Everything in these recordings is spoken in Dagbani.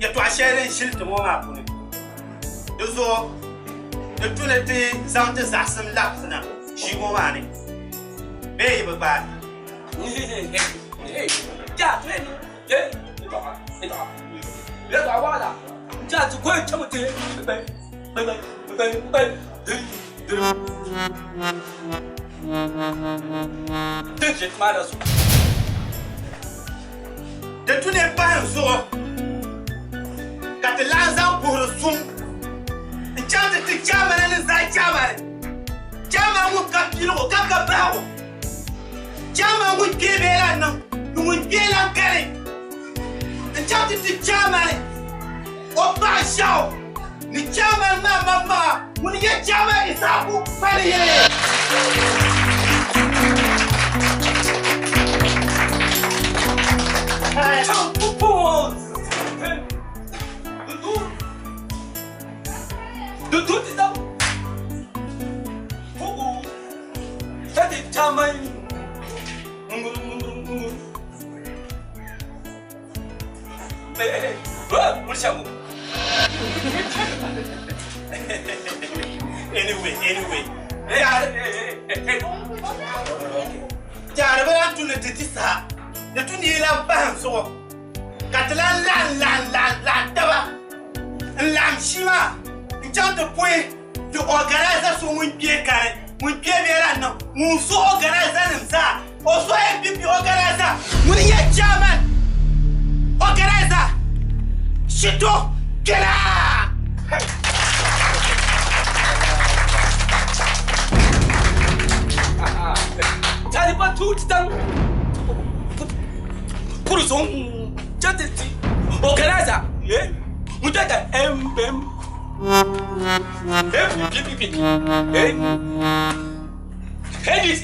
Yɛtɔɣ shɛli din ʒili ti ŋɔ maa puuni, di zuɣu di tu ni ti zaŋ ti zaɣisim labisina ʒii ŋɔ maa ni bee yi bi gbaai. Di tu ni pahi n zuɣu ka ti lahi zaŋ puhiri suŋ n-chaŋ ti ti chaamana ni zaa chaamani. Chaamani ŋun ka piligu ka ka bahigu. Chaamani ŋun kpee bee lahi niŋ ni ŋun kpee lahi kani n-chaŋ ti ti chaamani o paɣa Shɛhu ni chaamani maa maŋmaŋa ŋun nyɛ Chaamani Issahaku Kpaliye. Anyway, anyway. Jaari bi lahi tu ni ti di saha di tu ni yi lahi bahi n zuɣu ka ti lahi laɣim laɣim laɣim laɣim taba n laɣim ʒii maa n chaŋ ti pɔi ti organizer so ŋun kpee kani ŋun kpee bee lahi niŋ ŋun su organizer nim zaa o so NPP organizer ŋuni nyɛ chairman organizer Shito Kpɛla. Organizer, yeah, M M M P P P N N D C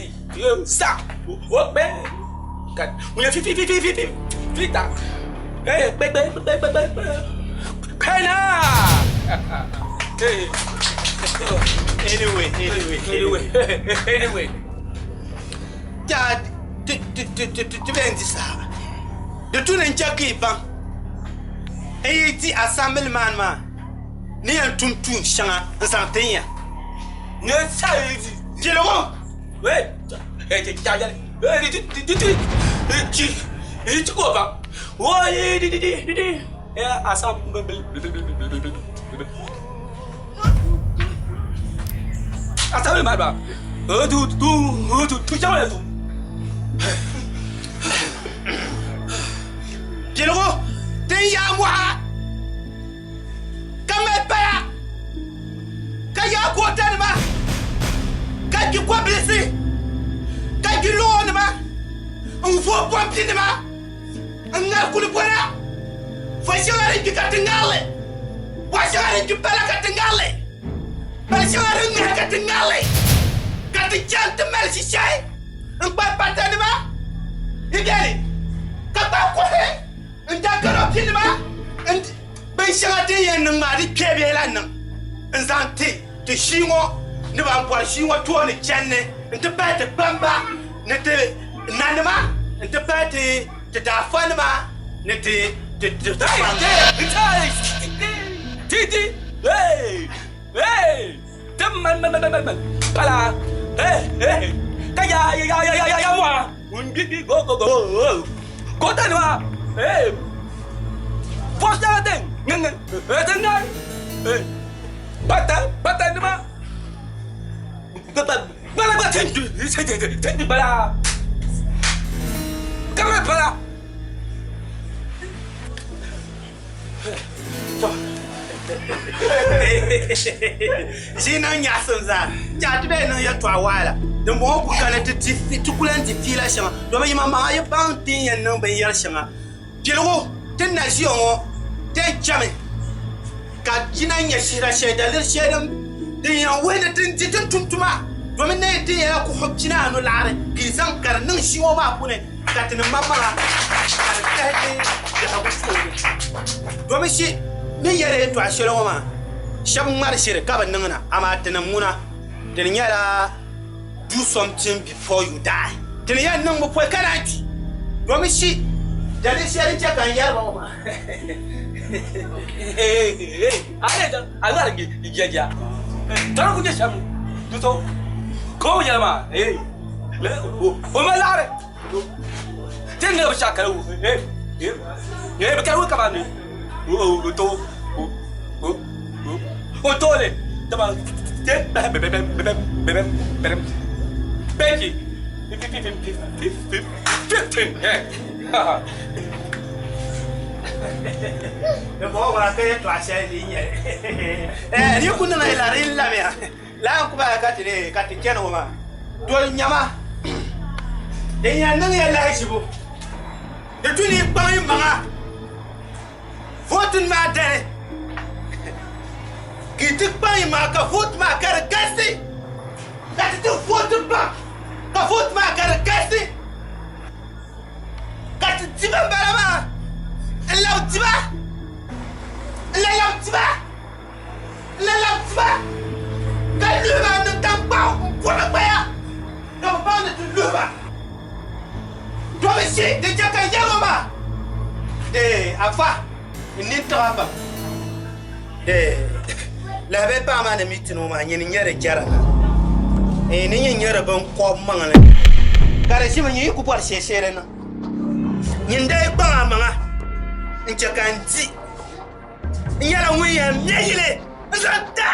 sa o pẹ mo yẹ fi fi fi fi fi fi fi ta ẹ pẹ pẹ pẹ pẹ pẹ pẹ pẹ náà. Anyway, anyway, anyway, anyway. Ja ti ti ti ti ti bɛn di saha. Di tu ni n chɛ ka yi baŋ n yi di assembly man maa ni yɛn tum tuun shɛŋa n zaŋ tin ya. Ne sa yi di. Piligu. Hey, hey, ja ja, hey, di di di di di di di ko ba. Wo yi di di di di di. Eh, assembly. Assembly man ba. Eh, tu tu tu tu ja tu. Piligu tin yaa mɔɣa ka mali paya ka yaa gootanima ka gbi kɔbilisi ka gbi loonima n-vooi pɔmpinima n-ŋari kulibɔna vo shɛŋa din gbi ka ti ŋari li bɔɣ shɛŋa din gbi pala ka ti ŋari li pali shɛŋa din ŋahi ka ti ŋari li ka ti chani ti mali shishɛhi n-kpahi patanima yi beni ka kpahi kuɣusi n-da kanopinima binshɛŋa din yɛn niŋ maa di kpe bee lahi niŋ n-zaŋ ti ti ʒii ŋɔ ni ban bɔri ʒii ŋɔ tooni chani ni nti pahi ti kpamba ni ti nanima nti pahi ti ti daafanima ni ti ti ti kpamba. Ʒii niŋ nyaɣisim zaa nyaɣi ti bee niŋ yɛltɔɣa waɣila dimbɔŋɔ ku kana ti ku lahi di fiila shɛŋa domi yimaŋmaŋa yi baŋ ti ni yɛn niŋ binyɛr shɛŋa piligu ti ni na ʒiya ŋɔ ti yɛn chami ka ti na nya shihira shɛli daliri shɛli din yɛn wuhi ni ti di ti ni tum tuma domi ni ti yɛla kuɣu pinaanu laɣiri ka yi zaŋ ka di niŋ ʒii ŋɔ maa puuni ka ti ni maŋmaŋa ka di tahi ti biɛhigu tooni. Domi shi ni yɛli yɛltɔɣa shɛli ŋɔ maa, shɛba ŋmari shiri ka bi niŋ na, amaa tinim ŋuna di ni nyɛla do something before you die. Ti ni yɛn niŋmi pɔi ka naan kpi. Domi shi daliri shɛli din chɛ ka n yɛri ba ŋɔ maa. Di bɔŋɔ ŋuna ka yɛltɔɣa shɛli di yi nyɛli di yi ku niŋ la di yi lamiya laa n ku bahi ka ti dee ka ti chani ŋɔ maa doli nyama din yɛn niŋ ya lahiʒibu di tu ni yi kpaŋ yi maŋa vootin maa dali ka yi ti kpaŋ yi maŋa ka vooti maa ka di galisi ka ti ti vooti pam ka vooti maa ka di galisi Ka ti di ban bala maa n-labi di ba, n-lan labi di ba, n-lan labi di ba, ka luhi ba n-niŋ taŋkpaɣu m-pɔbi gbaya, ka bɛ baŋ ni ti luhi ba. Domishi di chɛ ka n yɛli o maa, Dee, afa, n nini tiɣi a pam. Dee, lahibali paɣa maa ni mi ti ni o maa, nyini n-nyɛ di jɛra la. Ee, ni nyin nyɛ di biŋkɔb maŋli, ka di ʒimi nyin yi ku bɔri shee shee di niŋ. Nyin daa yi kpaŋ a maŋa n-chɛ ka n di, n nyɛla ŋun yɛn me yili n-zaŋ ti a.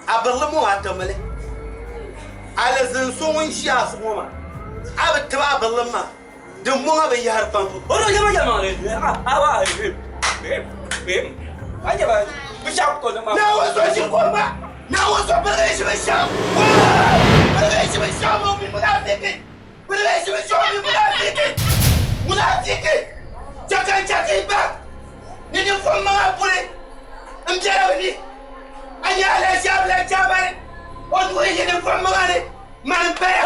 A birili ŋɔ a timili alizin so ŋun ʒi a zuɣu ŋɔ maa a bi tibi a birilim maa din mɔŋ a binyahari pam. Naawuni so ʒi kom maa Naawuni so birigi ʒi binshɛɣu birigi ʒi binshɛɣu ŋɔ mi munafiki birigi ʒi binshɛɣu mi munafiki munafiki chɛka n-chɛki ba ni ninvuɣ maŋa puli m-bela bɛ ni. A nyɛ alaʒiabila Jabari, o nuhi yi ninvuɣ maŋa ni, mani m-paya.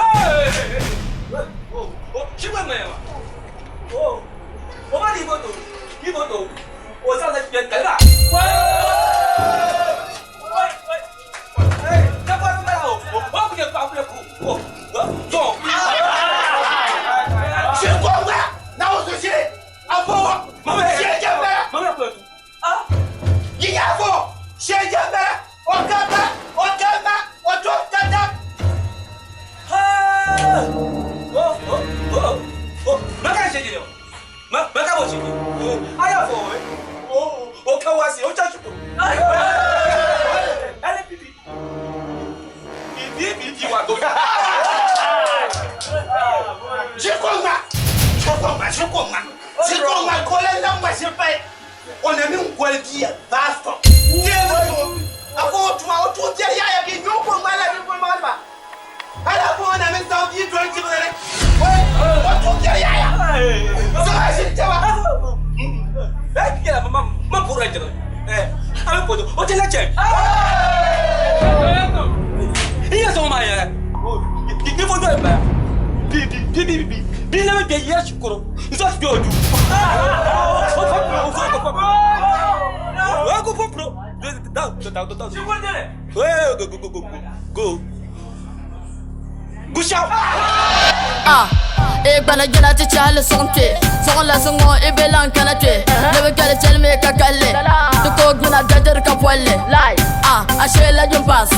Shiri gba, Naawuni so shiri, a fo shiri jɛmbala. Yi nya fo shiri jɛmbala, o kamba, o kamba, o tom tata. Shiri ko ŋma, shiri ko ŋma, shiri ko ŋma, shiri ko ŋma ka o lan labi ŋma shiri pahi. O na mini goli bia Baston teebuli zuɣu. Afo o tuma o tuun biɛri yaɣiya ka yi nya o ko ŋmani la ninvuɣ maŋli maa. Hal afo o na mini zaŋ bia doli jibigi ni o tuun biɛri yaɣiya. Zaŋ a ʒini kpɛba. E gbana jina ti chahali sɔŋ kpe Sɔŋ la suŋɔ i be lan kana kpe Ni bi kali chɛli mi ka kalli Ti ko gbina dadiri ka polli A shee la jin pass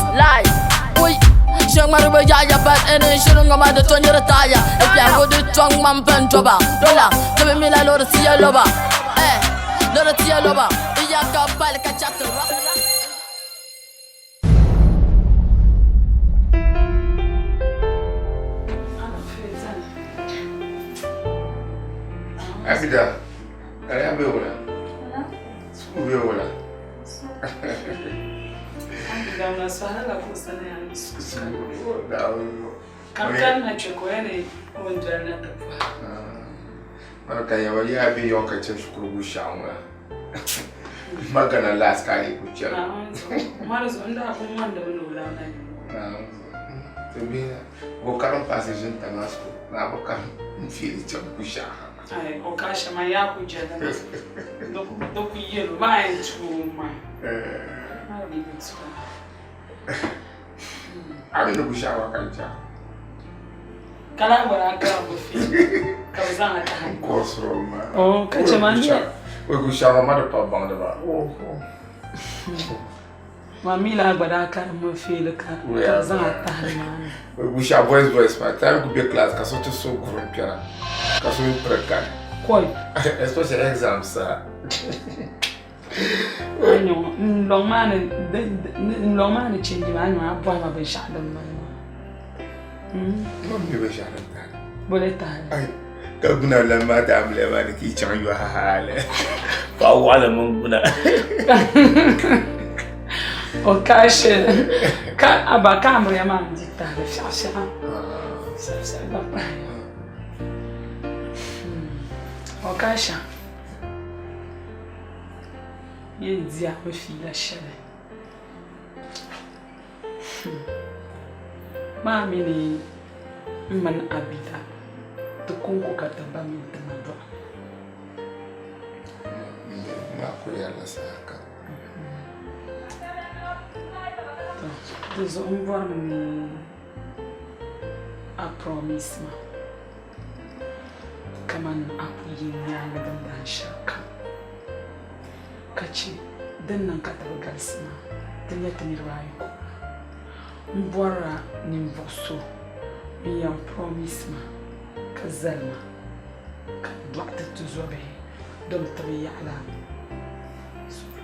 Ui Shɛŋmariba yaɣaya bat ɛni n shiri ŋɔ maa di to nyiri taaya I biɛhigu di tɔŋ ŋmani ban doba Dola ti bi mi la loori tiya loba Eh loori tiya loba I ya ka pali ka chati ra. Abida, kariya bɛ wula? Sukuu bɛ wula? Abida, unaswahili kuhusiana na sukuu. Kankani na chɛkoya ni o ni doli na ti bɔhi. Mana ka yawa yaa bɛ yɔŋ ka chɛ shikuru gu shɛɣu ŋɔ la. Magana last ka a yi ku chɛli. Mɔri zuɣu n daa ku ŋɔndimi ni o labina. Ti bihi o karim paasi ʒini tamasco. Maa bi ka n fiili chaŋ Gushiɛɣu ha. Ai, o ka shɛm a yaa ku jɛli mi. Di ku yɛl o maa yɛn tu o ma. Maa bi bi tu o. A mi ni Gushiɛɣu maa ka n chaŋ. Ka lahi bɔri a karimbu fiili ka bɛ zaŋ a tahi. N kɔrisiri o maa. Oh, ka chɛ ma nyɛ. O Gushiɛɣu maa ma di pa baŋdiba. Ma mi laa gba daa karimmi feeli ka ka zaŋ a tahi nimaani. Gushiɛɣu boys boys maa time ku be class ka so ti so guri n kpɛra ka so mi piri kani. Koi. Especially exam saha. N lɔŋ maa ni n lɔŋ maa ni change maa a bɔhi ma binshɛɣu din mali maa. Ma mi binshɛɣu din tahi. Bole tahili. Ka guna lan maa ti amiliya maa ni ka yi chaŋ yɔhi hali paɣa waɣila mini guna. O ka shɛli ka aba ka amiliya maa n-di tahili fiɛɣu fiɛɣu fiɛɣu fiɛɣu gba pahi. O ka shɛm yɛn di a mi fiila shɛli. Maa mini m mini Abida ti kɔŋko ka ti ba mini ti ma dɔɣi. Maa kuli yɛrila saha kam. To, di zuɣu m bɔrimi ni a promise ma kaman a ku yi n nyaaŋa din dahin shɛli kam. Ka chɛ din niŋ ka ti bi galisi maa, ti nya ti niriba ayi ko. M bɔrila ninvuɣ so ŋun yɛn promise ma ka zali ma ka n dɔɣi ti tizɔbihi dom ti bi yaɣila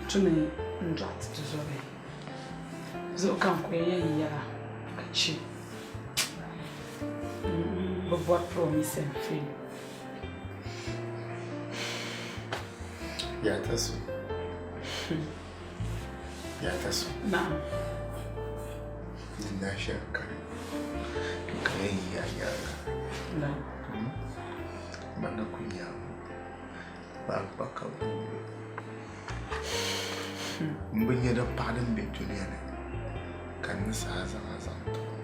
tu ni n dɔɣi ti tizɔbihi zuɣu ka n kuli yɛn yɛla ka chɛ m bi bɔri promise and fail. Ya ta so. Ya ta so. Na'am. Na shɛli kani ka yɛn yi a nyaaŋa. Na'am. Man na ku nya maa kpa ka buuri. M bi nya di paɣa din be dunia ni ka n ni saha zaŋ a zaŋ ti o.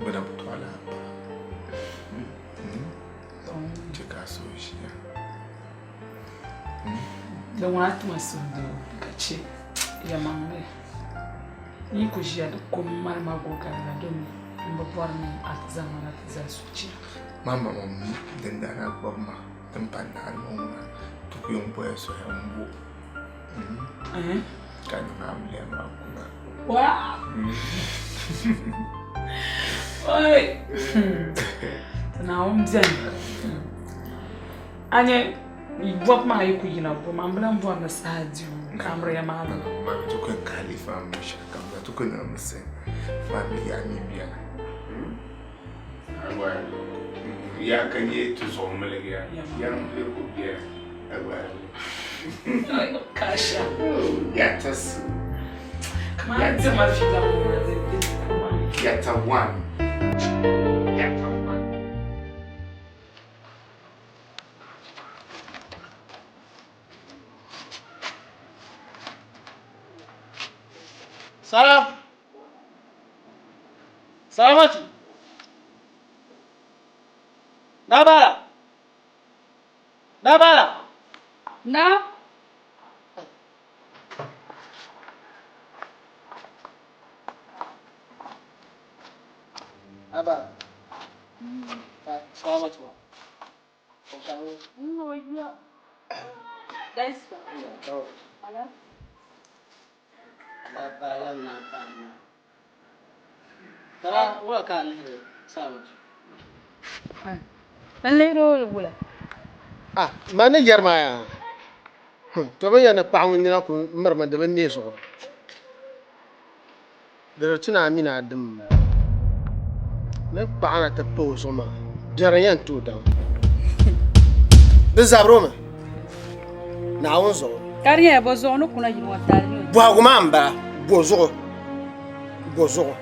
Bɛ na bi tɔɣi lala paɣa. Chɛ ka a suhu ʒiya. Di ŋuna tuma suhudoo ka chɛ yɛlimaŋli n yi ku ʒiya di kom mali ma gogalila domi m bi bɔri ni a ti zaŋ ma na ti zali sochira. Ma ma ŋun mi din daa na gbubi ma din pa naani ŋɔ ŋuna ti ku yɛn boya soya m-bo ka niŋ amiliya maa kuna. Waa! Oi! Ti Naawuni beni. A nya bɔbu maa yi ku yina bo ma, m bi lan bɔri ni saha di o ka amiliya maa niŋ. Ma mi ti ku yɛn kahi liifa m-bo shɛlikam zaa, ti ku niŋmi sani. Ma mi yaa mi beni. Ya ka nyɛ ti zuɣu miligi ya. Ya n-lee ku beni. Kasha. Ya ta su. Kamar ti ma fi da mu ma zai bi kuma. Ya ta one. Ya ta one. Salam. Salamatu. Na bara. Na bara. Na. Na bara. Salamatu. N lihiri o wula. Ah, ma ni yɛri maa yaa. To bi yɛri ni paɣa ŋun nina ku mirimi di bi neei zuɣu. Di di tu ni a mini a dim ni kpaɣi na ti pa o zuɣu maa, biɛri n-yɛn ti o daŋ. Di zabiri o mi Naawuni zuɣu. Ka di nyɛla bɔ zuɣu ni kuna yili ŋɔ taali nyɛ o. Bɔhigu maa m-bala, bɔ zuɣu? Bɔ zuɣu?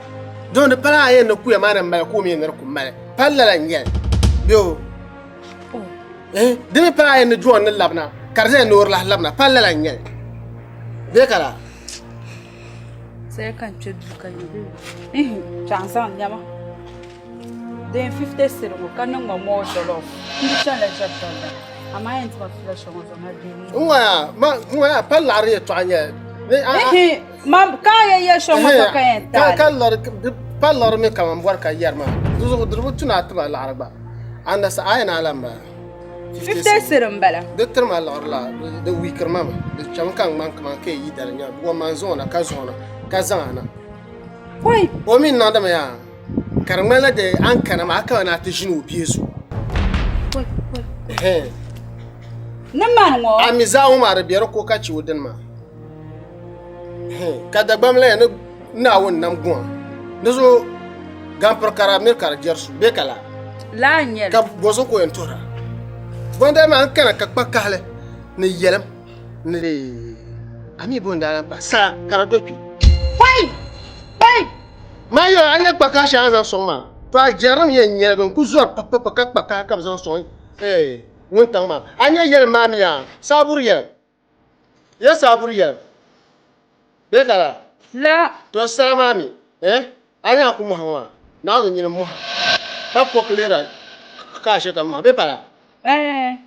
Domi di pala a yɛn ni kuya maa ni mali ka o mi yɛn ni di ku mali. Pali lala n-nyɛ li bee o? Eh, di mi pala a yɛn ni Jɔn ni labina ka di zaya ni o di lahi labina. Pali lala n-nyɛ li bee ka laa? Sai ka n kpe duu ka nyɛ bɛ ihi chaŋ zaŋ nɛma. Din 50 cedi ŋɔ ka niŋ ma more jollof. N di chanila jɛri dalda amaa a yɛn ti ma fiila shɛli ŋɔ zuɣu na deemi. N ŋɔ yaa, ma n ŋɔ yaa pa laɣiri yɛltɔɣa n-nyɛ li. Ni a. Ihi, ma ka a yɛn yɛli shɛli ŋɔ zuɣu ka yɛn taali. Ka lɔri, pa lɔri mi kaman bɔri ka yɛri maa. Di zuɣu di bi tu ni a ti ma laɣiri gba. A na saɣi a yɛn a lan bala. 50 cedi m-bala. Di tiri ma liɣiri la, di wiikiri ma mi. Di chami ka n ŋmani kaman ka yi yi dali nya bɔ ma n-zaŋ o na ka zaŋ o na ka zaŋ a na. Pɔi! O mi niŋdimi yaa. Ka di ŋmanila dee a ni kana maa a kana ni a ti ʒini o bia zuɣu. Ni mani ŋɔ. A mi zaa ŋɔ maa di be di ko ka che o dini maa. Ka Dagbamb lahi ni Naawuni nam guŋa. Di zuɣu gampiri kara miri ka di jɛri su bee ka laa. Laa n-nyɛ li. Ka bɔzuɣu ka o yɛn tuhira. Bɔndali maa n kana ka kpa kahili ni yɛlim ni a mi bo n-daa lahi pahi saa ka di do kpe. Wai! Wai! Maa yɛli a nya kpakaha shɛli a ni zaŋ sɔŋ maa, to a jɛrilim yɛn nyɛligi n-ku zɔri papapa ka kpakaha ka bɛ zaŋ sɔŋ wuntaŋ maa. A nya yɛlim maa mi yaa, saaburi yɛlim. Ya saaburi yɛlim. Bee ka laa? La. To saa maa mi, a nya a ku mɔhi ŋɔ maa, naɣ ni nyini mɔha ka kɔki leera ka a shɛ ka mɔha bee pa laa? Ɛɛh.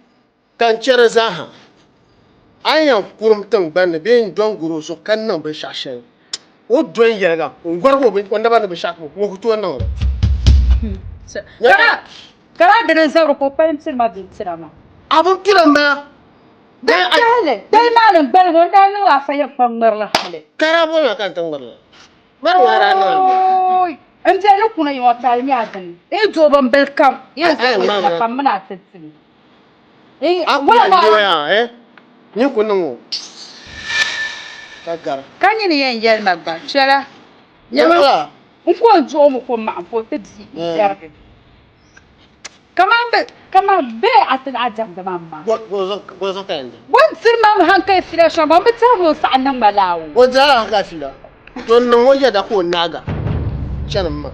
Ka n chɛ di zaaha, a ni yɛn kurim tiŋgbani ni bee n-dɔn gari o zuɣu ka niŋ binshɛɣu shɛli, o ni dɔn yɛliga n-gɔrig o naba ni binshɛɣu kam, ŋɔ ku tooi niŋ li. Ka daa dini n-zabiri ka o pali m-piri ma bintira maa. A bintira m-bala. Dali dali maa ni n-gbaligi o ni daa niŋla afa yɛn kpa ŋ-ŋmiri li hali. Ka daa boli ma ka n ti ŋmiri li. Mani ŋɔ daa niŋ li. Ooi! M biɛli ni kuna yi ŋɔ taali nyɛ a dini. Yi doo bimbili kam yɛn zaŋ o pam mini a ti timi. A ku yɛn doo yaa eh? Nyin ku niŋ o ka gari. Ka nyini yɛn yɛli ma gba chɛla. Nyɛla. N ku o duɣi mi ka o maɣim ka o ti di n-jɛrigi. Kaman bee a ti lahi diɛmdi ma m-ma. Bɔ zuɣu ka yɛn di? Bɔ n-tiri ma hankali fiila shɛm, o bi tɛhi ni o saɣi niŋ ma laa o. O dirila hankali fiila. To n niŋ o yɛda ka o naaga chani m-ma.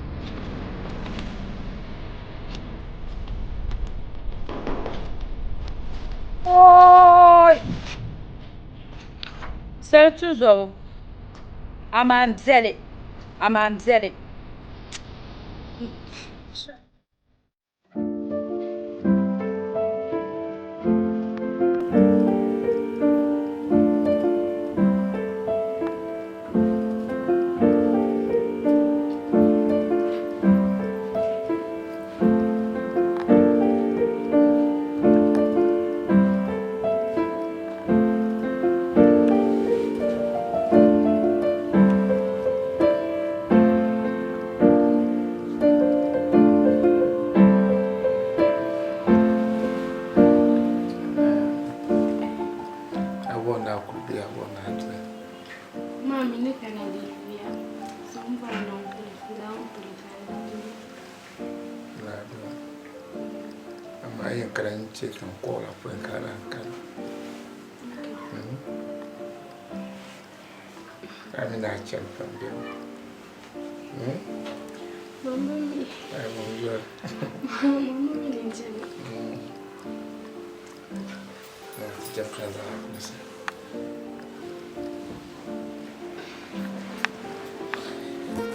Ooi! Sali tuzɔbo, amaa m biɛli, amaa m biɛli.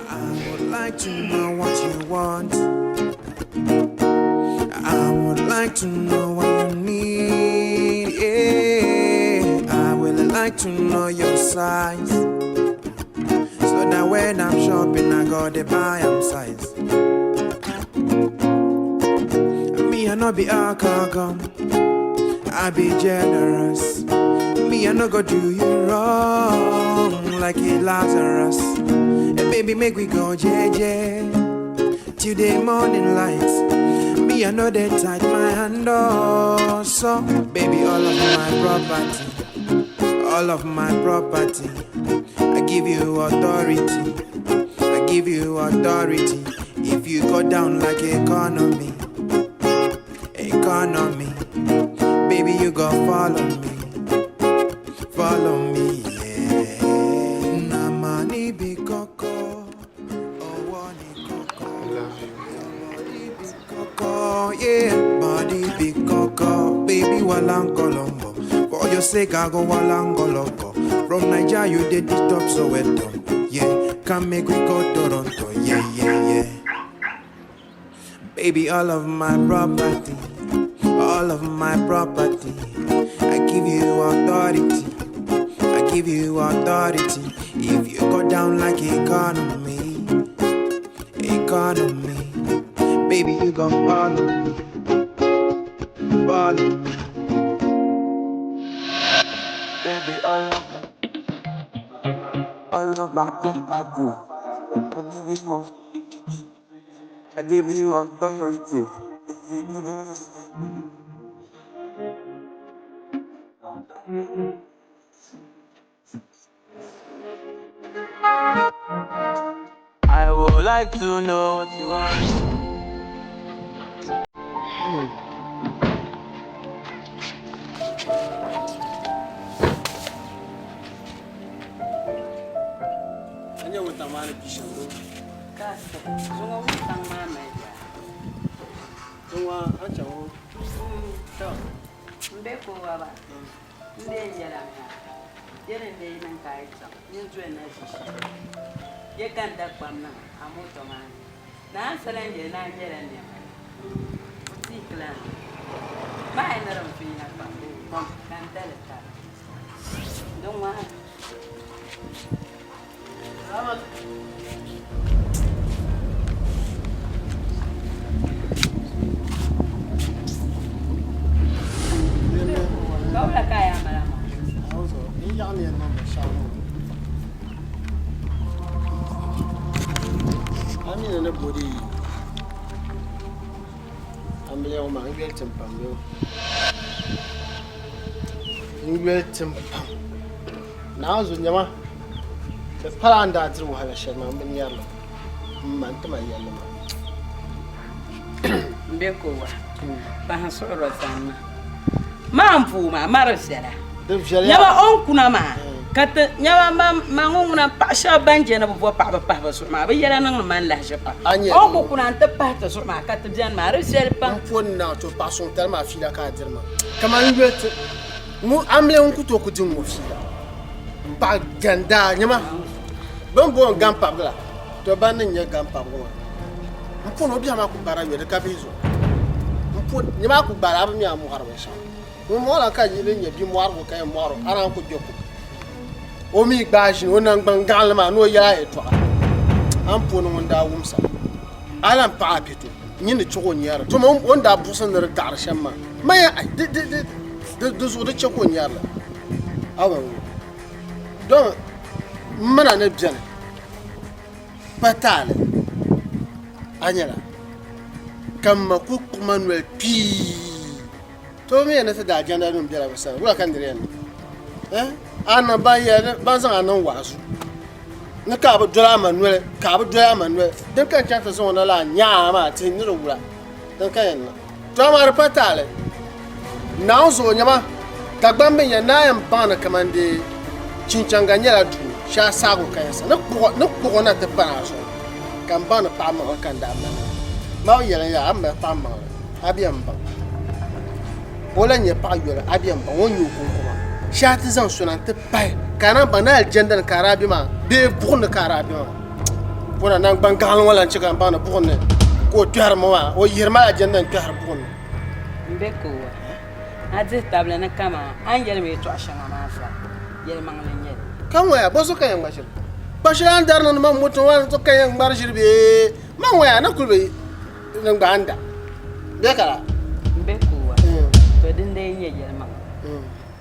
I would like to know what you want. I would like to know what you need. Yeah. I would like to know your size. So that when I'm shopping, I got the buy am size. Me, I no be alcohol. I be generous. Me, I no go do you wrong like a Lazarus. Hey, baby, make we go JJ till the morning light. Me, I know they tight my hand oh, so baby, all of my property, all of my property. I give you authority, I give you authority. If you go down like economy, economy, baby, you go follow me, follow me, yeah. Na money be koko, oh ni koko. I love you. Body be koko, yeah, body be koko, baby walangolombo. For your sake, I go walangoloko. From Niger, you did the top so well yeah. Come make we go Toronto, yeah, yeah, yeah. Baby, all of my property, all of my property. I give you authority, I give you authority. If you go down like economy, economy, baby, you gon' follow me, follow me. Baby, all of my, all of my property. I give you, I give you authority. I would like to know what you want. A nyɛ wuntaŋ maa ni kpi shɛm doo. Kasi, zuŋɔ wuntaŋ maa mali yaa. Zuŋɔ a chaŋ o. To, m be kowa ba, n dee yɛla mi a, yɛli n dee niŋ ka a yi chaŋ, nyin doli na ʒi shɛli. Ye ka n da kpam niŋ a moto maa ni. Naa n sala n yɛli ni a nyɛla nɛma ni boutique la ni. Maa yi ni din fiina kpam ka n dali tari. Di ŋmahi. Ka wula ka a yaa mali a maŋ? Amina ni bodi amiliya ŋɔ maa n yoli tim pam bee n yoli tim pam naanzu nyɛma di pala a ni daa diri wahala shɛli maa m bi nyari li m ma n-ti ma yɛlli maa. M be ka o wa pahi suɣuro sani maa. Maa m-pooi maa, ma di viɛla. Di viɛliya. Nyama o ni kuna maa ka ti nyama ma ŋun ŋuna paɣ shɛba ban je ni bɛ bo paɣiba pahi bɛ zuɣu maa bɛ yɛla niŋdi ma n-lahiʒi pam. A nya O ni ku kuna nti pahi ti zuɣu maa ka ti beni maa di viɛli pam. M po n naai to paɣ suŋ tali maa fiila ka a diri ma kaman yoli ti Ŋun amiliya ŋun ku tooi ku di ŋ-ŋɔ fiila. Paɣa gandaa nyama bɛ ni booni gampabiga la, to ban ni nyɛ gampabiga maa. M poni o biɛhi maa ku bara yo di ka bihi zuɣu. M poni nyama a ku gbaari a bi mi a mɔɣiri binshɛɣu. Ŋun mɔɣiri la ka yi din nyɛ bia mɔɣirigu ka yɛn mɔɣiri o a naan ku gbe kum. O mi gbaai ʒini o naŋgban gaɣili maa ni o yɛli a yɛltɔɣa. A ni poni ŋun daa wumsa a lan paɣi a pɛto nyini chuɣu o nyari to o ni daa buɣisi ni di daɣiri shɛm maa maya ai di di di di di zuɣu di chɛ ka o nyari li a ba ŋɔ don m mina ni bɛni pa taali a nyɛla ka m ma ku kpuɣi ma noli kpii to mi ni ti daa jɛnda nim bɛla bi sani wula ka niri yɛn niŋ eh a niŋ ban yɛli ban zaŋ a niŋ waazu ni ka a bi doli a ma noli ka a bi doli a ma noli din ka n chaŋ ti zaŋ o na la nyaa maa ti ni di wula din ka yɛn niŋ to amaa di pa taali Naawuni zuɣu nyama Dagbaŋ bɛ nya naa yɛn baŋ ni kaman di chinchaŋga nyɛla duu shee a saagu ka yɛn sa ni kpuɣi o na ti pani a zuɣu ka n baŋ ni paɣa maŋli ka n daa mali maa bi yɛli yaa a ni mali paɣa maŋli a bi yɛn baŋ o lahi nyɛ paɣa yoli a bi yɛn baŋ o ni nyɛ o kunkuma shee a ti zaŋ so na n-ti pahi ka a naan baŋ ni alijanda ni ka a daa be maa bee buɣim ni ka a daa be maa puna naŋgban gaɣili ŋɔ lan chɛ ka n baŋ ni buɣim ni ka o kpɛhiri ma maa o yihiri ma alijanda ni kpɛhiri buɣim ni. M be ka o wa a dihi tabili ni kaman a ni yɛli ma yɛtɔɣ shɛŋa maa zaa, yɛlimaŋli n-nyɛ li. Ka ŋɔya, bɔzuɣu ka yɛn ŋma ʒiri? Kpa shɛli a ni dari niŋdi ma moto maa zuɣu ka yɛn ŋmari ʒiri bee? Man ŋɔya, a ni kuli bi niŋ gba a ni da bee ka laa? M be ka o wa, to din lee nyɛ yɛlimaŋli,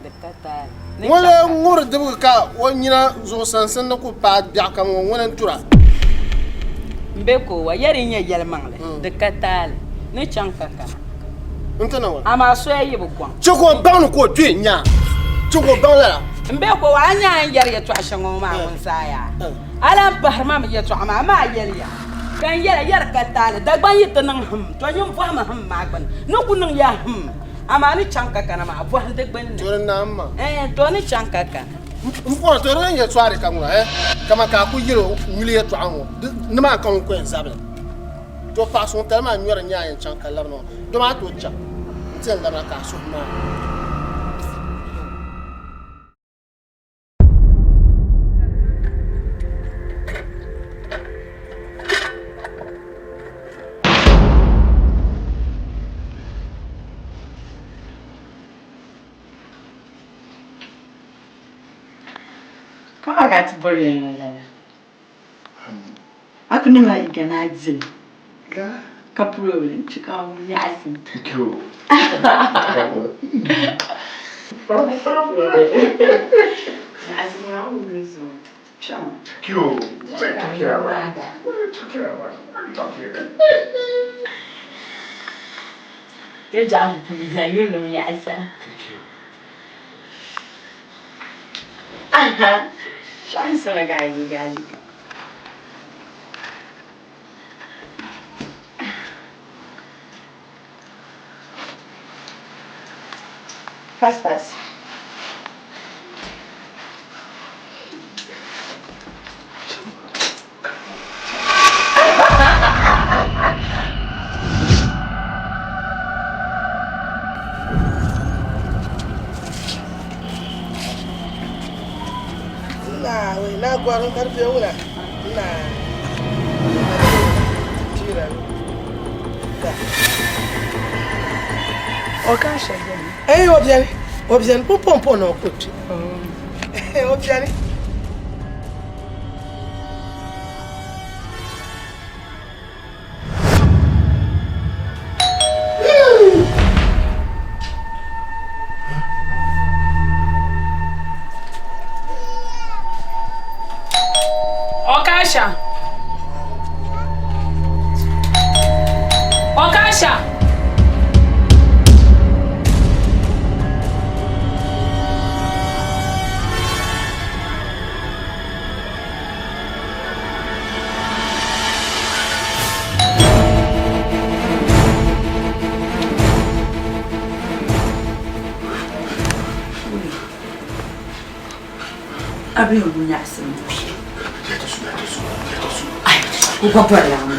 di ka taali. Ni Ŋɔ chaŋ lee ka. ŋuri dibigi ka o nyina zuɣu sansin ni ku paai biɛɣu kam ŋɔ, ŋuni n-tura? M be ka o wa, ya din nyɛ yɛlimaŋli, di ka taali. Ni chaŋ ka kana. N ti niŋ o. Amaa soya yi bi kɔŋ. Chɛ ka o baŋ ni ka o kpe n-nya. Chɛ ka o baŋ lala. M be ka o wa, a nya a ni yɛri yɛtɔɣ shɛŋa ŋɔ maa ŋun zaa yaa? A lan pahiri ma mi yɛtɔɣa maa, amaa yɛliya ka n yɛla, ya di ka taali. Dagbaŋ yi ti niŋ him, tɔ nyin bɔhimi him maa gbini. Ni ku niŋ ya him, amaa ni chaŋ ka kana maa, bɔhim di gbinni. To di naam maa. Ɛɛn, to ni chaŋ ka kana. M bɔri to di ni yɛtɔɣa di ka ŋuna, ɛɛ, kaman ka a ku yɛl o nyuli yɛtɔɣa ŋɔ, di ni maa ka ŋun ku yɛn zabili. To paɣa suŋtali maa nyɔri n-nyɛ a yɛn chaŋ ka labina ŋɔ, dama a tooi chaŋ nti yɛn labina ka a suhu maai. Ka ka ti bɔri ya ŋɔ lala. A ku niŋla liiga ni a dili ka puli o bini n-chɛ ka o nyaɣisim. Thank you. Nyaɣisim maa wumli zuɣu. Kpɛma. Thank you. What are you talking about? What are you talking about? What are you talking about? Ti zaŋ puli zaŋ yurilim nyaɣisa. Thank you. Aha, shɛhi sɔŋ ka a yi gali. Fast, fast. Na wai na gwarin karfe wuna na tira da. O ka shɛli bɛni? Eh, o biɛni, o biɛni pumpɔmpɔ na o ku kpi. O biɛni. Okasha. Okasha. A bɛ ŋun nyaɣisim kpi. Ai, o gba bɔrila ŋɔ.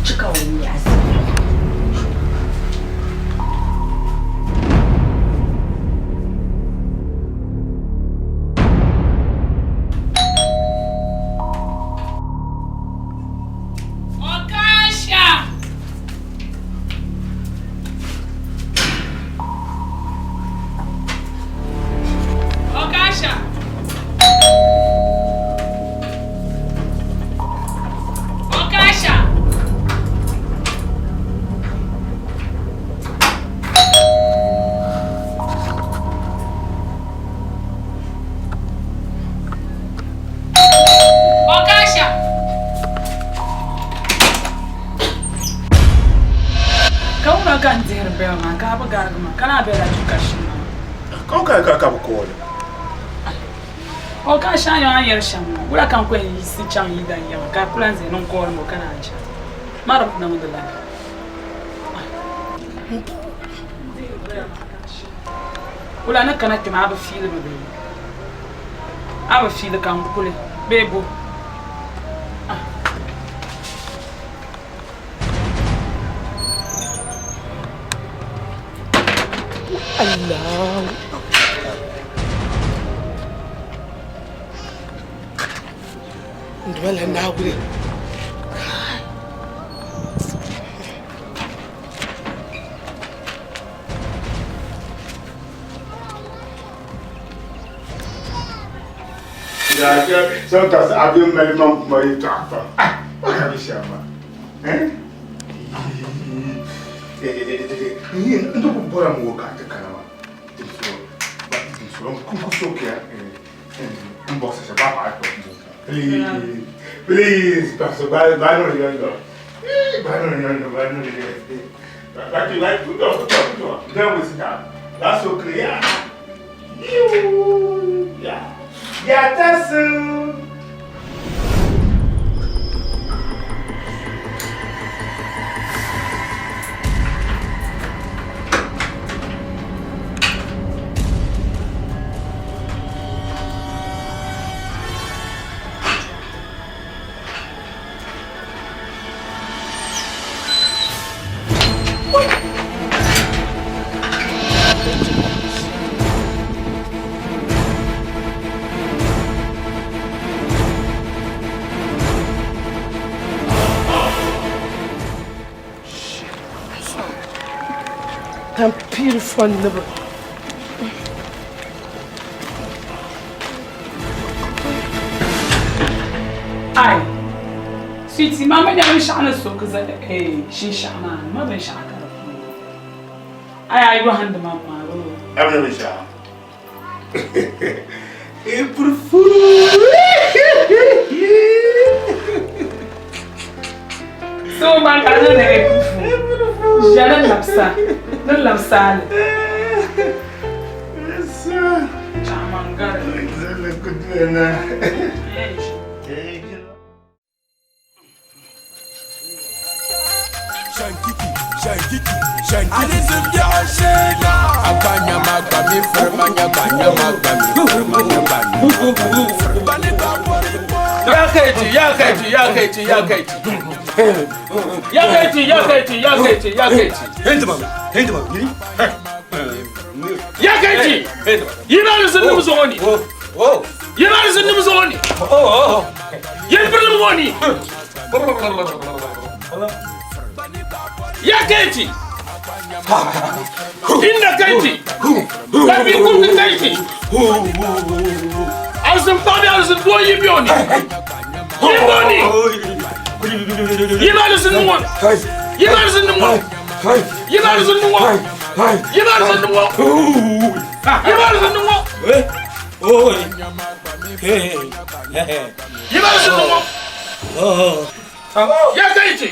Chika o nyaɣisim. Okasha. Okasha. Okasha. Okasha. Ka wula ka n dihiri bɛl maa ka a bi garigi ma ka na bela du ka shim maa. Ka o ka ka bi kooli. O ka sha yɔn a yɛri shɛm ŋɔ wula ka n ku yɛn yiɣisi chaŋ yi dan yiŋa ka ku lan zani n kooli mo ka naan chaŋ ma di bi niŋdi lala. Wula ni kana kpɛma a bi fiili mi bee? A bi fiili ka n kuli bee bo? Allah. Nduma la naawuni. Sometimes a bɛ mali man kuma yɛltɔɣa pam. Ah, o ka bi shɛm maa. Eh? N ti ku bɔra mi wo ka ti kana maa. Timsoro n ku sokiya n bɔɣisi shɛba ba paɣa Please, please, Pastor, ba ba no yo yo. Ba no yo yo, ba no yo yo. Ba ti ba kuto kuto kuto. Then we sit down. That's so clear. You. Yeah. Yeah, that's Ka n piiri fɔnnibu. Ai, sweetie, maa mi nyɛla binshɛɣu ni so ka zali eh, shinshɛɣu maa ni, ma binshɛɣu ka di puuni. Ai, a yɔhindi ma maa, oo. A mi binshɛɣu? April Fool! So man ka niŋdi April Fool. Ʒiya ni labisa, ni labisali. Chaŋmaŋgari. Ya kai ci, ya kai ci, ya kai ci, ya kai ci. Ya kai ci, ya kai ci, ya kai ci, ya kai ci. Ya kai ci. Yi na da sun nemi zuwa ni. Yi na da sun nemi zuwa ni. Yi birnin wani. Ya kai ci. Inda kai ci. Ka bi kun kai ci. Arzikin fabi arzikin do yi biyo ni. Yi biyo ni. Yi na da sun nemi Yi na da sun nemi Yi na da sun nemi Yi na da sun nemi Yi na da sun nemi Yi na da sun nemi Ya kai ci.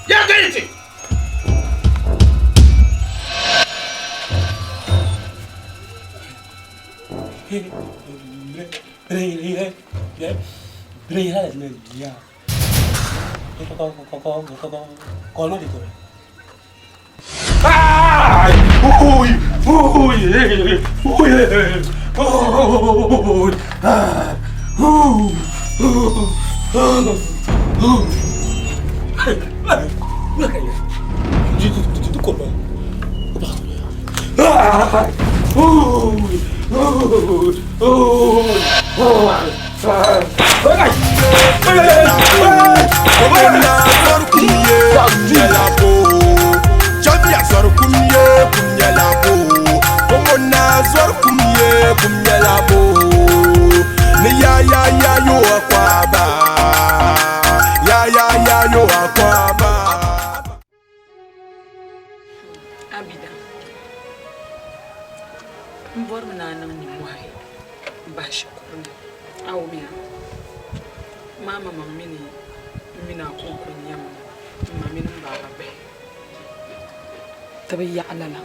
Ya kai ci. Abida, m bɔrimi ni a niŋ nimmɔhi m-bahi shikuru ni. A wumya? Maa maŋmaŋ mi ni m mini a kɔŋko n-nyɛ m ma mini m baaba bihi. Ti bi yaɣi lala.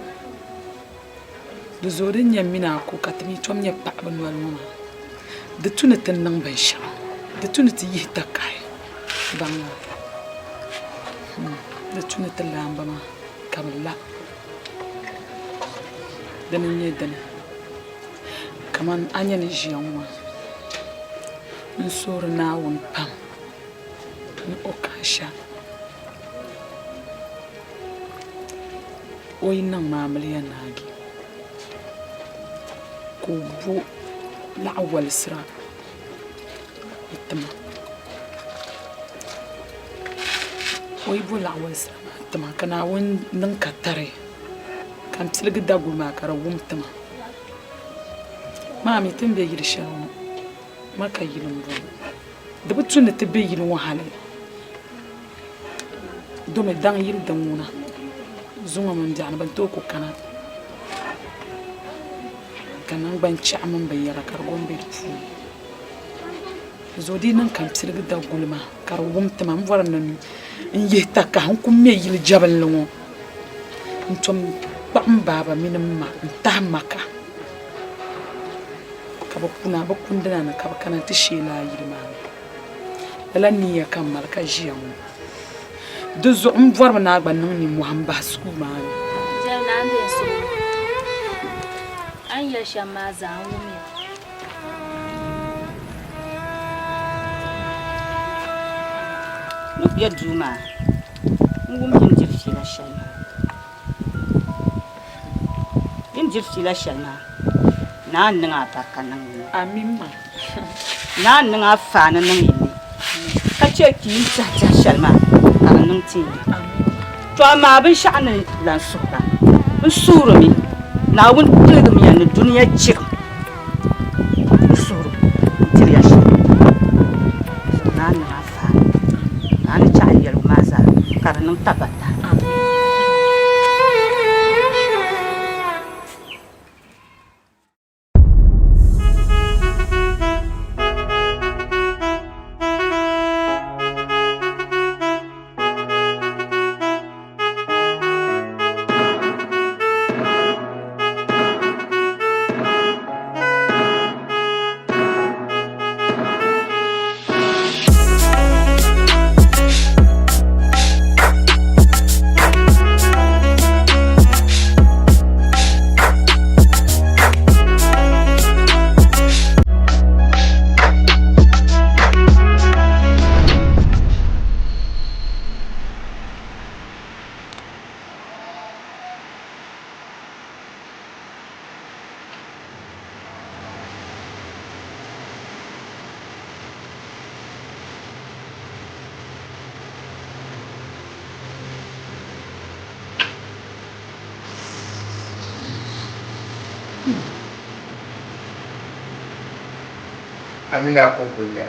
Di zuɣu din nyɛ m mini a ko ka ti mi tom nyɛ paɣiba noli ŋɔ maa, di tu ni ti niŋ binshɛɣu. Di tu ni ti yihi takahi baŋ maa. Di tu ni ti laamba maa ka bɛ la. Dini n-nyɛ dini. Kaman a nya ni ʒiya ŋɔ maa, n suhiri Naawuni pam ni o kaasha o yi niŋ ma amiliya naagi ka o bo laɣ walisira n-ti ma. O yi bo laɣ walisira maa n-ti ma ka Naawuni niŋ ka tari ka n piligi daguli maa ka di wum ti ma. Maa mi ti ni be yili shɛli ŋɔ Maka yili m-bɔŋɔ. Di bi tu ni ti be yili ŋɔ hali domi daŋ yili din ŋuna zuŋɔ mini biɛɣuni bɛ ni tooi ku kana ka naŋgban chɛɣu mini binyɛra ka di gom be di puuni. Di zuɣu di yi niŋ ka m piligi daguli maa ka di wum ti ma m bɔri ni n yihi takahi n ku me yili jɛbinli ŋɔ n-tom kpaɣi m baaba mini m ma n-tahi Maka ka bɛ kuna bɛ kundina ni ka bɛ kana nti shee lala yili maa ni. Lala niya ka m mali ka ʒiya ŋɔ. Di zuɣu m bɔrimi ni a gba niŋ nimmɔhi m-bahi sukuu maa ni. Jɛri naa m-be n suhu ni. A ni yɛli shɛm maa zaa n wumya. Ni bɛ duu maa n wum bɛ ni diri fiila shɛli maa. Bɛ ni diri fiila shɛli maa, naa n-niŋ a barika niŋ yi ni. Amin ma. Naa n-niŋ a faani niŋ yi ni, ka chɛ ka yi ni tɛhi tɛhi shɛli maa ka di niŋ ti yi ni. To amaa binshɛɣu ni lan suhira, n suhirimi, Naawuni tiligimiya ni dunia chirim. N suhiri n-tiri ya shɛm. Naa niŋ anfaani ka a ni chaɣi n yɛligu maa zaa ka di niŋ tabata. Amina kunya.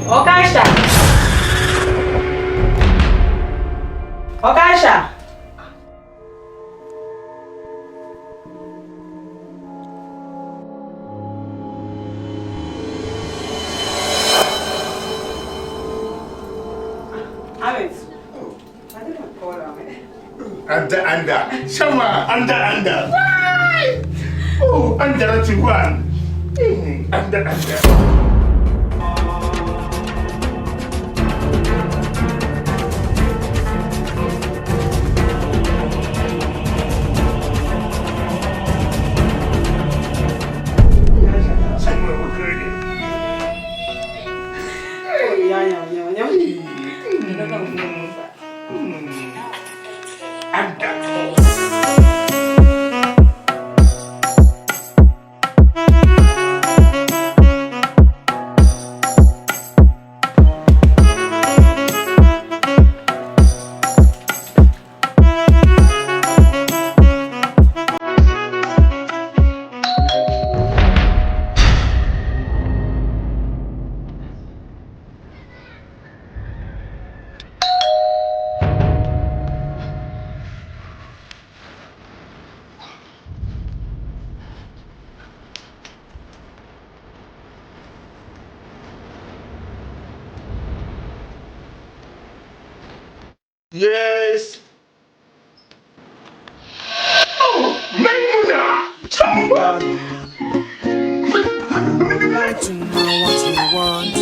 Okasha! Okasha! Anda anda. Shama anda anda. Why? Oh, anda one. Anda anda. Yes. Oh, Maimuna! Chamba! I'd like to know what you want.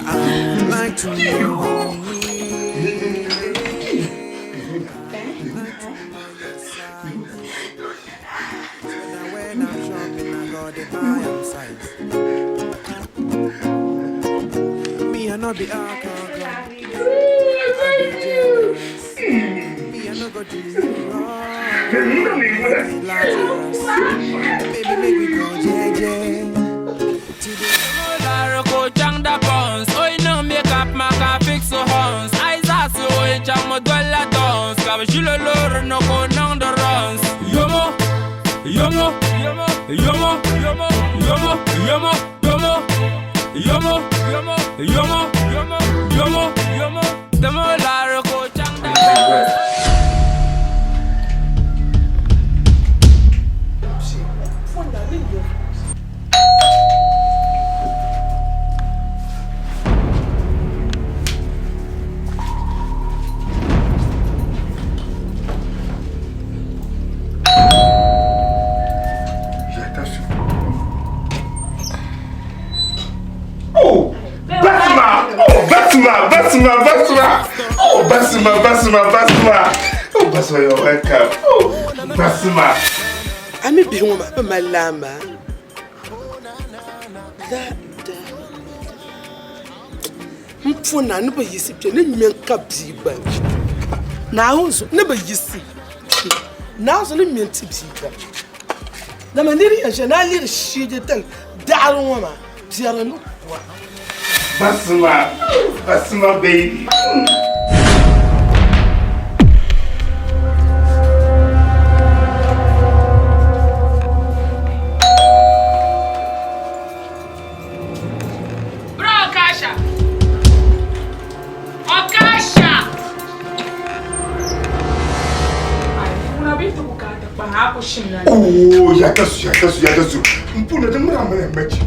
I'd like to know what you need. When I'm shopping, I got the buy am size. I no be alcohol. I be generous. Me, I no go do you wrong. Like a Lazarus. Baby, make we go JJ. Lari ka o chaŋ Dapɔns O yi niŋ makeup maa ka a fix o horns Isaac o yi chaŋ mi dolila tons Ka bɛ ʒili o loori ni ka o niŋdi runs Yomo, yomo, yomo, yomo, yomo, yomo, yomo, yomo, yomo, yomo, yomo, yomo, yomo Dama o lari ka o chaŋ Dapɔns. Oh, Basma! Oh, Basma! Basma! Basma! Oh, Basma! Basma! Basma! Oh, Basma, you're welcome. Oh, Basma! A mi bihi ŋɔ maa bɛ mali laamba da da n puna ni bi yiɣisi kpɛ ni ŋmɛ n ka bia gba Naawuni zuɣu ni bi yiɣisi Naawuni zuɣu ni ŋmɛ n ti bia gba dama niri yɛn ʒiya ni a lihiri shiigi tali daɣari ŋɔ maa biɛri ni kuwa. Basma, Basma baby. Bro, Okasha. Okasha. Oh, yakasu, yakasu, yakasu. Mpuna de mura mene mechi.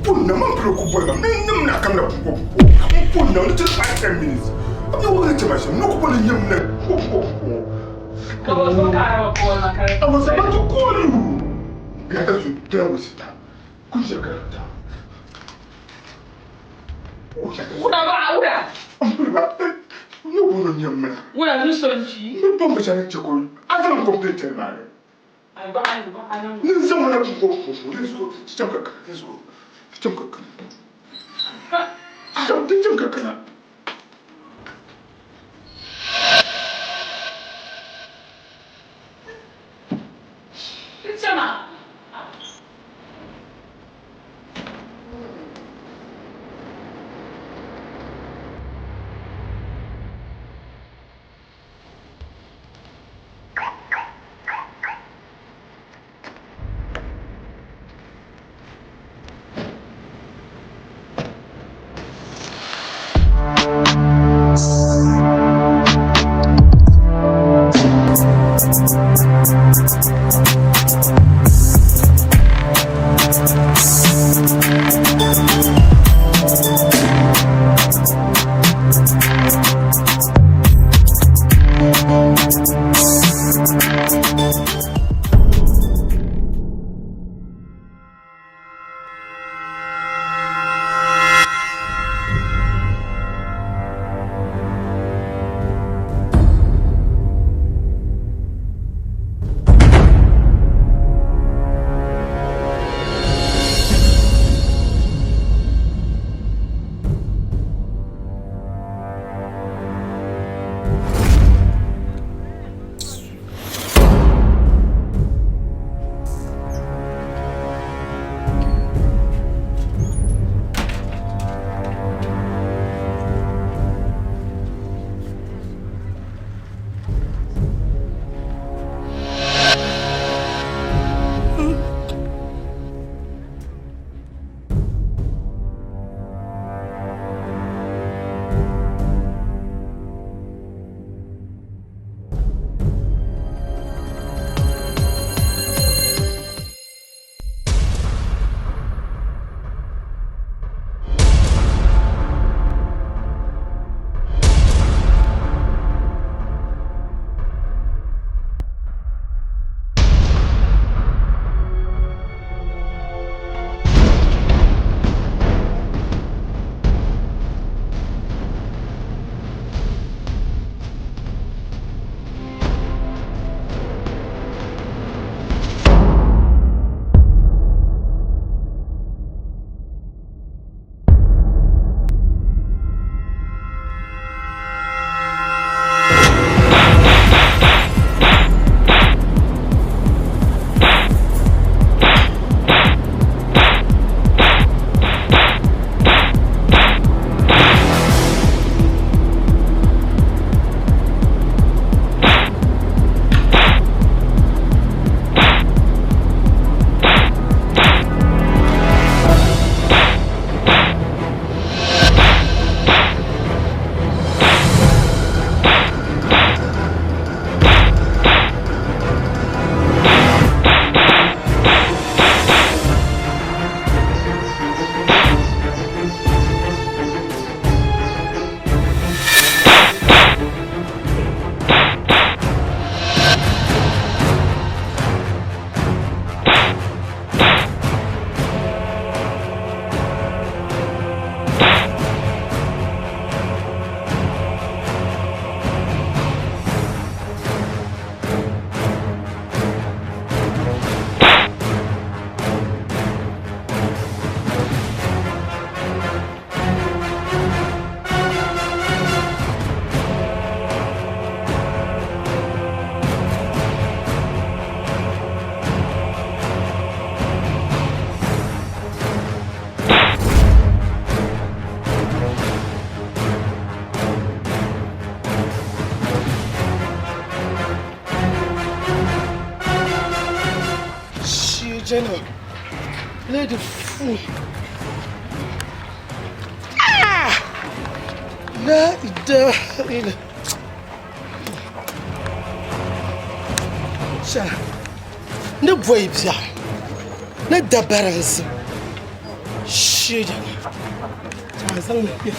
Mpuna man pro ku boy. Me nim na kam na ku ku. Mpuna no just 5 10 minutes. I'm not going to my no ku boy nyam na. I was about to call you. Yakasu, tell me sit down. Kuja karata. Wura ba wura. Mpuna no bono nyam na. Wura ni sonji. Ni bomba chana chekol. Azan complete na. Ni zama na ku ku. Let's go. Cham ka. Let's go. Cham ka. Cham cham ka kana. Chama. Jenna, play the fool. Ah! La ilaha illa. Cha. Ni bɔyi biɛɣu. Ni dabarinsi. Shida. Cha zaŋ mi kpɛ.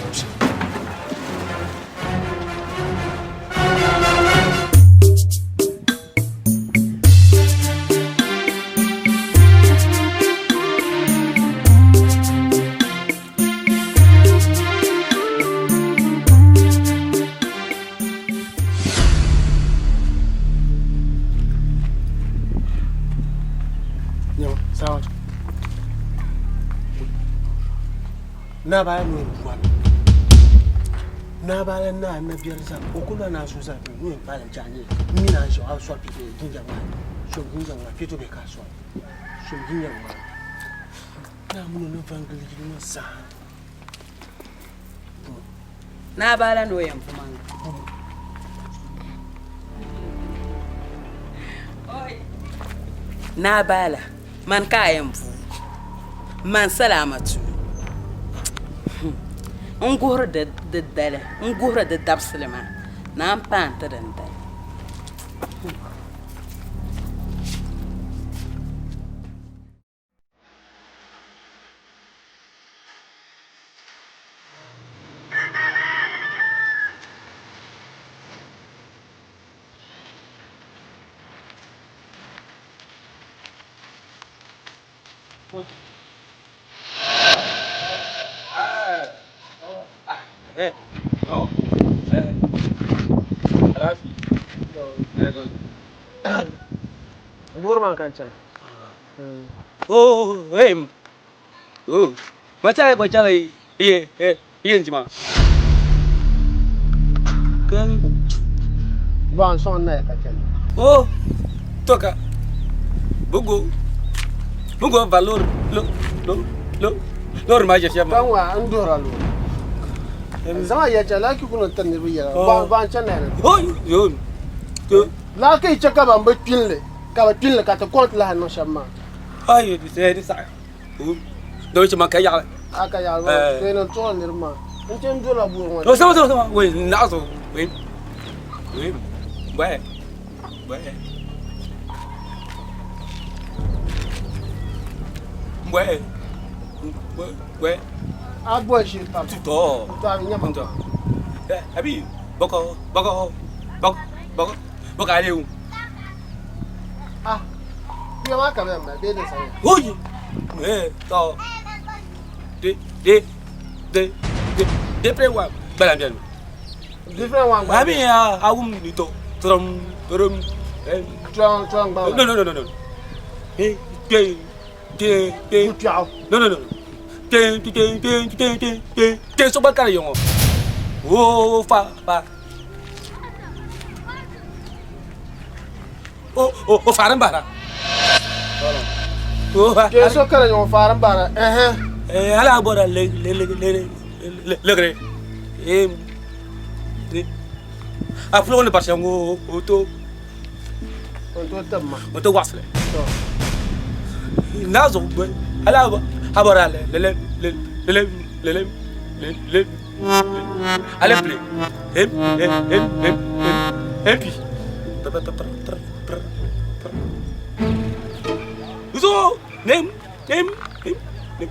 Naa ni Naa naa na biɛri zaa o ku la naa so zaa ŋun yɛn kpalim chɛ a nyɛ n mi naan shɛm a bi sɔri kpɛ jinjɛm maa ni so jinjɛm ŋmaa kpɛ to bɛ ka a sɔri so jinjɛm ŋmaa naa mini o ni va n-gili yili ŋɔ zaa. Naa baa la ni o yɛn pu maŋa. Naa baa la mani ka a yɛn pu man salaamatu n guhiri di dali n guhiri di dabisili maa naan paai ti din dali. Loori maa ka n chana. Oh, hey. Oh. Macha ko cha ye ye ye njima. Kan Ba n sɔŋ naya ka chana. Oh. Toka. Bugu. Bugu valor lo lo lo. Lor ma je shema. Kan wa n duhira loori. N zaŋ a ya chana laaki ku ni tiri niriba yɛla. Ba ba n chana ya ni. Oh, yo. To. Laaki che ka ban bi kpinli ka bi kpinli ka ti kɔŋ ti lahi niŋ shɛm maa. Ai, di sa. Do che ma ka ya. A ka yaɣali maa to yɛn tuɣiri niriba maa n chɛ n duhirila boori ŋɔ. Oh, sama sama sama. Wei, na so. Wei. Wei. Wei. Wei. Wei. Wei. Wei. A boli shee pam. To. To a bi nya ma. To. Eh, abi boko boko boko boko boko ale. Ah. Kuya maa ka bɛ yɛn mali bee di sanya. Oyi. Eh, to. De de de de different one. Bala bien. Different one. Abi ya awum ni to. Trom trom. Eh, Trom trom gba. No no no no no. Eh, de de de. No no no. De de de de de de de. De so ba kare yongo. Oh fa fa. O o o faran bara. Oh Ke so kare yongo faran bara. Eh eh. Ala bora le le le le le le le. Eh. A fulo ne parti ngo o to. O to tamma. O to wasle. Nazo ala abora le le le le le le le le ale ple. Hem hem hem hem hem pi. Zo nem nem nem nem.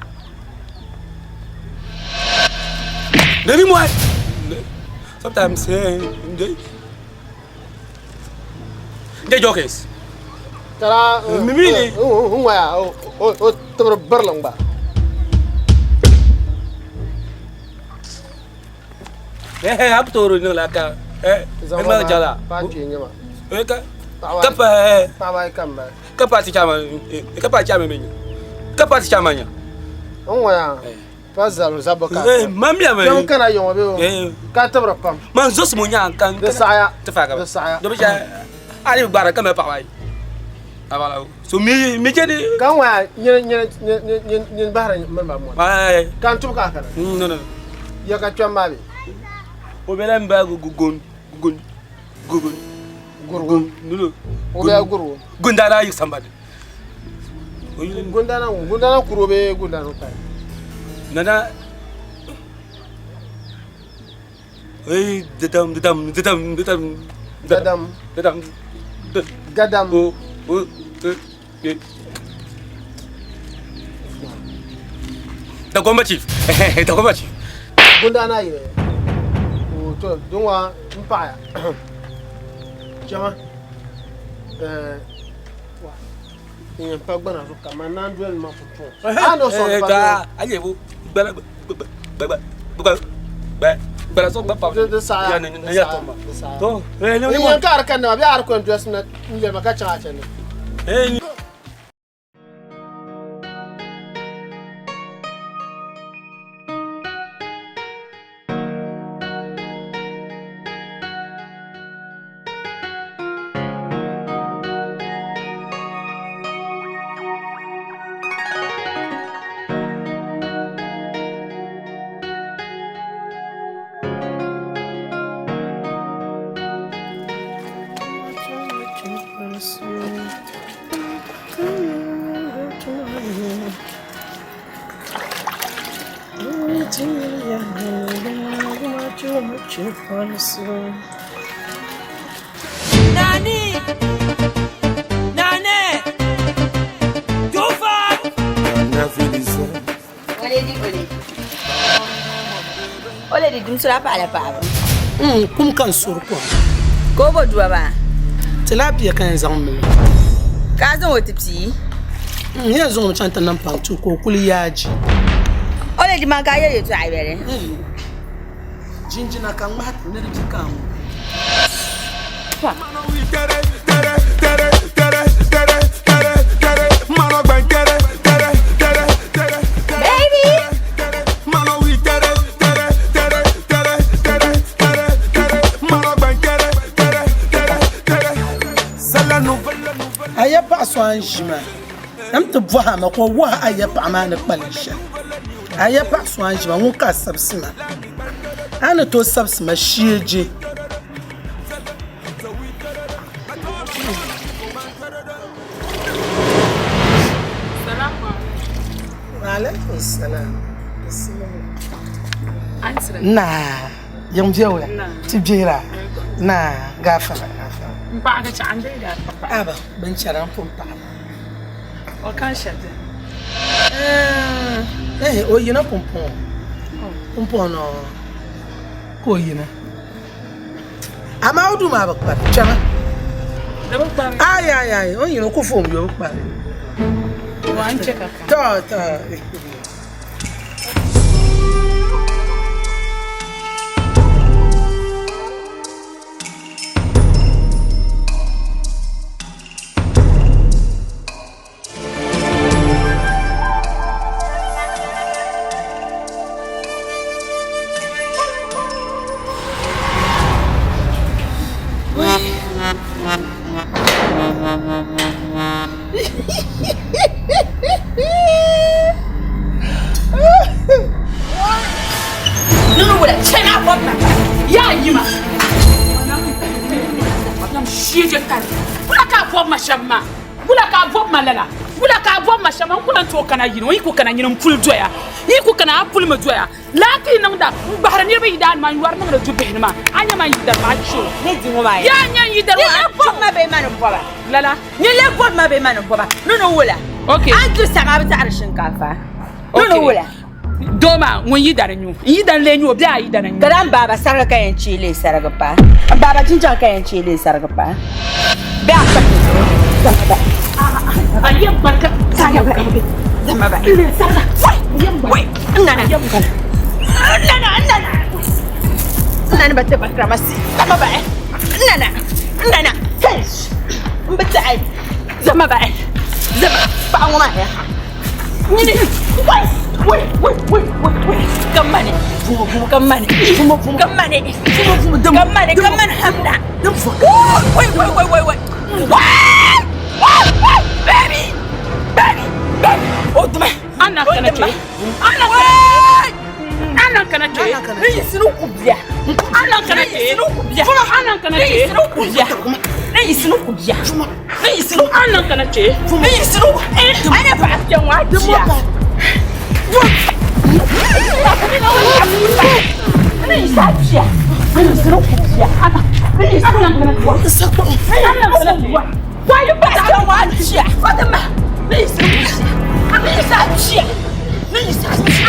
Nemi moi. Sometimes eh de jokes. Tara Mimi ni. N waya o o tibiri birili gba. Eh eh abtoro ni la ka. Eh ma jala. Pa kpe nyɛ ma. Eh ka ka pa eh Paɣaba ayi ka n bala. ka pa ti chama ka pa chama me. Ka pa ti chama nya. N waya pa zabiri zabba ka. Eh mamia me. Kpɛm kana yɔŋɔ bɛ o. Eh Ka tibiri pam. man zo mo nya kan. Di saɣaya. Te fa ka. Di saɣaya. Do bi ja ali gbara ka me pa bai. Abala. So mi mi je ni Ka n waya nyini nyini nyini nyini bahiri mini ba mɔni. ai Ka n tubi ka a kana. no no. Ya ka kpɛm maa bɛ. O bela mba gugun gugun gugun Gurugu. no no. O bɛ gurugu. Gundara yi sambadi. Gundana gundana kuro bee gundana kpali? Nana Hey, dadam dadam dadam dadam dadam dadam gadam o o e Dagomba chief Dagomba chief Gundana yili o to dinwa n paɣaya chama n yɛn pa gbana zuɣu ka man naan doli ma pumpɔŋɔ a ni sɔŋ pa a yɛ bo gbala gbala gbala gbala so gba pa di saɣaya ni ya tɔmba to n yɛn ka a di kanna maa bee a di ko yɛn dolisi na n yɛli ma ka chaŋ a chandi. Nani! Nane! Tufa! Oledi oledi. Oledi dumsira paɣala paɣaba. Kum ka n suri kom. Ka o bo dua maa? Tilapia ka yɛn zaŋ mili. Ka a zaŋ o ti pii? N yɛn zaŋ o chaŋ ti niŋ pantuu ka o kuli yaaji. Oledi man ka a yɛ yɛltɔɣa yɛli. Jinjina ka ŋmahi ti ni di di ka ŋɔ. Baby! A ya paɣa so a ni ʒi maa n ti bɔhi a ma ka o wahi a ya paɣa maa ni kpalim shɛli. A ya paɣa so a ni ʒi maa ŋun ka a sabisi ma. A ni tooi sabisi ma sheeje. Wa alaikum salam. Naa, yiŋ biɛwula, ti bihira. Naa, gaafara, gaafara. N paɣa ka chaɣa n deei daa pa paɣa. Aba, binchɛra n pun paɣa ma. O kan shɛli dini? Eh, o yina pumpɔŋɔ. Pumpɔŋɔ nɔ ka o yina. Amaa o duu maa bi kpari, kpɛma. Di bi kpari? Ayi, ayi, ayi, o ni yina o ku foom yo bi kpari. Wa n chɛ ka ka. Tɔ, tɔ. Nunu wula chana bɔb ma yaa yima shije tari wula ka bɔb ma shɛm maa wula ka bɔb ma lala wula ka bɔb ma shɛm n ku lan tooi kana yini o yi ku kana nyini n puli doya yi ku kana a puli mi doya laa ka yi niŋda n gbahiri niriba yidaanima n yɔri niŋdi dubihi nima a nya man yidari maa cho Ni di ŋɔ maa yaa nya n yidari Ni le bɔb ma bee ma ni bɔba lala Ni le bɔb ma bee ma ni bɔba Nunu wula Okay. A du saŋa bi taɣiri shinkaafa Nunu wula Doo maa ŋun yidana nyu n yidana lee nyu o bee a yidana nyu Ka n baaba sarigi ka yɛn cheei lee sarigi pa n baaba jinjɛŋ ka yɛn cheei lee sarigi pa bee a kpa zama ba a yɛn gbali ka zama ba wai n nana n nana n nana n nana ba ti ba kramasi zama ba n nana n nana n bi taɣi zama ba zama paɣa ŋɔ maa ya nyini wai wai wai wai wai wai kamani kamani kamani kamani kamani hamda wai wai wai wai wai wai baby baby baby o duma Anna kana ke Anna kana Anna kana ke ni sinu ku biya Anna kana ke sinu ku biya Anna kana ke sinu ku biya N yiɣisi ni ku bia. N yiɣisi ni a niŋ kana kpe. N yiɣisi ni a nyɛ paɣa kpɛ ŋɔ a bia. N yiɣisi a bia. N yiɣisi ni ku bia. N yiɣisi ni niŋ kana kpe. A niŋ kana kpe. Wa yi paɣa kpɛ ŋɔ a bia. Fatima. N yiɣisi ni ku bia. N yiɣisi a bia. N yiɣisi a bia.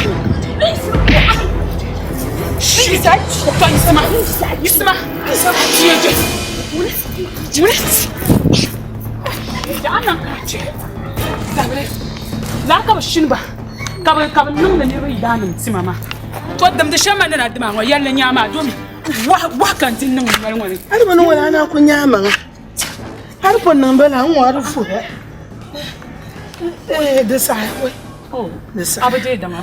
N yiɣisi ni ku bia. N yiɣisi a bia. Tɔ yiɣisima. Yiɣisima. Laa ka bi shini ba ka bi niŋdi niriba yidaannim tima maa. To dimdi shɛm man ni na dim a ŋɔ yɛlli nyaa maa domi wahu ka n ti niŋ n noli ŋɔ ni. A di bi niŋ wala a naan ku nyaa maŋa. A di pun niŋ bala n ŋɔ a di fuhi. Di saha di saha. A bi deei dama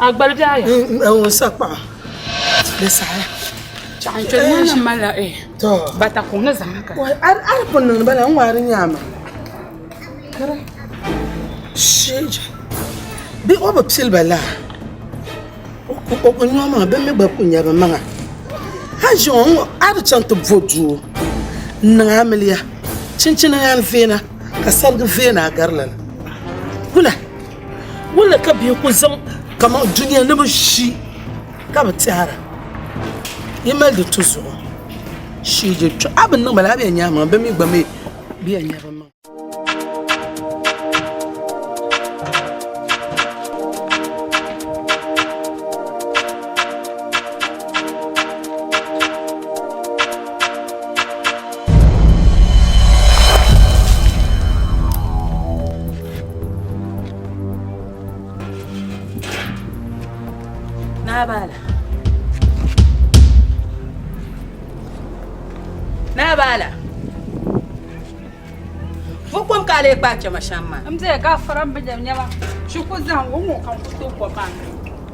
a gbali bɛ a ya. N sa kpaɣu di saha. Chaɣ n kpɛ ŋɔ na malila bata kuŋ ni zaŋ ka. A di pun niŋdi bala n ŋɔ a di nyaa maŋa. Sheeja bɛ o bi pili ba laa o ku nyo maŋa bɛ mi gba ku nya bɛ maŋa a ʒi ŋɔ ŋɔ a di chaŋ ti bo duu n niŋ amiliya chinchini lan veena ka sarigi veena a gari lala wula wula ka bihi ku zaŋ kaman dunia ni bi ʒi ka bi tɛhira yi mali di tuzuɣu sheeja a bi niŋ ba laa a bi yɛn nya maŋa bɛ mi gba mi bi yɛn nya bɛ maŋa. Naabala. Naabala. Fo kom ka a lee kpaai chɛma shɛm maa? N bɛ gaafara n bi nyɛ nyɛma shikuru zaham ŋɔ ŋɔ ka n ku tooi kom maa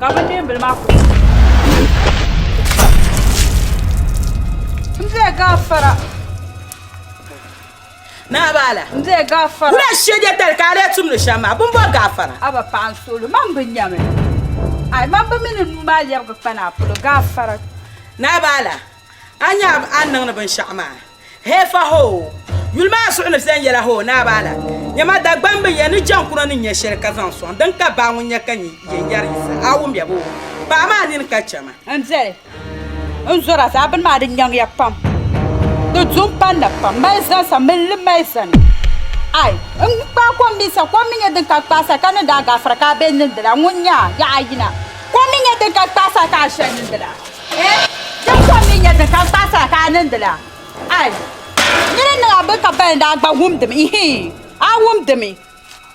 ka bi neembili maa ku n bɛ gaafara Naabaala n bɛ gaafara wula shɛja tali ka a lee tumdi shɛm maa bin bɔri gaafara a ba paɣa n suhuli man bi nyɛmi ai man bi mi ni nuu maa lɛbigi kpa naa polo gaafara Naabaala a nya a ni niŋdi binshɛɣu maa Heefa hoo! Yuli maa suhu ni viɛnyɛla hoo Naabaala. Nyama Dagbaŋ bi nya ni jaŋkuna ni nya shɛli ka zaŋ sɔŋ din ka baa ŋun nya ka yɛn yɛri Yisa a wumya boo? Paɣa maa nini ka chɛ ma. N deli n zɔra zaa bini maa di nyaŋya pam di du m panna pam mali zani sa mini li mali zani ai n kpaai kom mi sa kom mi nyɛ din ka kpaasa ka niŋdi a gaafara ka a be niŋdila ŋun nya yaɣa yina kom mi nyɛ din ka kpaasa ka a shɛli niŋdila. Eh, din kom mi nyɛ din ka kpaɣisira ka a niŋdila. Ai, nini niŋ a bini ka balindi a gba wumdimi, ihi, a wumdimi.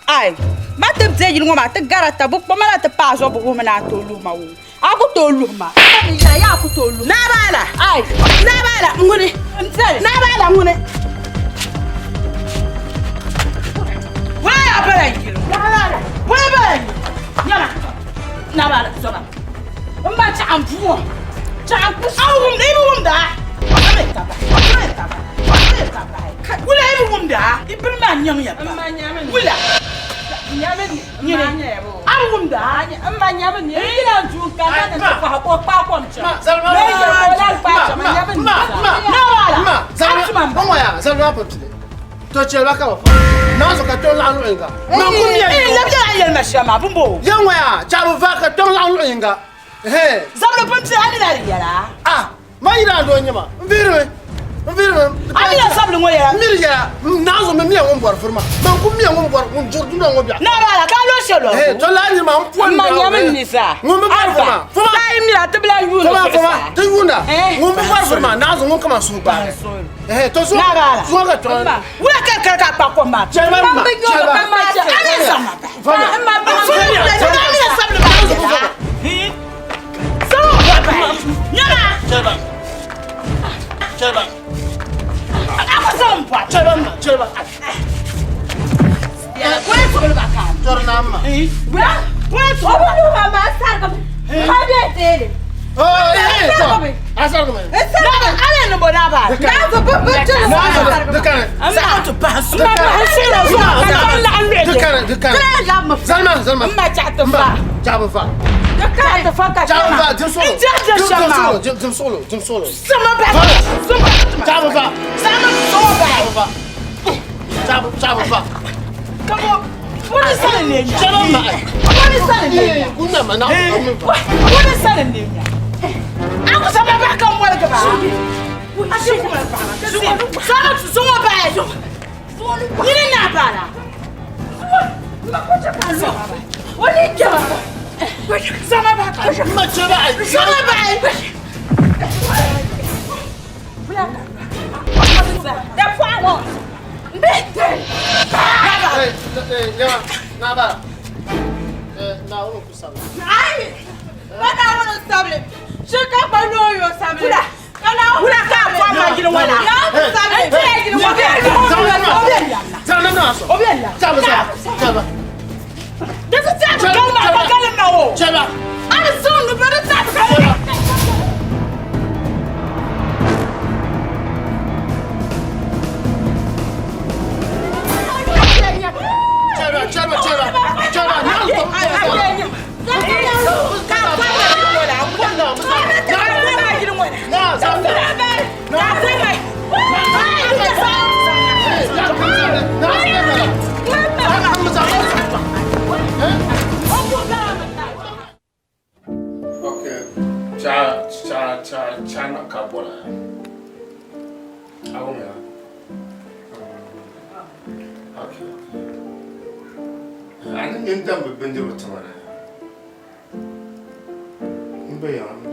Ai, ma ti be yili ŋɔ maa ti gara ta, bɛ kpɔma la ti paai zuɣu bɛ wuhimi ni a tooi luhi ma woo. A ku tooi luhi ma. Ka mi yɛla, yaa ku tooi luhi ma. Naabaala! Ai! Naabaala, ŋuni? N deli. Naabaala, ŋuni? Wala yaa bala n yili ŋɔ? Naabaala! Wala bala n yili ŋɔ? Nyama, Naabaala, zɔba. N ma chaɣa n buu ŋɔ chaɣa n ku a wumdi i bi wumda wula i bi wumda i bini maa nyaŋ ya pa wula nyini a bi wumda n ma nyami ni n yina duu ka na ni ti kɔhi ka o kpaai kom chaŋ bee yɛli ka o lahi kpaai chaŋ n nyami ni na wala a tuma n ba To chɛli ba ka bi fa. Naanzu ka kpiɔŋ laɣim luɣ yinga. Man kum ya yi. Labi yɛla yɛli ma shɛm maa bimbo. Ya ŋɔ yaa, chaɣ bi va ka kpiɔŋ laɣim luɣ yinga. Hee. Zabili pun pili a ni na di yɛla. Ah, man yi daa doo n-nyɛ ma. N vihirimi. N vihirimi. A mi la zabili ŋɔ yɛla. M mi di yɛla. Naanzu mi miya ŋun bɔri vuri maa. Man kum miya ŋun bɔri ŋun duri dundoŋ ŋɔ biɛɣu. Naawala ka a lo shɛli o. Hee, to laa nyini maa n pɔri M ma nyami ni zaa. Ŋun bi bɔri vuri maa. Fuma. Daa yi mira ti bi lahi yuuni Fuma, fuma, zuɣusaa. ti yuunda. Ŋun bi bɔri vuri maa, naanzu ŋun kaman suhu gbaagi. Naawala. Wula ka kari ka kpa kom maa. Chɛli ba ma, chɛli ba. A ni zaŋ ma bahi. Ma ba. Fuma mi la sabili maa yɛla. Sama bɔ bahi. Nyama. Chɛli ba. Chɛli ba. A ko zaŋ n bɔ. Chɛli ba ma, chɛli ba. Wula tɔgili ba ka. Tɔri naa ma. Wula. Wula tɔgili ba. O bi luhi ma, a sarigimi. Ka bɛ deeli. Chaɣu dim suɣulo. Dim suɣulo, dim suɣulo, dim suɣulo. Chaɣu va. Chaɣu va. Chaɣu, chaɣu va. Chaɣu ma. Kuna ma na. Ma cheba. Hey, hey, Lema, na ba. Eh, na unu kusabla. Chaba na so. Chaba sa. Chaba. Chaba. Chaba, chaba, chaba. Chaba, na Okay, cha cha cha cha na ka bola. Awo me. Okay. Ani nyin dam bi bindirigu tiŋa ni. N be yaŋa n be.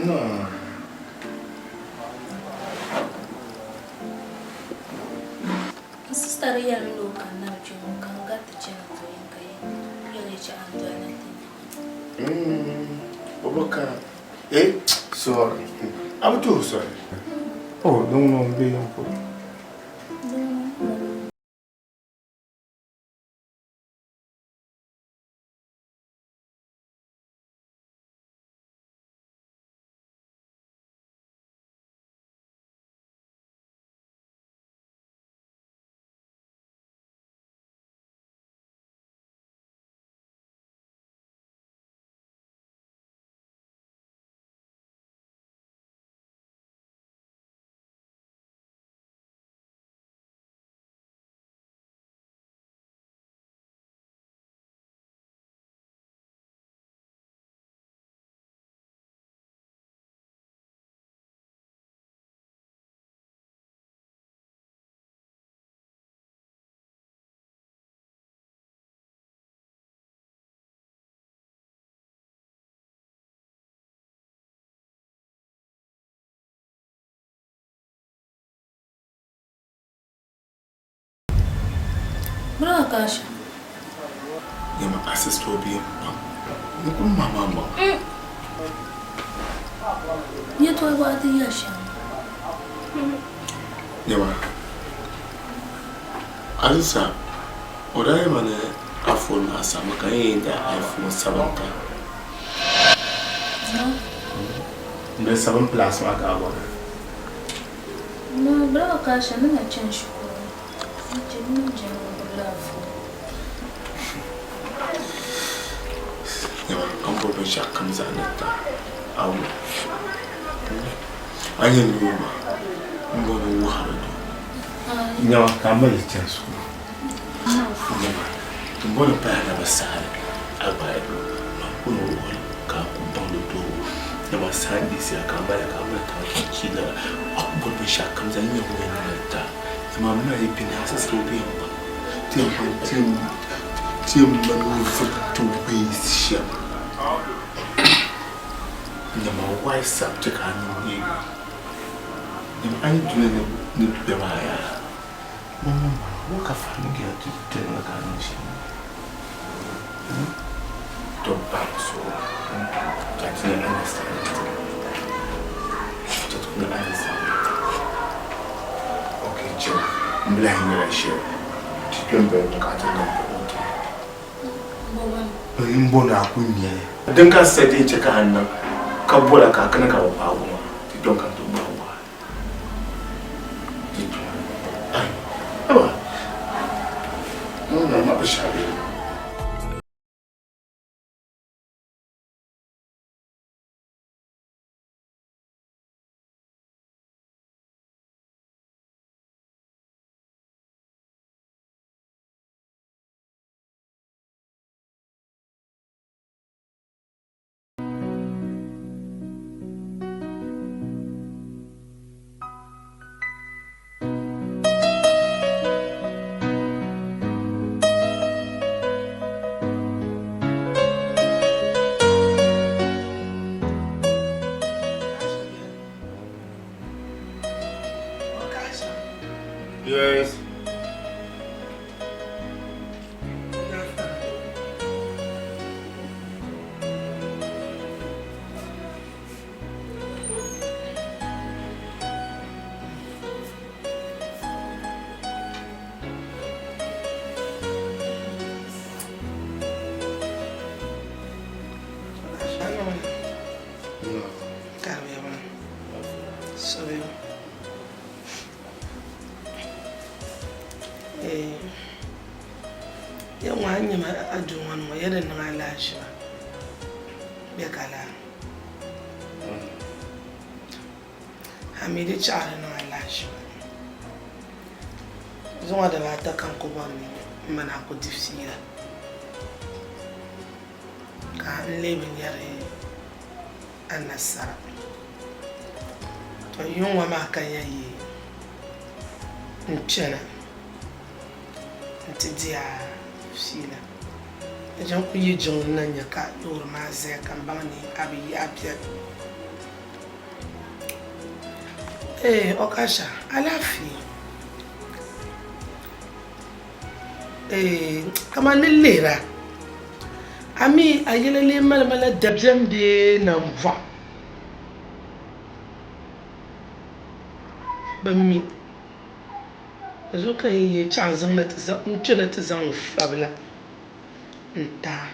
No. N sista di yɛlimi ni o kanna bi kpe ŋɔ ka n gariti chani zuɣu ka yɛli che a ni doli na ti nya ma. O bi kana. Eh, sorry. A bi tuhi soli. Oh, din ŋɔ m be yiŋ polo. Bro kasha. Yɛma assist o bia pam. N kuli ma maa maŋa. Yɛtɔɣa gba ti yɛli shɛm. Yɛma Alisa o daa yɛma ni a phone maa saɣimi ka n yɛn da iPhone 7 ta. No. N bɛ 7 plus maa ka a bɔri. No, bro kasha ni na chani shikuru. N chɛ n ni jɛma n gbubila a phone. Yɛma a ni bɔri binshɛɣu kam zaa ni ta a wum. A ni yɛn yooi ma m bɔri ni n wuhi a di duu. Yɛma ka a mali chani shikuru. Yɛma n bɔri ni paya na bi saɣi a gbaai man ku ni wuhi ka a ku baŋ di doobu. Yɛma saa n-yiɣisiya ka a mali ka a mali taŋkpaɣu chiila a ku bɔri binshɛɣu kam zaa n yɛn wuhi ni di ta. Yɛma m mali bini a sister o bɛ yɛn baŋ ti yɛn baŋ ti yɛn maneuver ti ways shɛm. Yɛma wise up chɛ ka a nini neegi. Yɛma a yi dunia ni bɛ maa yaa. Wo ka fahimgiya ti tɛriga ka a niŋ shɛm maa? To baŋ so ka ti ni understand ti ni understand. Okay, chill. M bi lahi nyɛla shɛli ti kpe m-bali ka a ti niŋ o ti. N bo ni a ku nya li. Din ka sa di chɛ ka a niŋ ka bol a ka a kana ka bɛ paag o maa, ti dɔŋ ka n ti gbaag o a. Ti dɔŋ. Ai, haba! Ŋun na ma bi shɛhi bee? Yes. Ya ŋɔ a ni nyɛ ma a duu ŋɔ ni ŋɔ ya di niŋ alahiʒiba bɛ ka laa a mi di chaɣa di niŋ alahiʒiba zuŋɔ dibaata ka n ku bɔri ni m mini a ku di fiila ka n lee bi nyari anasara. To yuŋ ŋɔ maa ka yɛn yi n kpɛna nti di a fiila. Di chaŋ ku yi jiŋli na nya ka loori maa zaya ka m baŋ ni a bi yi a beni. Eeh Okasha, alaafee? Eeh kaman ni lihira a mi a yɛla lee malimi la dabiɛm bee nambɔɣu? Bɛ mi di zuɣu ka yi yi chaŋ n-kpɛna ti zaŋ n fabila n-ti a.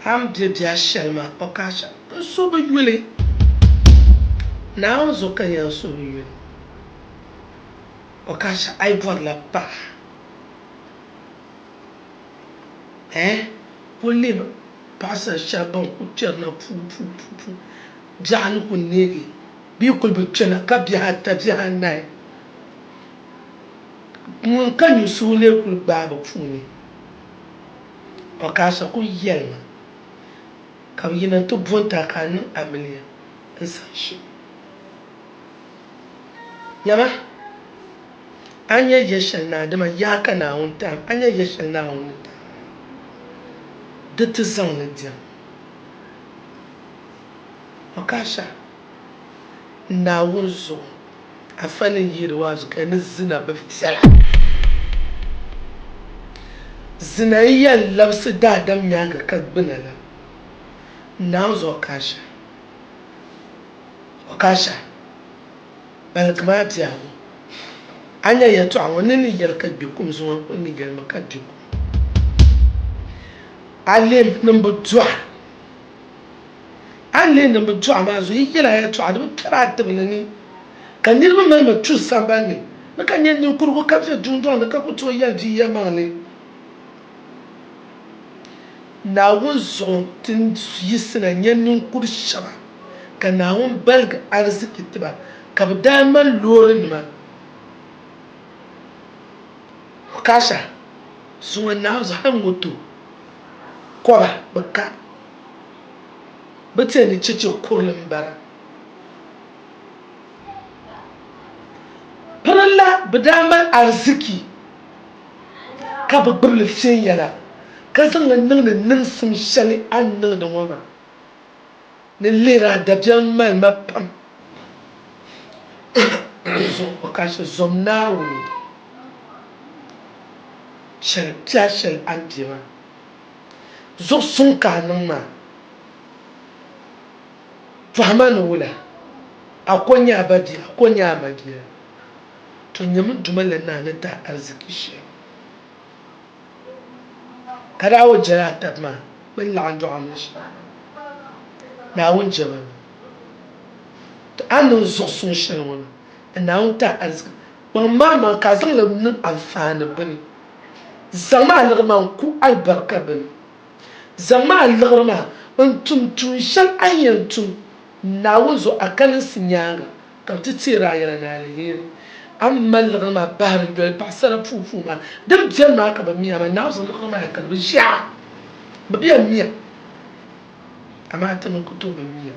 A ni be biɛhi shɛli maa, o ka shɛli, n so bi yuli. Naawuni zuɣu ka n yɛn so bi yuli. O ka shɛli, a yi bɔrila paɣa, ɛɛh, kul lihimi paɣisar shɛba bɛn kul kpɛrina puupuupuupuu biɛɣu ni kul neegi bɛ yi kul bi kpɛna ka bihi ata bihi anahi ŋun ka nyusugu lee kul gbaai bɛ puuni. Okasha kul yɛlimi ka bɛ yina nti bo n-ti a ka a niŋ amiliya n-zaŋ ʒi o. Nyama, a ni nya ya shɛli naa, dama yaa ka Naawuni ti a, a ni nya ya shɛli Naawuni ni ti a maa, di ti zaŋ li diɛm. Okasha, Naawuni zuɣu, afa ni yihi waazu ka ni zina bi viɛla. Zina n-yɛn labisi daadam nyaaŋa ka gbuna la, Naawuni zuɣu Okasha. Okasha, Baligi maa biɛhigu, a nya yɛtɔɣa ŋɔ ni ni yɛli ka gbi kum zuŋɔ n-kuli ni yɛlimi ka gbi kum. A leei ni m bi dɔɣi, a ni leei ni m bi dɔɣi maa zuɣu yi yɛl a yɛtɔɣa di bi kpɛri a tibili ni, ka niriba mali ma tuhi sambani ni ni ka nyɛ ninkurigu ka be dundɔŋ ni ka ku tooi yɛli bia yɛlimaŋli. Naawuni zuɣu ti yiɣisina nya ninkur shɛba ka Naawuni baligi ariziki ti ba, ka bɛ daa mali loorinima. Okasha, zuŋɔ Naawuni zuɣu hali moto kɔba bi ka. Bɛ ti yɛn ni cheche kurili m-bara. Pirinla bɛ daa mali ariziki. ka bi gbubi li viɛnyɛla ka zaŋ li niŋdi niŋsim shɛli a ni niŋdi ŋɔ maa ni lihiri a dabiɛm mali ma pam. Dinzuɣu o ka ʒe zom Naawuni shɛli piɛ shɛli a ni be maa. Zuɣu suŋ ka a niŋ maa. Pɔhima ni wula? A ko nyɛ a ba bia, a ko nyɛ a ma bia. To nyami Duuma la naa ni ti a ariziki shɛli. Ka daa o jɛla a taba maa bɛ ni laɣim dɔɣi a mini shɛm. Naawuni jɛma ni. To a ni niŋ zuɣusuŋ shɛli ŋɔ ni, ni Naawuni ti a ariziki. Kpaŋm a maŋ ka a zaŋ li niŋ anfaani bini. Zaŋm a liɣiri maa n-ku alibarika bini. Zaŋm a liɣiri maa n-tum tuun shɛli a ni yɛn tum Naawuni zuɣu a kalinsi nyaaŋa, ka bɛ ti teeri a yɛla ni aliheri. A ni mali liɣiri maa bahiri yoli paɣisara puupuu maa, din beni maa ka bɛ mi, amaa Naawuni zuɣu liɣiri maa ka di bi ʒe a. Bɛ bi yɛn mi a, amaa ti mi ku tooi bi mi a.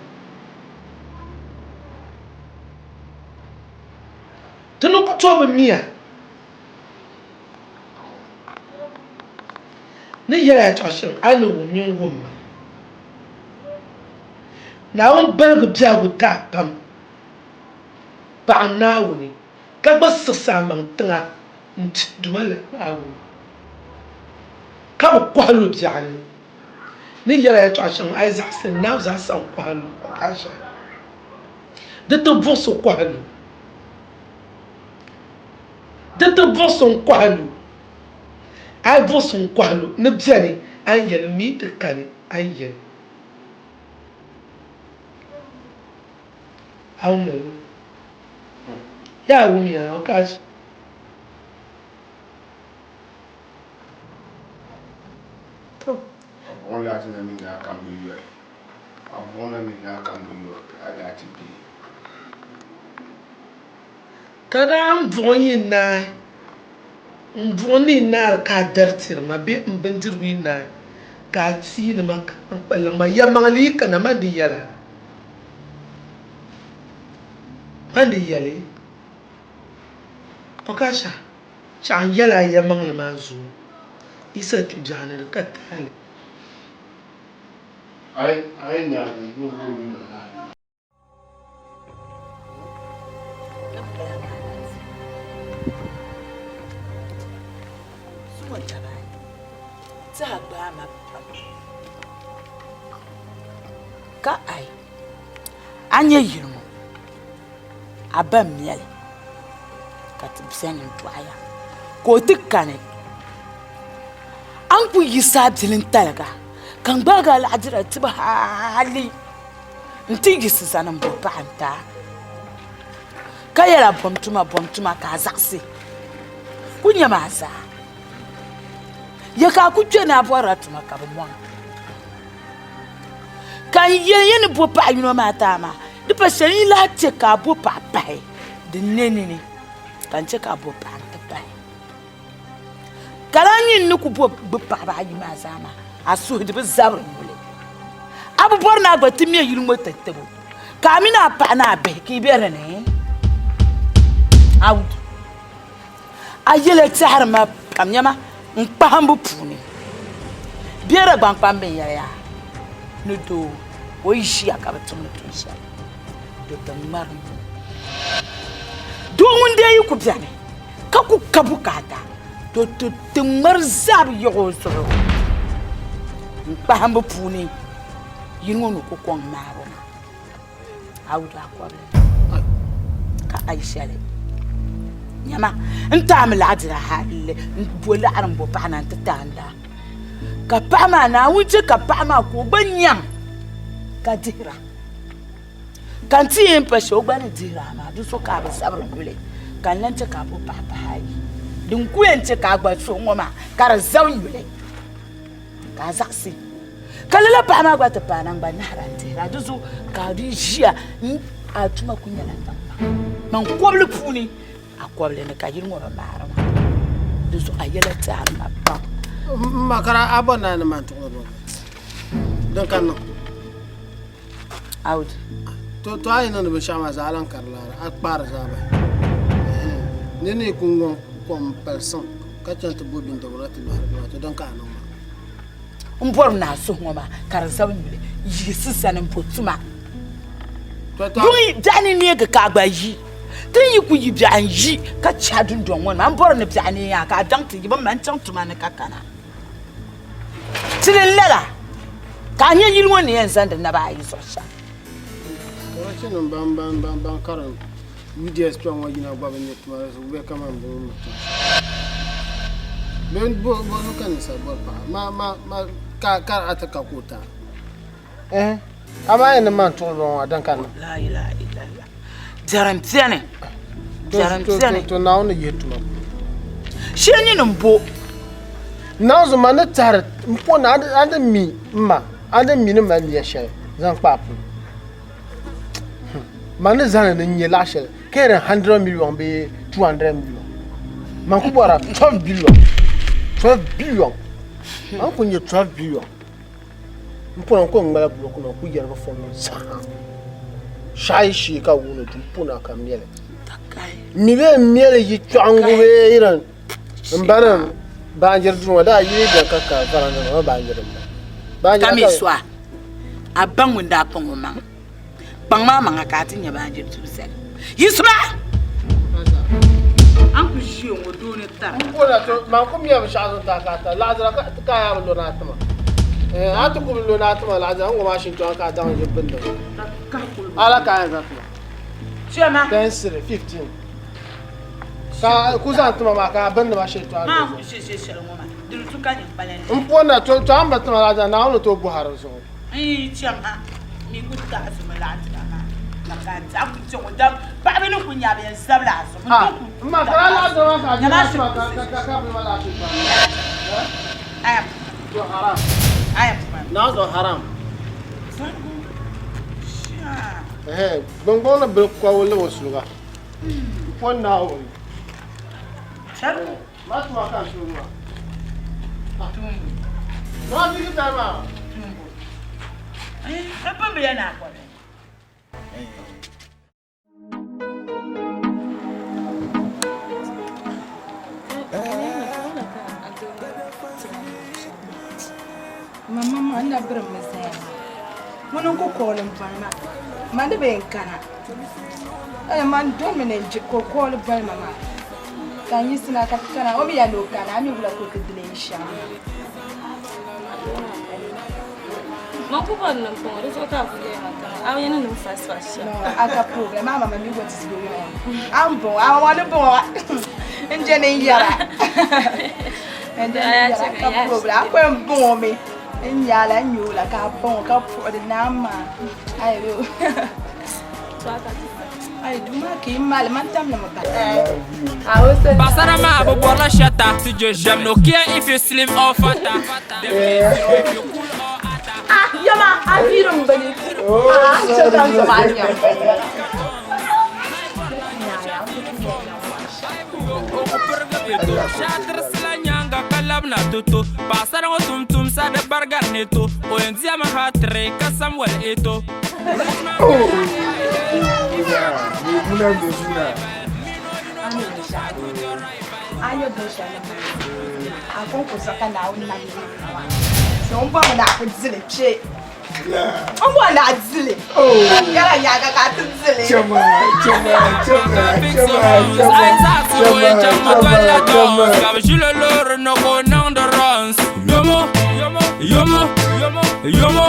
Ti mi ku tooi bi mi a. Ni yɛli a yɛtɔɣ shɛm, a ni wum nyin wummi. Naawuni baligi biɛhigu ti a pam. Paɣim Naawuni, ka gba siɣis amaŋ tiŋa nti Duuma la Naawuni, ka bi kɔhi lu biɛɣu ni. Ni yɛli a yɛtɔɣ shɛŋa, a yi zaɣisi ni Naawuni zaa sa n-kɔhi lu a Di ti buɣisi kɔhi lu. Di ti buɣisi n-kɔhi lu. A yi buɣisi n-kɔhi lu ni beni, a ni yɛli, M mi ti kani, a ni yɛli. A wum li? Yaa wumya, o ka. To, a buɣim laati na mi naa kam bi yoli. A buɣim na mi naa kam bi yoli a laati bee. Ka daa n buɣim yi naai, n buɣim ni yi naari ka a dari tiri ma bee m bindirigu yi naai ka a tiini ma ka n kpaliŋ ma, yɛlimaŋli yi kana man di yɛla, man di yɛli Okasha, Chaɣ n yɛl a yɛlimaŋli maa zuɣu, Yisa kpi biɛɣu ni di ka taali. Zuŋɔ daba ayi tiɛha gbaai ma pam ka ai a nyɛ yili ŋɔ a ba m-mɛli ka ti beni n-dɔɣi ya ka o ti kani a ni kuli yiɣisi a bili n-taliga ka n gbaagi a laɣidira tibu hali nti yiɣisi zani m-bo paɣa n-ti a ka yɛl a bom tuma bom tuma ka a zaɣisi ku nya maa zaa. Ya ka a ku kpe ni a bɔrila tuma ka bɛ mɔŋ ka n yɛli ya ni bo paɣa yino maa ti a maa, di pa shɛli yi lahi chɛ ka a bo paɣa pahi din ne nini, ka n chɛ ka a bo paɣa nti pahi. Ka lahi nyin ni ku bo gbubi paɣaba ayi maa zaa maa, a suhu di bi zabiri nyuli. A bi bɔri ni a gba ti me yili ŋɔ tatabo, ka a mini a paɣa ni a bihi ka yi be di ni? Audu, a yɛla tɛhiri ma pam, nyama n kpahimbu puuni. Bɛ Dagbaŋkpambi n-yɛli ya ni doo o yi ʒiya ka bi tumdi tuun shɛli, do ti ŋmarimi. Doo ŋun dee yi ku beni ka ku ka bukaata, to ti ti ŋmari zaa bi yiɣi o zuɣu. N kpahimbu puuni yini ŋɔ ni ku kɔŋ maabu maa. Audu Akɔbili ka a yi shɛli nyama n taami laɣidira hali n bo laɣiri n bo paɣa na n ti taai n daa ka paɣa maa Naawuni chɛ ka paɣa maa ka o gba nyaŋ ka dihira ka n ti yɛn pa shɛli o gba ni dihira amaa di so ka a bi zabiri nyuli ka n lan chɛ ka a bo paɣa pahi ayi din ku yɛn chɛ ka a gba suhu ŋɔ maa ka di zabi nyuli ka a zaɣisi Ka lala paɣa maa gba ti paai na n-gba nahira n-dihira di zuɣu ka a di ʒiya a tuma ku nyɛla tiŋ maa man kɔbili puuni a kɔbili ni ka yili ŋɔ bi maari maa di zuɣu a yɛla tɛhiri ma pam. M ma kara a bɔri ni a ni man tuɣili bɔ din ka niŋ. Audu. To to a yi niŋdi binshɛɣu maa zaa a lan kari laara a kpaari zaa bahi. Nir ni yi ku ŋɔŋ kom pali siŋ ka chaŋ ti bo bindirigu na ti lɔhiri bɛ maa to din ka a niŋ maa. M bɔri ni a suhu ŋɔ maa ka di zabi nyuli yiɣisi zani m-bo tuma. Yuŋ biɛɣu ni neegi ka a gba yi. Ti ni yi ku yi biɛɣu n-yi ka chɛ a dundɔŋ ŋɔ ni maa, m bɔri ni biɛɣu neei a ka a daŋ ti yi bɛ ma n-chaŋ tuma ni ka kana. Tili n-lala ka a nya yili ŋɔ ni yɛn zani di naba ayi zuɣu shɛm. Karachinim ban ban ban ban karim UDS kpɛŋ ŋɔ yina gba bi nya tuma di zuɣu bɛ kaman bɛ mi tuma shɛli. Bɛ bo bo ka ninsal bɔri paɣa ma ma ma ka ka a ti ka ka o ta. Eh amaa yɛn ni man tuɣili ŋɔ a dan ka niŋ. La ilaha illallah. Biɛri n biɛni. Biɛri n biɛni. To Naawuni ni yihi tuma. Shee nyini n bo. Naawuni zuɣu man ni tahiri n po ni a di mi m ma a di mi ni mali nia shɛli zaŋ kpa a polo. Man ni zani ni n nyɛ laɣ shɛli ka yɛri 100 million bee 200 million. Man ku bɔra 12 billion. 12 billion. Man ku nyɛ 12 billion. N pona n ku ŋmala buloku nima ku yɛrigi fom ŋɔ zaa. Shɛhi shee ka wuuni du n pona ka mɛli. M mi bee m mɛli yi kpɛɣiŋgu bee irin n ba nim baanjiri duu ŋɔ daa yi bɛni ka ka varanda ŋɔ baanjiri m ba. Ka mi so a, a ba ŋun daa kpaŋ o maŋa. Kpaŋ maa maŋa ka a ti nya baanjiri duu zali. Yiɣisima! A ni ku ʒiya ŋɔ doo ni tara. M pona to man ku mɛbi shɛɣu zaŋ tahi ka a ta laɣizira ka a yaa bi lo ni a tima. A ti ku bi lo ni a tima laɣizira n ŋɔ maa shintɔŋ ka a daŋ ʒi bindi ŋɔ. Ala ka a yɛn zaŋ tima. Chema. 10 cedi 15. Ka ku zaŋ tima maa ka a bindi ma shee to a Maa ku she she shɛli ŋɔ maa di di tu ka nyɛ kpalɛn. M pona to to a ni bi tima laɣizira Naawuni ni tooi bɔhiri di zuɣu. N yi chema mi ku taɣisimi laɣizira maa ka ka a ku che ŋɔ dam paɣaba ni ku nya bɛ yɛn zabila a zuɣu. Ha m ma ka a laɣizira maa ka a jɛma tima ka ka ka bindi ma laɣ shee to a To haram. Naawuni zuɣu haram. Gbungbɔŋ ni bili kɔbu lib o suliga. M po Naawuni. Ma tuma ka n tumdi maa. Maa bigi tali maa. Mama ma n na birimmi zaya maa ŋuni n ku kooli m boli ma ma ni bee n kana man dolimi ni n ka o kooli boli ma maa ka n yiɣisina ka ti kana o mi yɛli ni o kana a mi wula ka o ti delay shɛm maa. Man ku bɔri ni n kpaŋ o di zuɣu ka a kuli yɛli ma kama a yɛn ni niŋ fast fast shɛm. No, a ka problem. A mama mi what is going on. A ni bɔŋɔ, a mama ni bɔŋɔ n je ni n yɛra. N je ni n yɛra, a ka problem. A kuli n bɔŋɔ mi n nyala n nyoola ka a bɔŋɔ ka puɣiri naa maa. Ayi o. Ayi duu maa ka yi mali man tamli mi bahi. Paɣasara maa bi bɔrila shɛta Dem no care if you slim or fatter Dem care if you cool or hotter. Ah, yama, a virim bini. Ah, chɛ ka n zuɣu a nyam. Shatirisila nyaaŋa ka labina ti to Paɣasara ŋɔ tumtumsa di barigari ni to O yɛn diɛmi hatiri ka Samuel Eto'o. A nyɛ binshɛli a kɔŋko zuɣu ka Naawuni nam so n bɔri ni a ku dili kpe n bɔri ni a dili ka biɛla nyaaŋa ka a ti dili Ka bɛ ʒila loori ni ka o niŋdi runs Yomo, yomo, yomo, yomo.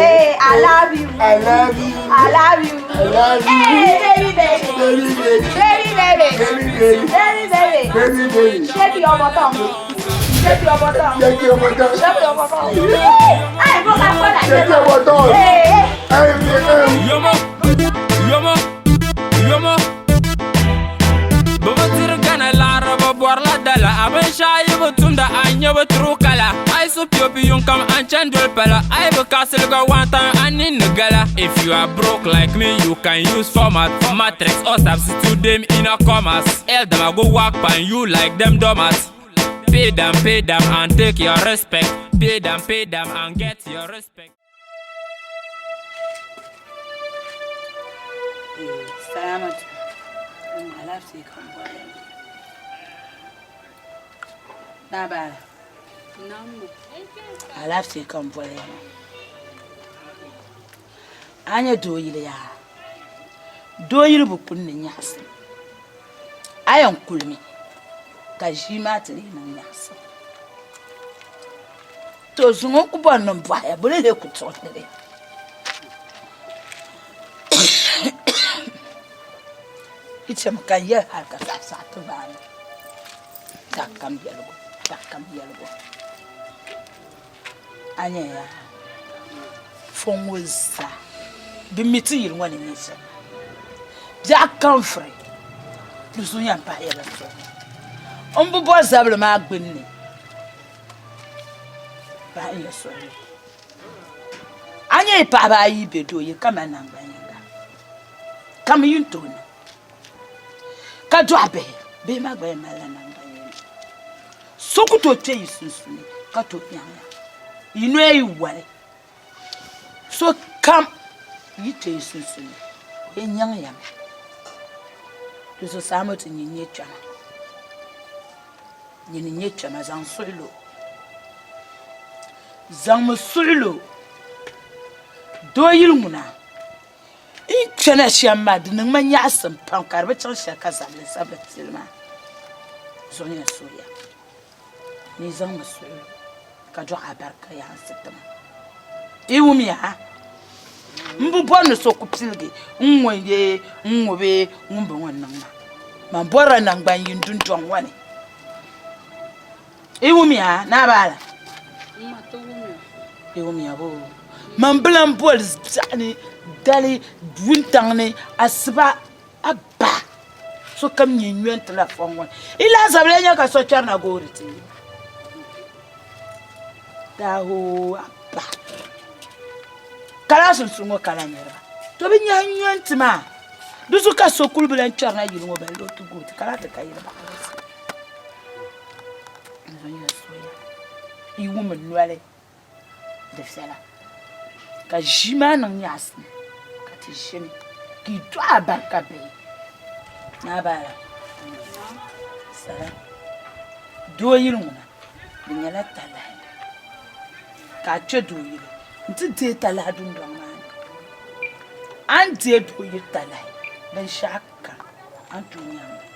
Hey, I love you. I love you. I love you. I love you. Hey, baby, baby. Baby, baby. Baby, baby. Baby, baby. Baby, baby. Baby, baby. Shake your bottom. Shake your bottom. Shake your bottom. Shake your bottom. Hey, go back for that. Shake your bottom. Hey, hey. Hey, hey. Yomo, yomo, yomo. Bɛ bi tiri Ghana laɣiri bɛ bɔrila dala A binshɛɣu yi bi tumda a nya bi tiri o kala A yi su piyopi yuŋ kam a ni chani doli pala A yi bi kaɣisiliga wantaŋ a nini ni gala If you are broke like me you can use format Matrix or substitute them in a commas Eldama go work pan you like them doormats Pay them, pay them and take your respect Pay them, pay them and get your respect Salamatu alaafee ka n bɔri naa baala alaafee ka n bɔri a nyɛ doo yili yaa doo yili bi kuli ni nyaɣasim a yɛn kulimi ka ʒii maa ti lee niŋ nyaɣasim To zuŋɔ n ku bɔri ni n bɔhiya bɛ ni lee ku tuɣi ni li. Yi chɛmi ka n yɛli hal ka saɣisaɣi ti baai ni. Saha kam yɛligu, saha kam yɛligu. A nya yaa, fɔŋ ŋɔ zaa bɛ mi ti yili ŋɔ ni nyɛ shɛm. Biɛɣu kam vuri di zuɣu yɛn pahi ya bɛ zuɣu. M bi bɔri zabili maa gbunni pahi n ya suhuri. A nya yi paɣiba ayi be doo yi ka mali naŋgban yinga, ka mi yi ni tooi niŋ ka dɔɣi bihi, bihi maa gba yɛn malila naŋgban yini. So ku tooi kpe yi sunsuuni ka tooi nyaŋ ya. Yi noya yi wali, sokam yi kpe yi sunsuuni, o yɛn nyaŋ ya mi. Di zuɣusaa ŋɔ ti nyin nyɛ kpɛma, nyini n-nyɛ kpɛma zaŋ suhi lo. Zaŋmi suhi lo doo yili ŋuna. N kpɛna shɛm maa di niŋ ma nyaɣisim pam ka di bi chaŋ shɛli ka zabili zabili pili maa zuɣu nyɛla sooya ni yi zaŋmi suhi lo ka dɔɣi abarika yaansi ti ma. Yi wumya? M bi bɔri ni so ku piligi n-ŋɔ bee n-ŋɔ bee ŋumbɔŋɔ n-niŋ ma. Man bɔrila naŋgban yini dundɔŋ ŋɔ ni. Yi wumya Naa Baala? Yi wumya boo? Man bi lan boli biɛɣuni dali wuntaŋ ni asiba a ba sokam nyɛ nyɔni ti la fɔŋ ŋɔ ni. Yi lahi zabila nya ka so kpɛrina goori ti. Daahoo a ba. Ka laa sunsuuni ŋɔ ka la niriba. To bɛ nyahi nyɔni ti maa. Di zuɣu ka so kuli bi lan kpɛrina yili ŋɔ balli o ti gooi ti ka lahi ti ka yili baɣalisi. Yi wum n noli di viɛla ka ʒii maa niŋ nyaɣisim ka ti ʒini ka yi dɔɣi abarika bihi. Naa Baala, Salam, doo yili ŋuna di nyɛla talahi ka a kpe doo yili nti deei talahi dundɔŋ maa ni. A ni deei doo yili talahi binshɛɣu kam a ni tooi nyaŋ li.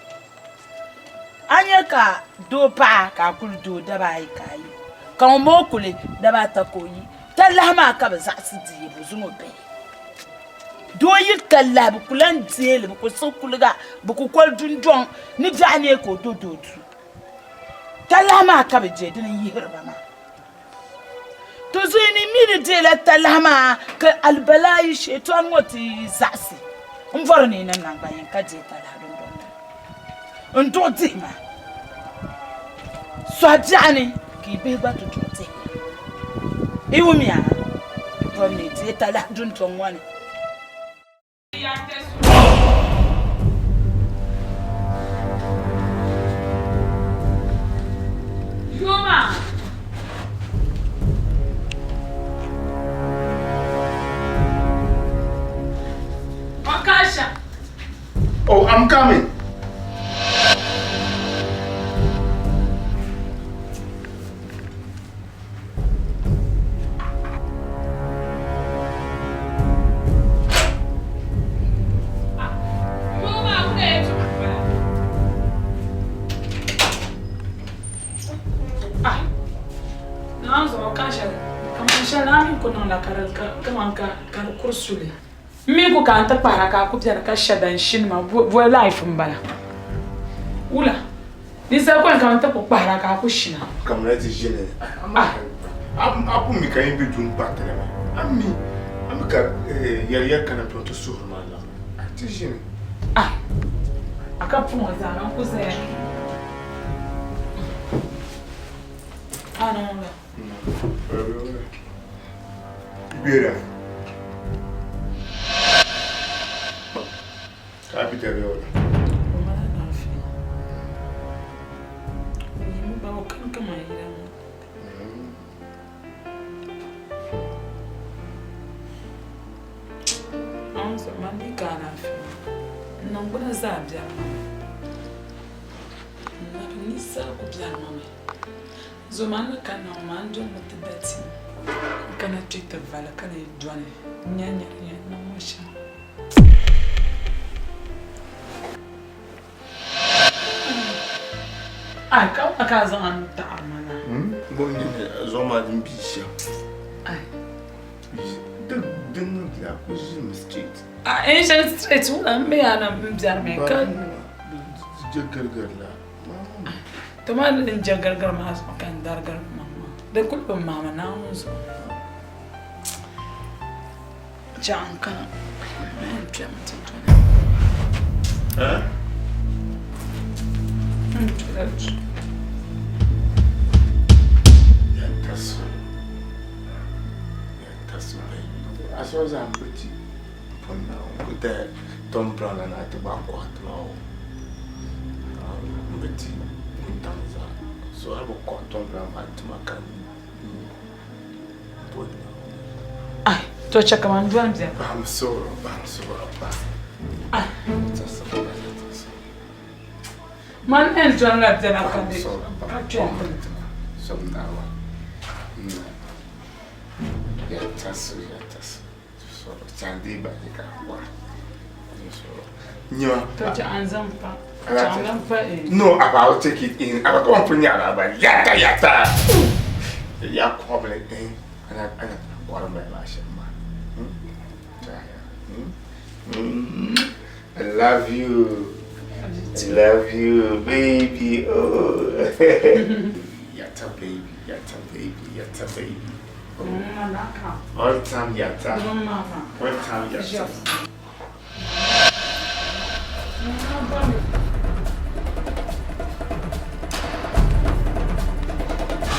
A nya ka doo paɣa ka a kuli doo daba ayi ka a yi, ka ŋun mi kuli daba ata ka o yi. Talahi maa ka bɛ zaɣisi deebu zaŋ o bihi. Doo yi talahi bɛ ku lan deei li, bɛ ku siɣi kuliga, bɛ ku koli dundɔŋ ni biɛɣu neei ka o do doo duu. Talahi maa ka bɛ je, dini n-yihiri ba maa. To zuyu ni mi ni deela talahi maa ka alibalaayi sheetɔni ŋɔ ti zaɣisi m-bɔri ni yi niŋ naŋgbanyin ka deei talahi dundɔŋ ni n-duɣi dihi maa sɔhi biɛɣu ni ka yi bihi gba ti duɣi dihi maa. Yi wumya? Bɔri ni yi deei talahi dundɔŋ ŋɔ ni. Oh, I'm coming. M mi ku ka n ti kpahira ka a ku beni ka shɛdanshinima bo life m-bala. Wula? Ninsal ko ka n ti ku kpahira ka a ku shina. Kamina ti ʒini a pun mi ka yi be duu n-kpariti li maa. A mi a mi ka yɛriyɛri kana nti ti suhiri ma la. A ti ʒini. A a ka puŋ zaa n ku zaya. A niŋ wula? Gbera. Ka a bi dabiya wala? O mali alaafee. O yimi ba o kani kaman yila ŋɔ. Naawuni man dii ka alaafee n niŋgbuna zaa biɛri ma mi. N nabi ninsal ku biɛri ma mi. Zo man ni kanna ŋɔ maa n dolimi ti da tim. N kana kpe ti vali ka lee dɔni n-nya nyari yɛn niŋ ŋɔ shɛm. Ai, ka wula ka a zaŋ a nuu taɣiri ma naa? Bo n-nyɛ zuɣu maa din bii shɛm. Ai. Di niŋ ti. la, a kuli ʒimi straight. A n ʒini straight wula m mi a na m biɛrimi ka. Je girigiri la. To maa ni n je girigiri maa zuɣu ka n darigiri m maŋ maa. Di kuli bi maami Naawuni zuɣu. Chaŋ n kana n yɛn kpɛmi ti doli. N kpɛla duu. Tom Brown la na ti gba kɔhi ti ma o n bi ti wuntaŋ zaa so hali bi kɔhi Tom Brown maa ti ma ka To chɛ ka man doli bɛ. I'm sorry, I'm sorry, Abba. Man en doli la bɛ na ka di ka kpɛ To chɛ an zaŋ pa. Chɛ an zaŋ pa eh. No, Abba, I will take it in. Abba, come on, put me out, Abba. Yatta, yatta. Ya kɔbili, eh. Ana, ana, kɔri mali maa shɛm maa. I love you. I love you, baby. Oh. Yatta, baby. Yatta, baby. Yatta, baby. Oh. All time, yatta. All time, yatta.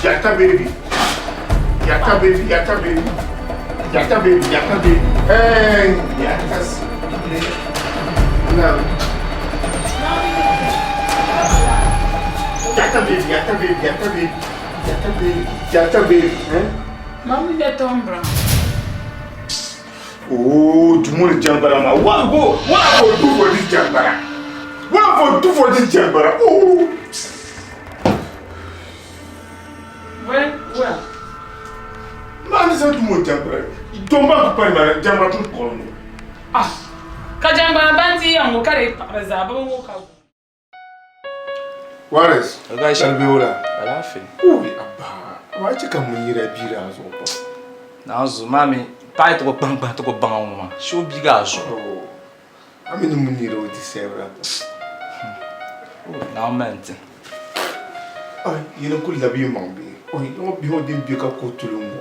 Yatta baby. Yatta baby, yatta baby. Yatta baby, yatta baby. Hey, yatta. No. Yatta baby, yatta baby, yatta baby. Yatta baby, yatta baby. Eh? Mami ya Tom Brown. Oh, Jumuli Jambara ma. What go? What I go do for this Jambara? What I go do for this Jambara? Oh. Well, well. Ma ni sa Jumuli Jambara. Domba ku pa ma Jambara kun ko no. Ah. Ka Jambara ban ti yan go kare paɣaba zaa bi ŋɔ ka. Waris. Salbi wula. Alaafee. Ui abba. Wa che ka mun yira bira zuɣu pa. Naanzu maa mi paɣa yi ti ku kpahi kpahi ti ku baŋ ŋɔ maa shee o bia a zuɣu. A mi ni mun yira o ti sɛbira. Naawuni mali n-ti. Oi, yini ku labi yi maŋ bihi. Oi, ŋɔ bihi ŋɔ din be ka ko tulim ŋɔ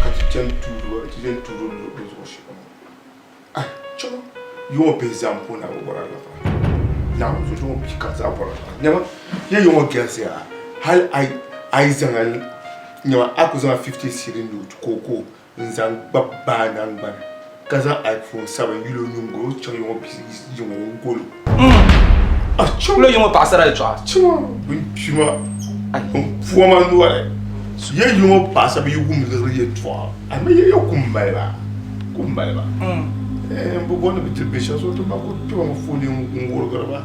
ka ti chani tuuri ti chani tuuri luɣili zuɣu shɛm ŋɔ. Ai, chama yi ŋɔ bihi zaa m-puhi na bi bɔri alafa. Naawuni zuɣu ŋɔ bihi ka zaa bɔri alafa. Nyama, ya yi ŋɔ galisiya hali a yi zaŋ a nyama a ku zaŋ 50 cedi note kookoo n-zaŋ gbabi baa nangbani ka zaŋ iPhone 7 yuli o nyingoli o chaŋ yi ŋɔ bihi yi ŋɔ n-gol o. A chama. Kulo yi ŋɔ paɣasara yɛltɔɣa. Chama n kpima n puama noli. Ya yi ŋɔ paɣasara yi wum liɣiri yɛltɔɣa a mi ya ku mali ba ku mali ba. N bi bɔri ni bɛ tiri binshɛɣu so ti ba ku kpɛma ŋɔ fooni n wurigiri ba.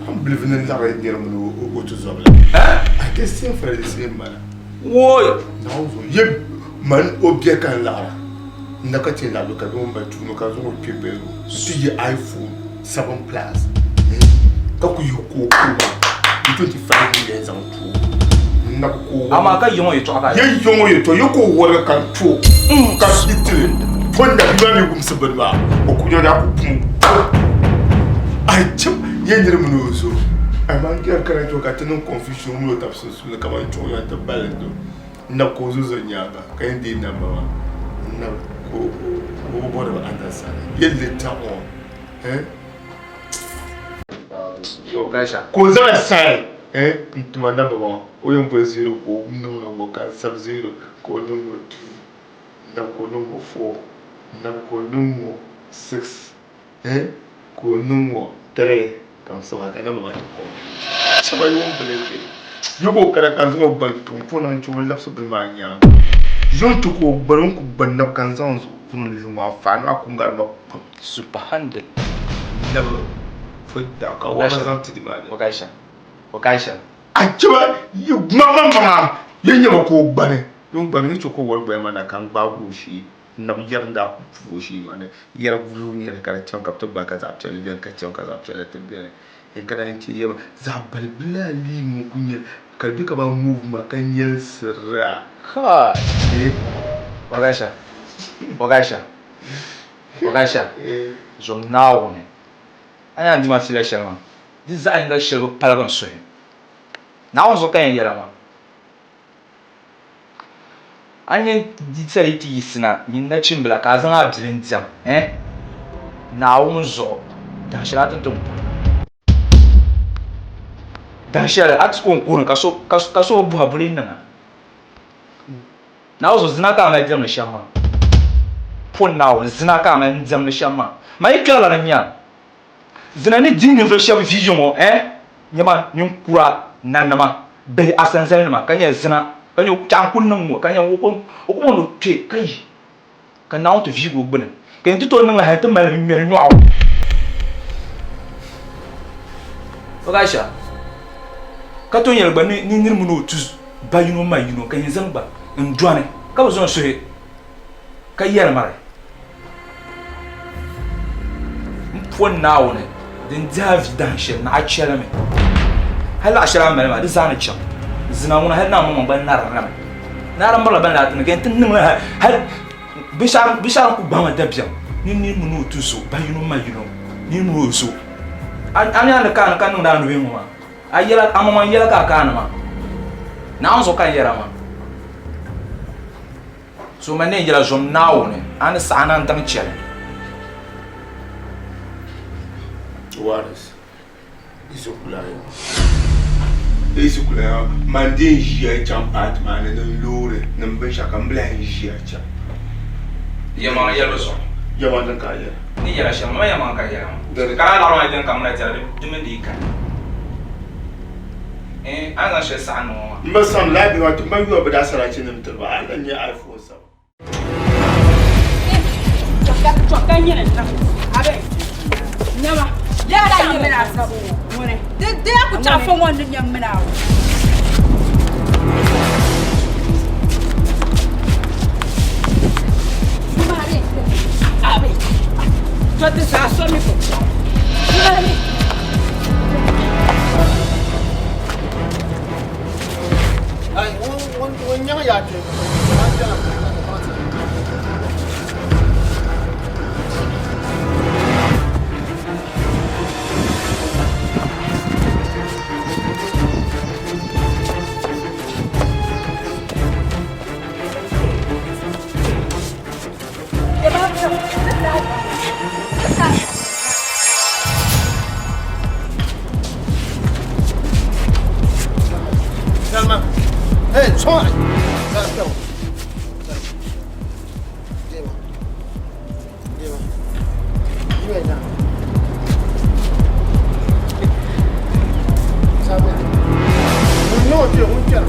An bilivi ni liɣiri niri mini o tizɔbila. I guess same for the same manner. Woi! Naawuni zuɣu ye mani o bɛ ka n laɣira n na ka ti laɣiri ka bɛ mali tuuni ka zaŋ o kpe bɛligu n ti ye iPhone 7 plus ka ku yi ka o ku ma n 25 million zaŋ ti o n na bi ku o Amaa ka yiŋ o yɛtɔɣa ka ye yiŋ o yɛtɔɣa ye ka o wɔrigi ka n ti o ka bi tili pɔn na bia maa mi wumsi bini maa o ku nyɛla ku pum ai chim ye niri mini o zo amaa n kɛri kana kpɛ ka ti niŋ confusion mini o tabi sunsuuni kamani chuɣu yɛn ti bali do n na ka o zo zo nyaanga ka yɛn deei namba maa n na ka o bɔri bi understand ye later on eh ka o zaŋ sign eh n tuma namba maa o yɛn boli zero ka o niŋ ŋɔ ka n sabi zero ka o niŋ ŋɔ two n na ka o niŋ ŋɔ four n na ka o niŋ ŋɔ six eh ka o niŋ ŋɔ three ka n sabi ka namba maa ti kɔŋ shɛba you won't believe it yi ka o kana ka n zaŋ o gbali ti o n puhi na n chɛ o labisi bini maa nyaanga yuŋ ti ka o gbali o ni ku gbali nabi ka n zaŋ n zuɣu pini n lu maa faani maa ku ŋari ma pam Super handle. Nabi fo da ka wɔɣa zaŋ ti di maa ni. O ka shɛm. O ka shɛm. A chɛba maŋmaŋ ya nyɛma ka o gbani ni gbani ni chɛ ka o wɔri gbaya maa na ka n gbaagi o shee n-nabi yɛri n-daa ku puhi o shee maa ni yɛri buluu n-nyɛ li ka di chaŋ ka bɛ ti gbaai ka zaɣ piɛlli beni ka chaŋ ka zaɣ piɛlli ti beni n ka naan chɛ yɛma zaɣ balibali ayi ŋɔ ku nyɛ ka di be kaman move maa ka nyɛlisira. Kai! O ka shɛm. O ka shɛm. Wakasha, zom Naawuni. A ni yɛn di ma fiila shɛli maa, di zaɣ yinga shɛli bi paligi n suhi. Naawuni zuɣu ka n yɛn yɛla maa. A ni yɛn di sali yi ti yiɣisina, nyin nachimbila, ka a zaŋ a bili n-diɛm, eh? Naawuni zuɣu, dahin shɛli a ti ni ti n kuhina. Dahin shɛli a ti ku n kuhina ka so bi buhi a buli n-niŋ a. Naawuni zuɣu zina ka a mali diɛmdi shɛm maa. Pon Naawuni, zina ka a mali n-diɛmdi shɛm maa. Man yi kpɛrila ni nya zina ni di ninvuɣ shɛb vi yi ŋɔ, eh, nyama ninkura, nanima, bihi, asanzalinima, ka nya zina, ka nya tɛha n-kul niŋ ŋɔ, ka nya o ku bɔŋɔ ni o kpe ka yi, ka Naawuni ti viigi o gbini, ka yɛn ti tooi niŋ li hal nti mali ŋmɛri nyɔɣu. Aisha, Ka tooi yɛli gba ni nir mini o tu ba yino ma yino ka yɛn zaŋ gba n-dɔni ka bi zaŋ suhi ka yɛli ma li. M po Naawuni din dihi a vi dahin shɛli ni a chɛlimi. Hal laɣ shɛli a ni mali maa di zaa ni chaŋ. Zina ŋuna hal naa maŋmaŋ gba naririmi. Naa di mirila bɛn daa ti ni ka yɛn ti niŋ li hal binshɛɣu din kul gbahi ma dabiɛm ni nir mini o tuzo ba yino ma yino nir mini o zo. A mi a ni kaani ka niŋdi a nuhi ŋɔ maa, a yɛla, a maŋmaŋ yɛla ka a kaani maa. Naawuni zuɣu ka n yɛra maa. So man ni yɛn yɛla zom Naawuni, a ni saɣi na n-daŋ chɛli. Waris, Izukulaya, man di n ʒiya chaŋ paati maa ni ni n loori ni n binshɛɣu ka m bi lahi ʒiya chaŋ. Yɛlimaŋli yɛlibu zuɣu. Yɛlimaŋli din ka a yɛla. N ni yɛla shɛm, man yɛlimaŋli ka n yɛla maa. Ka lala laɣiri maa din ka muna dɛra di mini di yi kani. Eh, a ni zaŋ shɛli saɣim niŋ o maa. M ba Sam, lala bihi maa ti ma yɔri bɛ daa sarati nim tiri ba, a ni lahi nya iPhone 7. Ŋun nyaŋ yaa kpe. Salma. Hey, sɔŋ. Salma. Dema. Dema. Dema ina. Salma. No, tío, un tío.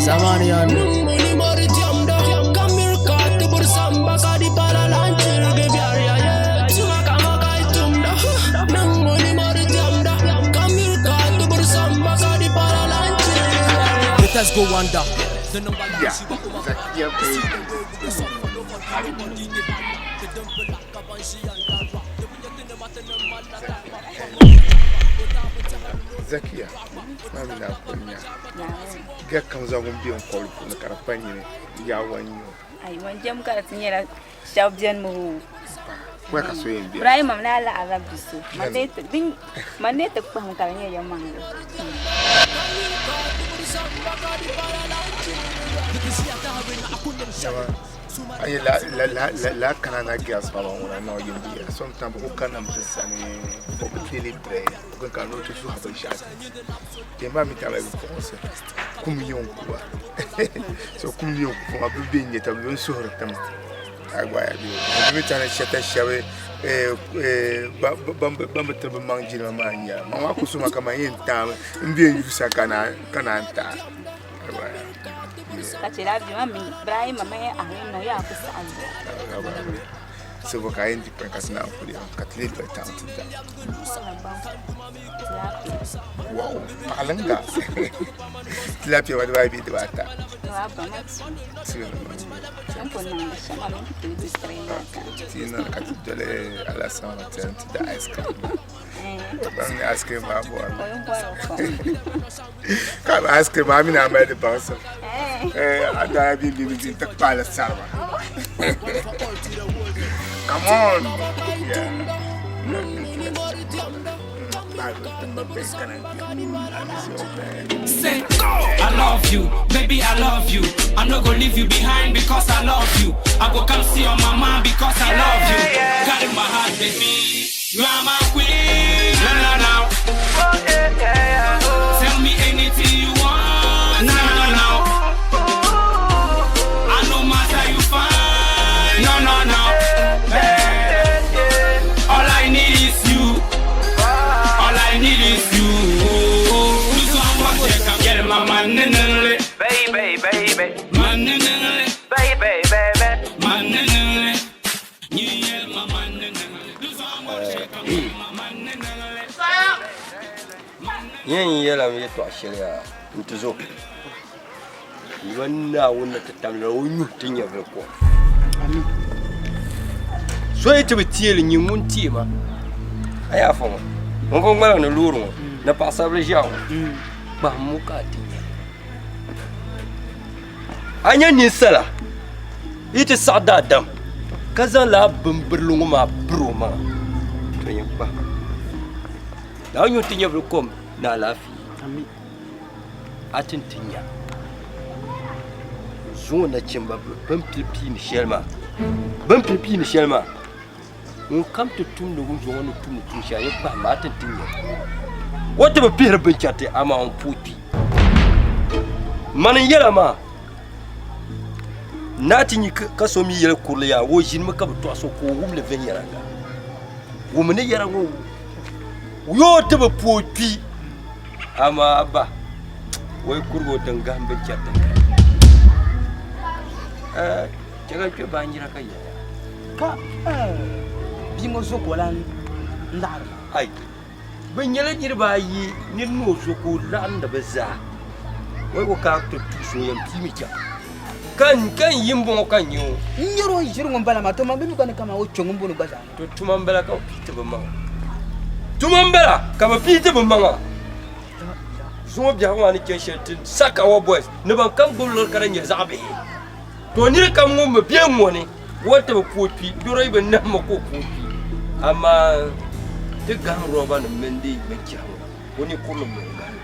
Samaniya Let's go wonder. Yeah, Zakiya baby. Zakiya, maa mi na kunya. Ga kam zaŋ ŋun bɛ n kɔbili puuni ka di pa nyini yawa n nyɛ o. Ayi ŋun jɛm ka di ti nyɛla shɛba bɛni mi hoo. Waya ka so yɛn bɛ. Ibrahim mi naa laɣirila bi so man dee ti kpahim ka di nyɛ yɛlimaŋli. Ayi la la la la la kana na girls ma ban ŋuna na yin biya sometimes ko kana mi sani o bi tili bre o kan no to su ha bin sha de ma mi tala bi puɣinsi kum yin kuba so kum yin kuba bi be nyɛ ta bi suhuri tam a gba ya bi mi tana shɛta shɛbi ban bi tiri bi maŋ jilima maa n-nyɛ maŋ maa ku suma kaman yɛn taami n be n yusa ka naan taai Ka che la bi ma mi Ibrahim ma ya a no ya ku sa So ka yɛn di pɔi ka ti naan kuli ka ti lee doli taŋ ti da. Wow, paɣalinga. Tilapia ma dibaayi bee dibaata. Ti niŋ ka ti doli Alasan Hotel nti da ice cream. Ban ni ice cream maa bɔri. Ka ice cream maa mini a mali di baŋsim. A daa bi bi bi ti kpaali sarima. Come on. Yeah. Say, I love you, baby, I love you. I'm not gonna leave you behind because I love you. I go come see your mama because I love you. Carry my heart, baby. You are my queen. No, no, no. Tell me anything you want. No, no, no. I no matter you find. No, no, no. All I need is you. All I need is you. This one was check up. Get my man in the Baby, baby. Man in the Baby, baby. Man in the Yeah, my man in the This one was check up. My man in the Yɛn yɛla n yɛtɔɣa shɛli yaa n ti zo Yuma Naawuni ni ti tamla o nyuhi ti nyɛvili kom. So yi ti bi teei li, nyin ŋun teei ma. A yi afa ŋɔ, ŋun pun ŋmaligi ni loori ŋɔ ni paɣisaribila ʒiɛɣu ŋɔ, kpahimmi o ka a ti nya. A nya ninsala yi ti saɣi daadam ka zaŋ lala bimbirili ŋɔ maa biri o maŋa, to nyin kpahim. Naawuni nyuhi ti nyɛvili kom ni alaafee. A ti ni ti nya zuŋɔ nachimba bɛn pili piini shɛli maa, bɛn pili piini shɛli maa, ŋunkam ti tumdi wunzuŋɔ ni tumdi tuun shɛli, yi kpahim a ti ni ti nya. O ti bi pihiri binchɛriti, amaa o ni pooi kpi. Mani n-yɛla maa, naa ti nya ka so mi yɛli kurili yaa, o ʒinimi ka bi tɔɣis o ka o wum li viɛnyɛliŋga. Wummi ni yɛra ŋɔ yoo ti bi pooi kpi. Amaa a ba, o yi kurigi o tiŋ gahim binchɛriti eh, chɛ ka kpe baanjira ka yɛliya. Ka bia ŋɔ zo ka o lan laɣiri ba. Ai, bɛ nyɛla niriba ayi, nir ni o zo ka o laɣindi bɛ zaa. O yi ku kana ti tuɣisi o yɛn piimi chaŋ. Ka n ka n yi m-bɔŋɔ ka n nya o. N nyari o ʒiri ŋun bala maa, to man bi mi gba ni kaman o kpe ŋun bɔni gba zaa. To tuma m-bala ka bɛ pii ti bɛ maŋa. Tuma m-bala ka bɛ pii ti bɛ maŋa. Zuŋɔ biɛhigu maa ni chani shɛli ti Sakawa boys ni ban kam gbubi liɣiri ka di nyɛ zaɣ bihi. To niri kam ŋun bi be ŋ-ŋɔ ni o ti bi pooi kpi, doro yi bi nahim o ka o pooi kpi. Amaa ti gahim rɔbanima mini di binchɛhi ŋɔ, o ninkurili m-bɔŋɔ gahim.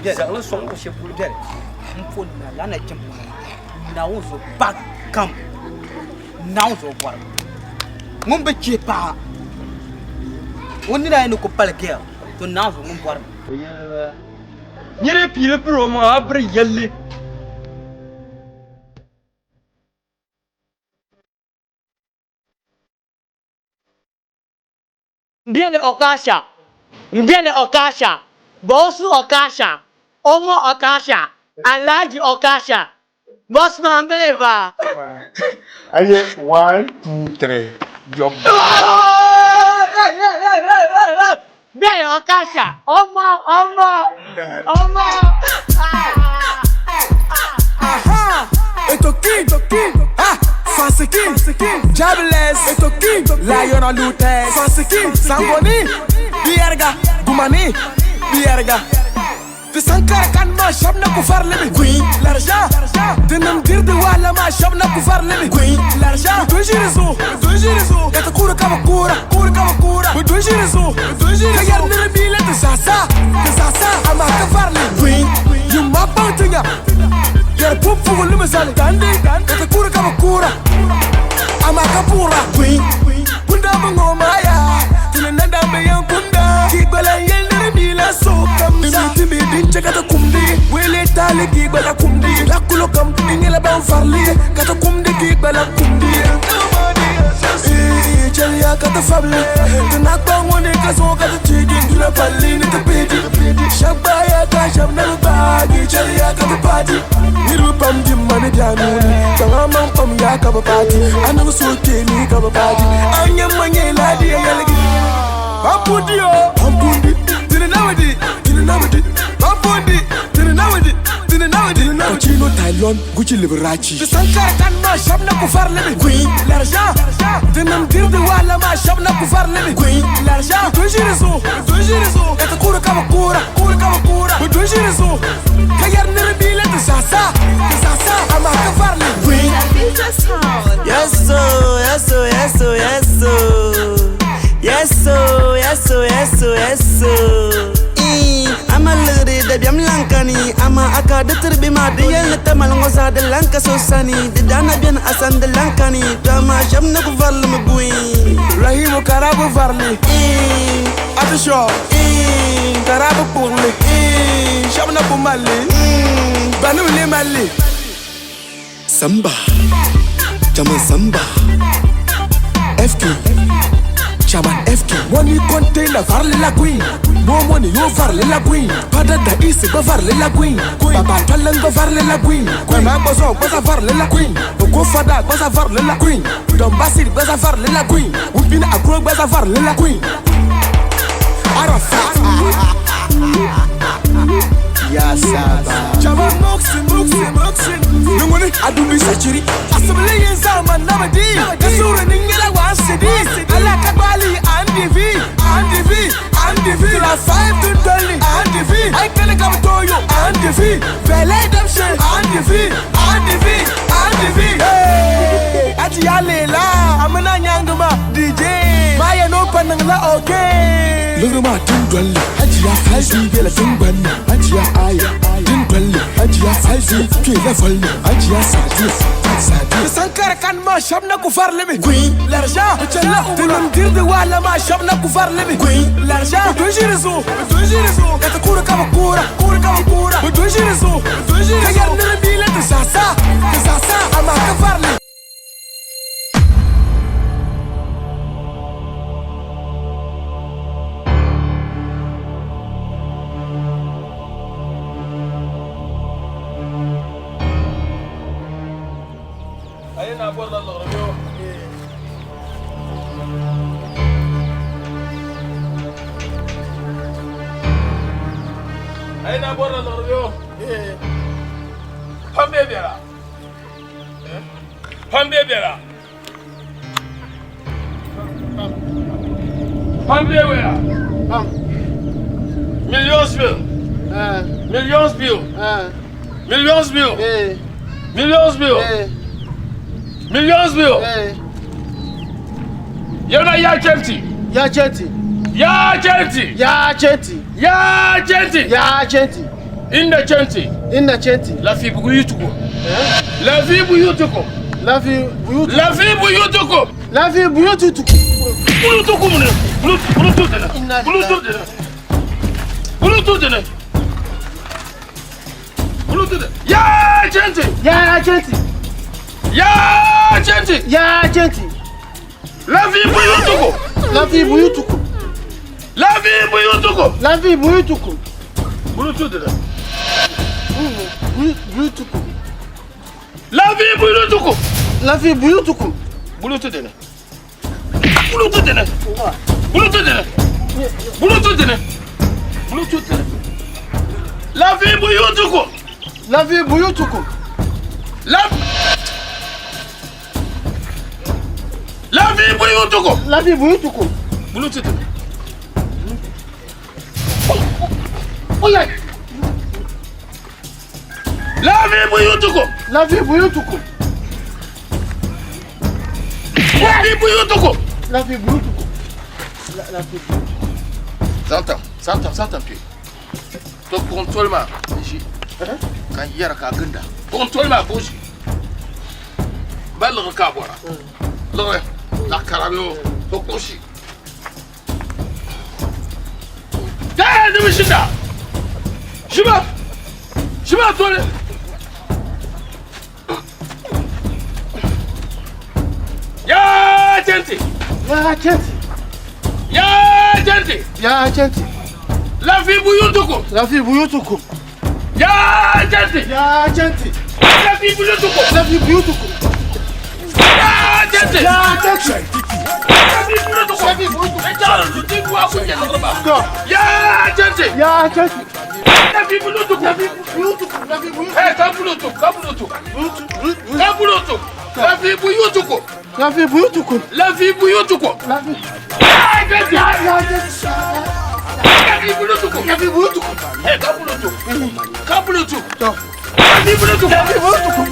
Zaŋli sɔŋ luɣ shɛli polo beni m-po na lala nachimba ŋɔ Naawuni zuɣu paɣa kam Naawuni zuɣu bɔri ŋun bi chihi paɣa o nina ayi ni ku paligiya to Naawuni zuɣu ŋun bɔrimi. Nira piili biri o maŋa a biri yɛlli. M beni Okasha, m beni Okasha, Bawsu Okasha, Omo Okasha. Alhaji Okasha, boss man believer. Aye, 1, 2, 3, jump. Bẹ́ẹ̀ Okasha, ọmọ, ọmọ, ọmọ. Aha! Etoki, ah, Fasiki, Jabless, Etoki, Lion Lutes, Fasiki, Sangoni, Bierga, Gumani, Bierga. Di sankara kan ma shab na ku farlimi Gui L'argent Dinam dirdi wala ma shab na ku farlimi Gui L'argent Dun jiri zo Dun jiri zo Kata kura kama kura Kura kama kura Dun jiri zo Dun jiri zo Kayar nira mila di sasa Di sasa Ama ka farli Gui Yumma bang tinya Yar pup fugu lima sali Dandi Kata kura kama kura Ama ka pura Gui Kunda mungo maya Tuna nanda me yang kunda Ki gbala yel nira mila so kam Timi timi din che kata kumdi Wele tali ki gbala kumdi Lakulo kam Ingela bang farli Kata kumdi ki gbala kumdi Chelia kata fable Tena kwa ngone kaso kata chigi Duna pali ni tapeti Shabaya ka shabna bagi Chelia kata party Niru pam di mani januni Tanga mang pam ya kaba party Anang soke ni kaba party Anya manye ladi ya yalagi Pampundi yo Pampundi Tini nawadi Tini nawadi Pampundi Tini nawadi Tini nawadi Pacino Tylon Gucci Liberace Di sankara kan ma shabna ku farlimi Gui L'argent Dinam dirdi wala ma shabna ku farlimi Gui L'argent Dun jiri zo Dun jiri zo Kata kura kama kura Kura kama kura Dun jiri zo Kayar nira mila di sasa Di sasa Ama ka farli Gui Yes so, yes so, yes so, yes so. Yes so, yes so, yes so, yes so. Ama lere da biam lankani ama aka da turbi ma da yalla ta malngoza da lanka so sani da dana bian asan da lankani da ma sham na ku varli mu gui Rahimu karabu farli Atisho Karabu purli Shabna ku mali Banu li mali Samba, Chaman Samba, FK, Chaman FK. Money container varli la queen More money yo varli la queen Pada da isi go varli la queen Baba talan go varli la queen Mama bozo goza varli la queen Oko fada goza varli la queen Don basir goza varli la queen Wumpina akro goza varli la queen Arafat Ya Saba. Chaman moxin moxin moxin Nunguni adumi sachiri Asabili yin zaman nabadi Kasura ningela wansidi Ala kagbali Andy V Andy V Andy V La 5 to dolly Andy V I kele kam toyo Andy V Vele damshe Andy V Andy V Andy V Hey Ati ya lela Amana nyanguma DJ Maya no panang la okay Lurma tun dwalli, Hajiya Faizi bela tun gwanni, Hajiya Aya tun dwalli, Hajiya Faizi ke la falli, Hajiya Sadiya Sadiya. Sankara kan ma shabna ku farlimi Gui L'argent Challa Dinam dirdi wala ma shabna ku farlimi Gui L'argent Dun jiri zo Dun jiri zo Kata kura kama kura Kura kama kura Dun jiri zo Dun jiri zo Kayar nira mila di sasa Di sasa Ama ka farli Aye na bɔrila liɣiri bɛ o. Aye na bɔrila liɣiri bɛ o. Pam bɛ biɛla. Pam bɛ biɛla. Pam bɛ wɛya. Millions bill. Millions bill. Millions bill. Millions bill. Millions bill. Yɛlima yaa chɛnti. Ya chɛnti. Yaa chɛnti. Ya chɛnti. Yaa chɛnti. Ya chɛnti. Inda chɛnti. Inda chɛnti. Lafi buyutukum. Lafi buyutukum. Lafi buyutukum. Lafi buyutukum. Lafi buyutukum. Buyutukum ne? Bluetooth ne? Bluetooth ne? Bluetooth ne? Bluetooth. Yaa chɛnti. Ya chɛnti. Yaa chɛnti. Ya chɛnti. Lafi buyutukum. Lafi buyutukum. Lafi buyutukum. Lafi buyutukum. Bluetooth ne? buyutukum. La fi buyutukum. La fi buyutukum. Bulutu dene. Bulutu dene. Bulutu dene. Bulutu dene. Bulutu dene. La fi buyutukum. La fi buyutukum. La La fi buyutukum. La fi buyutukum. Bulutu dene. Oya. La fi buyutukum. La fi buyutukum. La fi buyutukum. La fi buyutukum. La fi buyutukum. Zantam, zantam, zantam pe. To buɣum toli maa n ʒi ka n yɛra ka a ginda. Buɣum toli maa ka o ʒi. Ba liɣiri ka a bɔra. Liɣiri zaɣ kara bee o to kuɣusi. Dee di bi ʒinda. Ʒima. Ʒima toli. Yaa jɛnti. Yaa jɛnti. Yaa jɛnti. Yaa jɛnti. Lafi buyutukum. Lafi buyutukum. Yaa jɛnti. Yaa jɛnti. Lafi buyutukum. Lafi buyutukum. Yaa jɛnti. Yaa jɛnti. Lafi buyutukum. Lafi buyutukum. E jaa ti du a kun jɛ lɔgɔ ma. Yaa jɛnti. Yaa jɛnti. Lafi buyutukum. Lafi buyutukum. Lafi buyutukum. Ɛ ka bulutu ka bulutu. Ka bulutu. Lafi buyutukum. Lafi buyutukum. Lafi buyutukum. Lafi. Yaa jɛnti. Yaa jɛnti. Lafi buyutukum. Lafi buyutukum. Ɛ ka bulutu. Ka bulutu. Lafi buyutukum. Lafi buyutukum.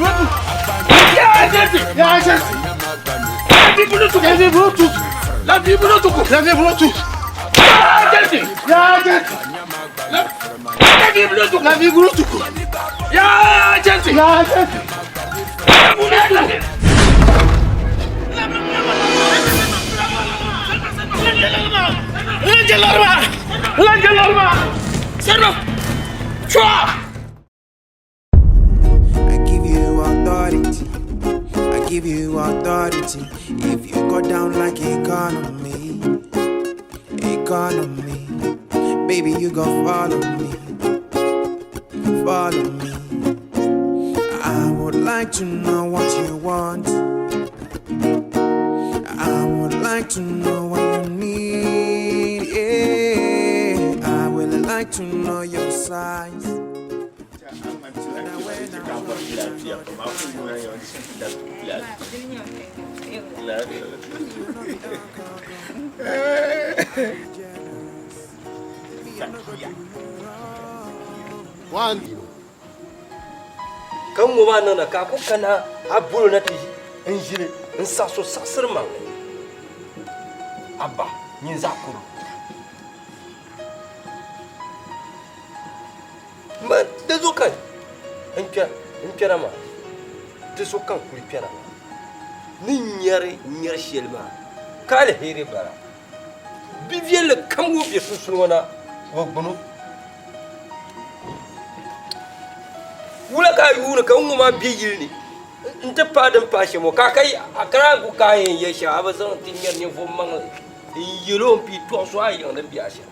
Yaa jɛnti. Yaa jɛnti. Lafi buyutukum. Lafi buyutukum. Lafi buyutukum. Lafi buyutukum. Yaa jɛnti. Yaa jɛnti. Lafi buyutukum. Lafi buyutukum. Yaa jɛnti. Yaa jɛnti. I give you authority. I give you authority. If you go down like economy, economy, baby, you go follow me, follow me. I would like to know what you want. I would like to know what you need. Yeah, I would like to know your size. One. Ka ŋɔ maa niŋda ka a ku kana a bolo na ti n ʒili n saɣisi o saɣisiri maŋli a ba nyin zaɣ kuro. Ma di zuɣu ka n kpɛra maa, di zuɣu ka n kuli kpɛra maa ni nyari nyari shɛli maa ka aliheri bala. Bi viɛlli kam ŋun be sunsuuni ŋɔ na o gbuni o. Wula ka a yuuni ka ŋ-ŋɔ maa be yili ni nti paai din paai shɛm ŋɔ ka a ka a kana a ku ka a yɛn yɛli shɛm a bi zaŋ ti nyari ninvuɣ maŋli n-yɛl o m-pii tɔɣis o a yiŋ din be a shɛm.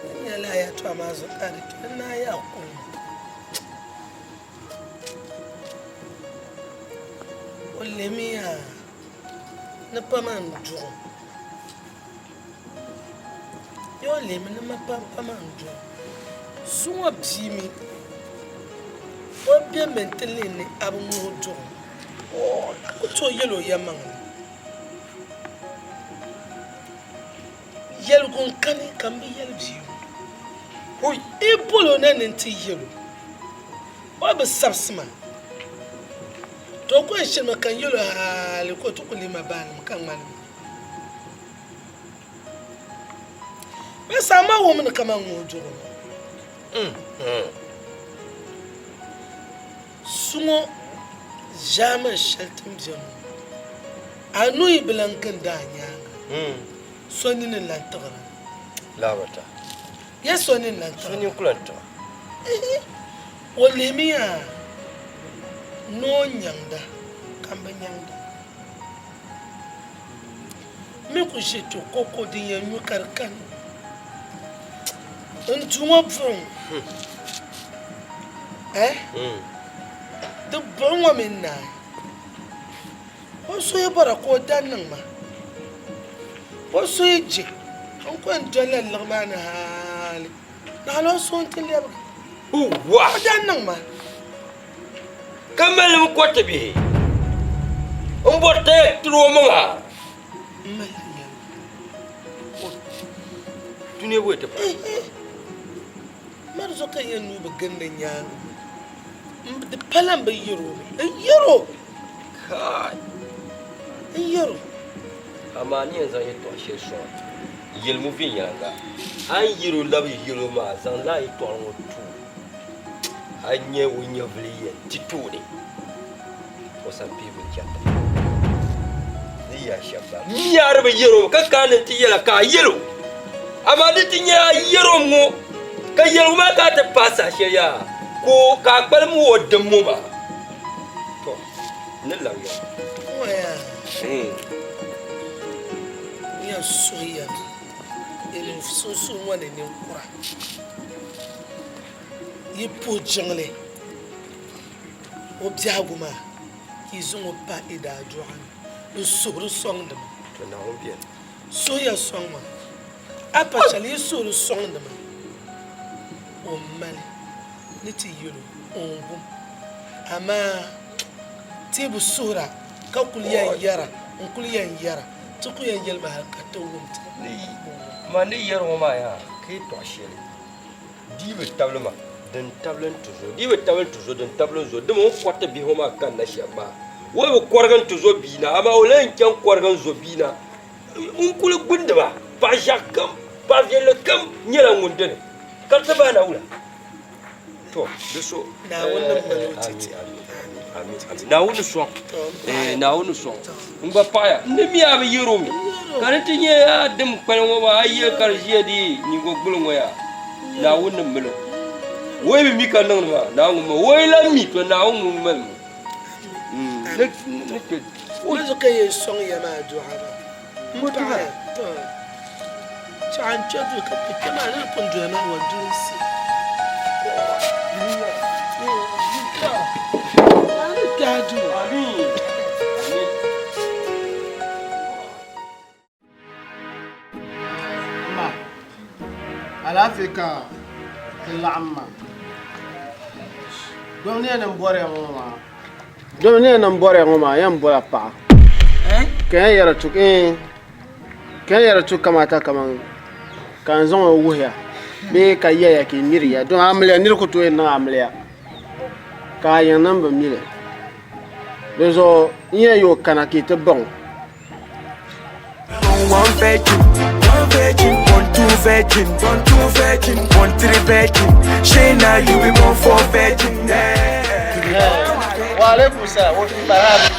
N nyɛla a yɛtɔɣa maa zuɣu ka di kpɛri naa yaa kum. O lemiya ni pa maa n-duɣi. Yoo lemi ni ma pa pa maa n-duɣi. Zuŋɔ bia mi o bemi nti lihi ni a bi ŋuhi duɣi a ku tooi yɛl o yɛlimaŋli. Yɛligu n-kani ka m bi yɛli bia ŋɔ. Yi bol o na ni nti yɛl o, o bi sabisi ma. To o ku yɛn shiri ma ka n yɛl o hali ka o ti ku lihi ma baalim ka ŋmani ma. Bɛ saha maa wummi ni kaman ŋuhi duɣu ŋɔ. Suŋɔ ʒiɛmani shɛli ti ni beni ŋɔ, a nuu yi bi lan gindi a nyaaŋa, so nini n-lan tiɣiri a. Ya so nini n-lan tiɣiri a. O lihimiya ni o nyaŋda ka m bi nyaŋda. M mi ku ʒi ti koko din yɛn nyu ka di kani. N duu ŋɔ buɣim. Eh? Di buɣim ŋɔ mini naai. O so yi bɔra ka o da niŋ ma. O so yi je, n ku yɛn dolila liɣi maa ni hali naɣila o so nti lɛbigi. Wa! O da niŋ ma. Ka malimi kɔriti bihi m-bɔri taya tiri o maŋa. Dunia bɔyi ti paai. Mari zuɣu ka n yɛn nuu bi gindi nyaaŋa. Di pala m bi yɛr o mi. N yɛr o. Kai! N yɛr o. Amaa ni yɛn zaŋ yɛtɔɣ shɛli sɔŋ a, yɛlimi viɛnyɛliŋga. A ni yɛr o labi yɛl o maa, zaŋ lala yɛtɔɣili ŋɔ ti o. A nya o nyɛvili yɛn ti tooni o sani pihibu n-chɛri ti. Di yi ya shɛm maa, m mi a di bi yɛr o mi ka kana ni nti yɛl a ka a yɛl o. Amaa di ti nyɛ a yɛr o mi ŋɔ, ka yɛligu maa ka a ti paai saha shɛli yaa, ka o ka a kpalim o dim ŋɔ maa. Tɔ, n ni labi ya. Ŋɔ yaa, n yɛn suhi ya mi, yi sunsuuni ŋɔ ni ninkura. Yi puhi jiŋli o biɛhigu maa ka yi zaŋ o pa yi daadɔɣu ni n-suhiri sɔŋdi ma. Suhiya sɔŋ ma. A pa shɛli yi suhiri sɔŋdi ma, o mali ni ti yɛl o, o ni wum. Amaa ti yi bi suhira ka kul yɛn yɛra, n kul yɛn yɛra, ti ku yɛn yɛli ma hal ka ti wum ti. Man ni yɛri ŋɔ maa yaa ka yɛtɔɣ shɛli. Di bi tabili ma, din tabili n tuzo. Di bi tabili n tuzo, din tabili n zo. Dama o ni kɔriti bihi ŋɔ maa kanna shɛm maa, o bi kɔrigi n tuzo bia na, amaa o lee n-chaŋ kɔrigi n zo bia na. N kuli gbundi ba, paɣ ʒiɛɣu kam, paɣ viɛlli kam nyɛla ŋun dini, ka di ti bahi na wula? To, di so. Naawuni ni mali o titi. Naawuni ni sɔŋ. Naawuni ni sɔŋ. N gba paɣaya. N ni mi a bi yɛr o mi. Ka di ti nyɛ a dim kpali ŋɔ maa, a yɛli ka di ʒiya di nyiŋgo gbuli ŋɔ yaa. Naawuni ni mali o. O yi bi mi ka niŋdi maa, Naawuni ŋun mali o. O yi lan mi, to Naawuni ŋun mali o. Ni kpe. Di zuɣu ka yɛn sɔŋ ya maa duɣa maa. M paɣaya, to chaɣa n kpe duu ka kpe kpe maa ni di pun doya maa wa dunsi. Ni kpe a duu. Ma, alaafee ka ti laɣim maa. Domi ni yɛn bɔriya ŋɔ maa. Domi ni yɛn bɔriya ŋɔ maa yɛn bɔla paɣa. Ka yɛn yɛri tu ka yɛn yɛri tu kamata kaman ka n zaŋ o wuhiya bee ka yɛya ka yi miriya domi amiliya niri ku tooi niŋ amiliya ka a yiŋnim bi mili dinzuɣu n yɛn yi o kana ka yi ti baŋ o. One virgin, one virgin, one two virgin, one two virgin, one three virgin. She now you be born four virgin. Yeah. Wa alaikum salam. Wa baraka.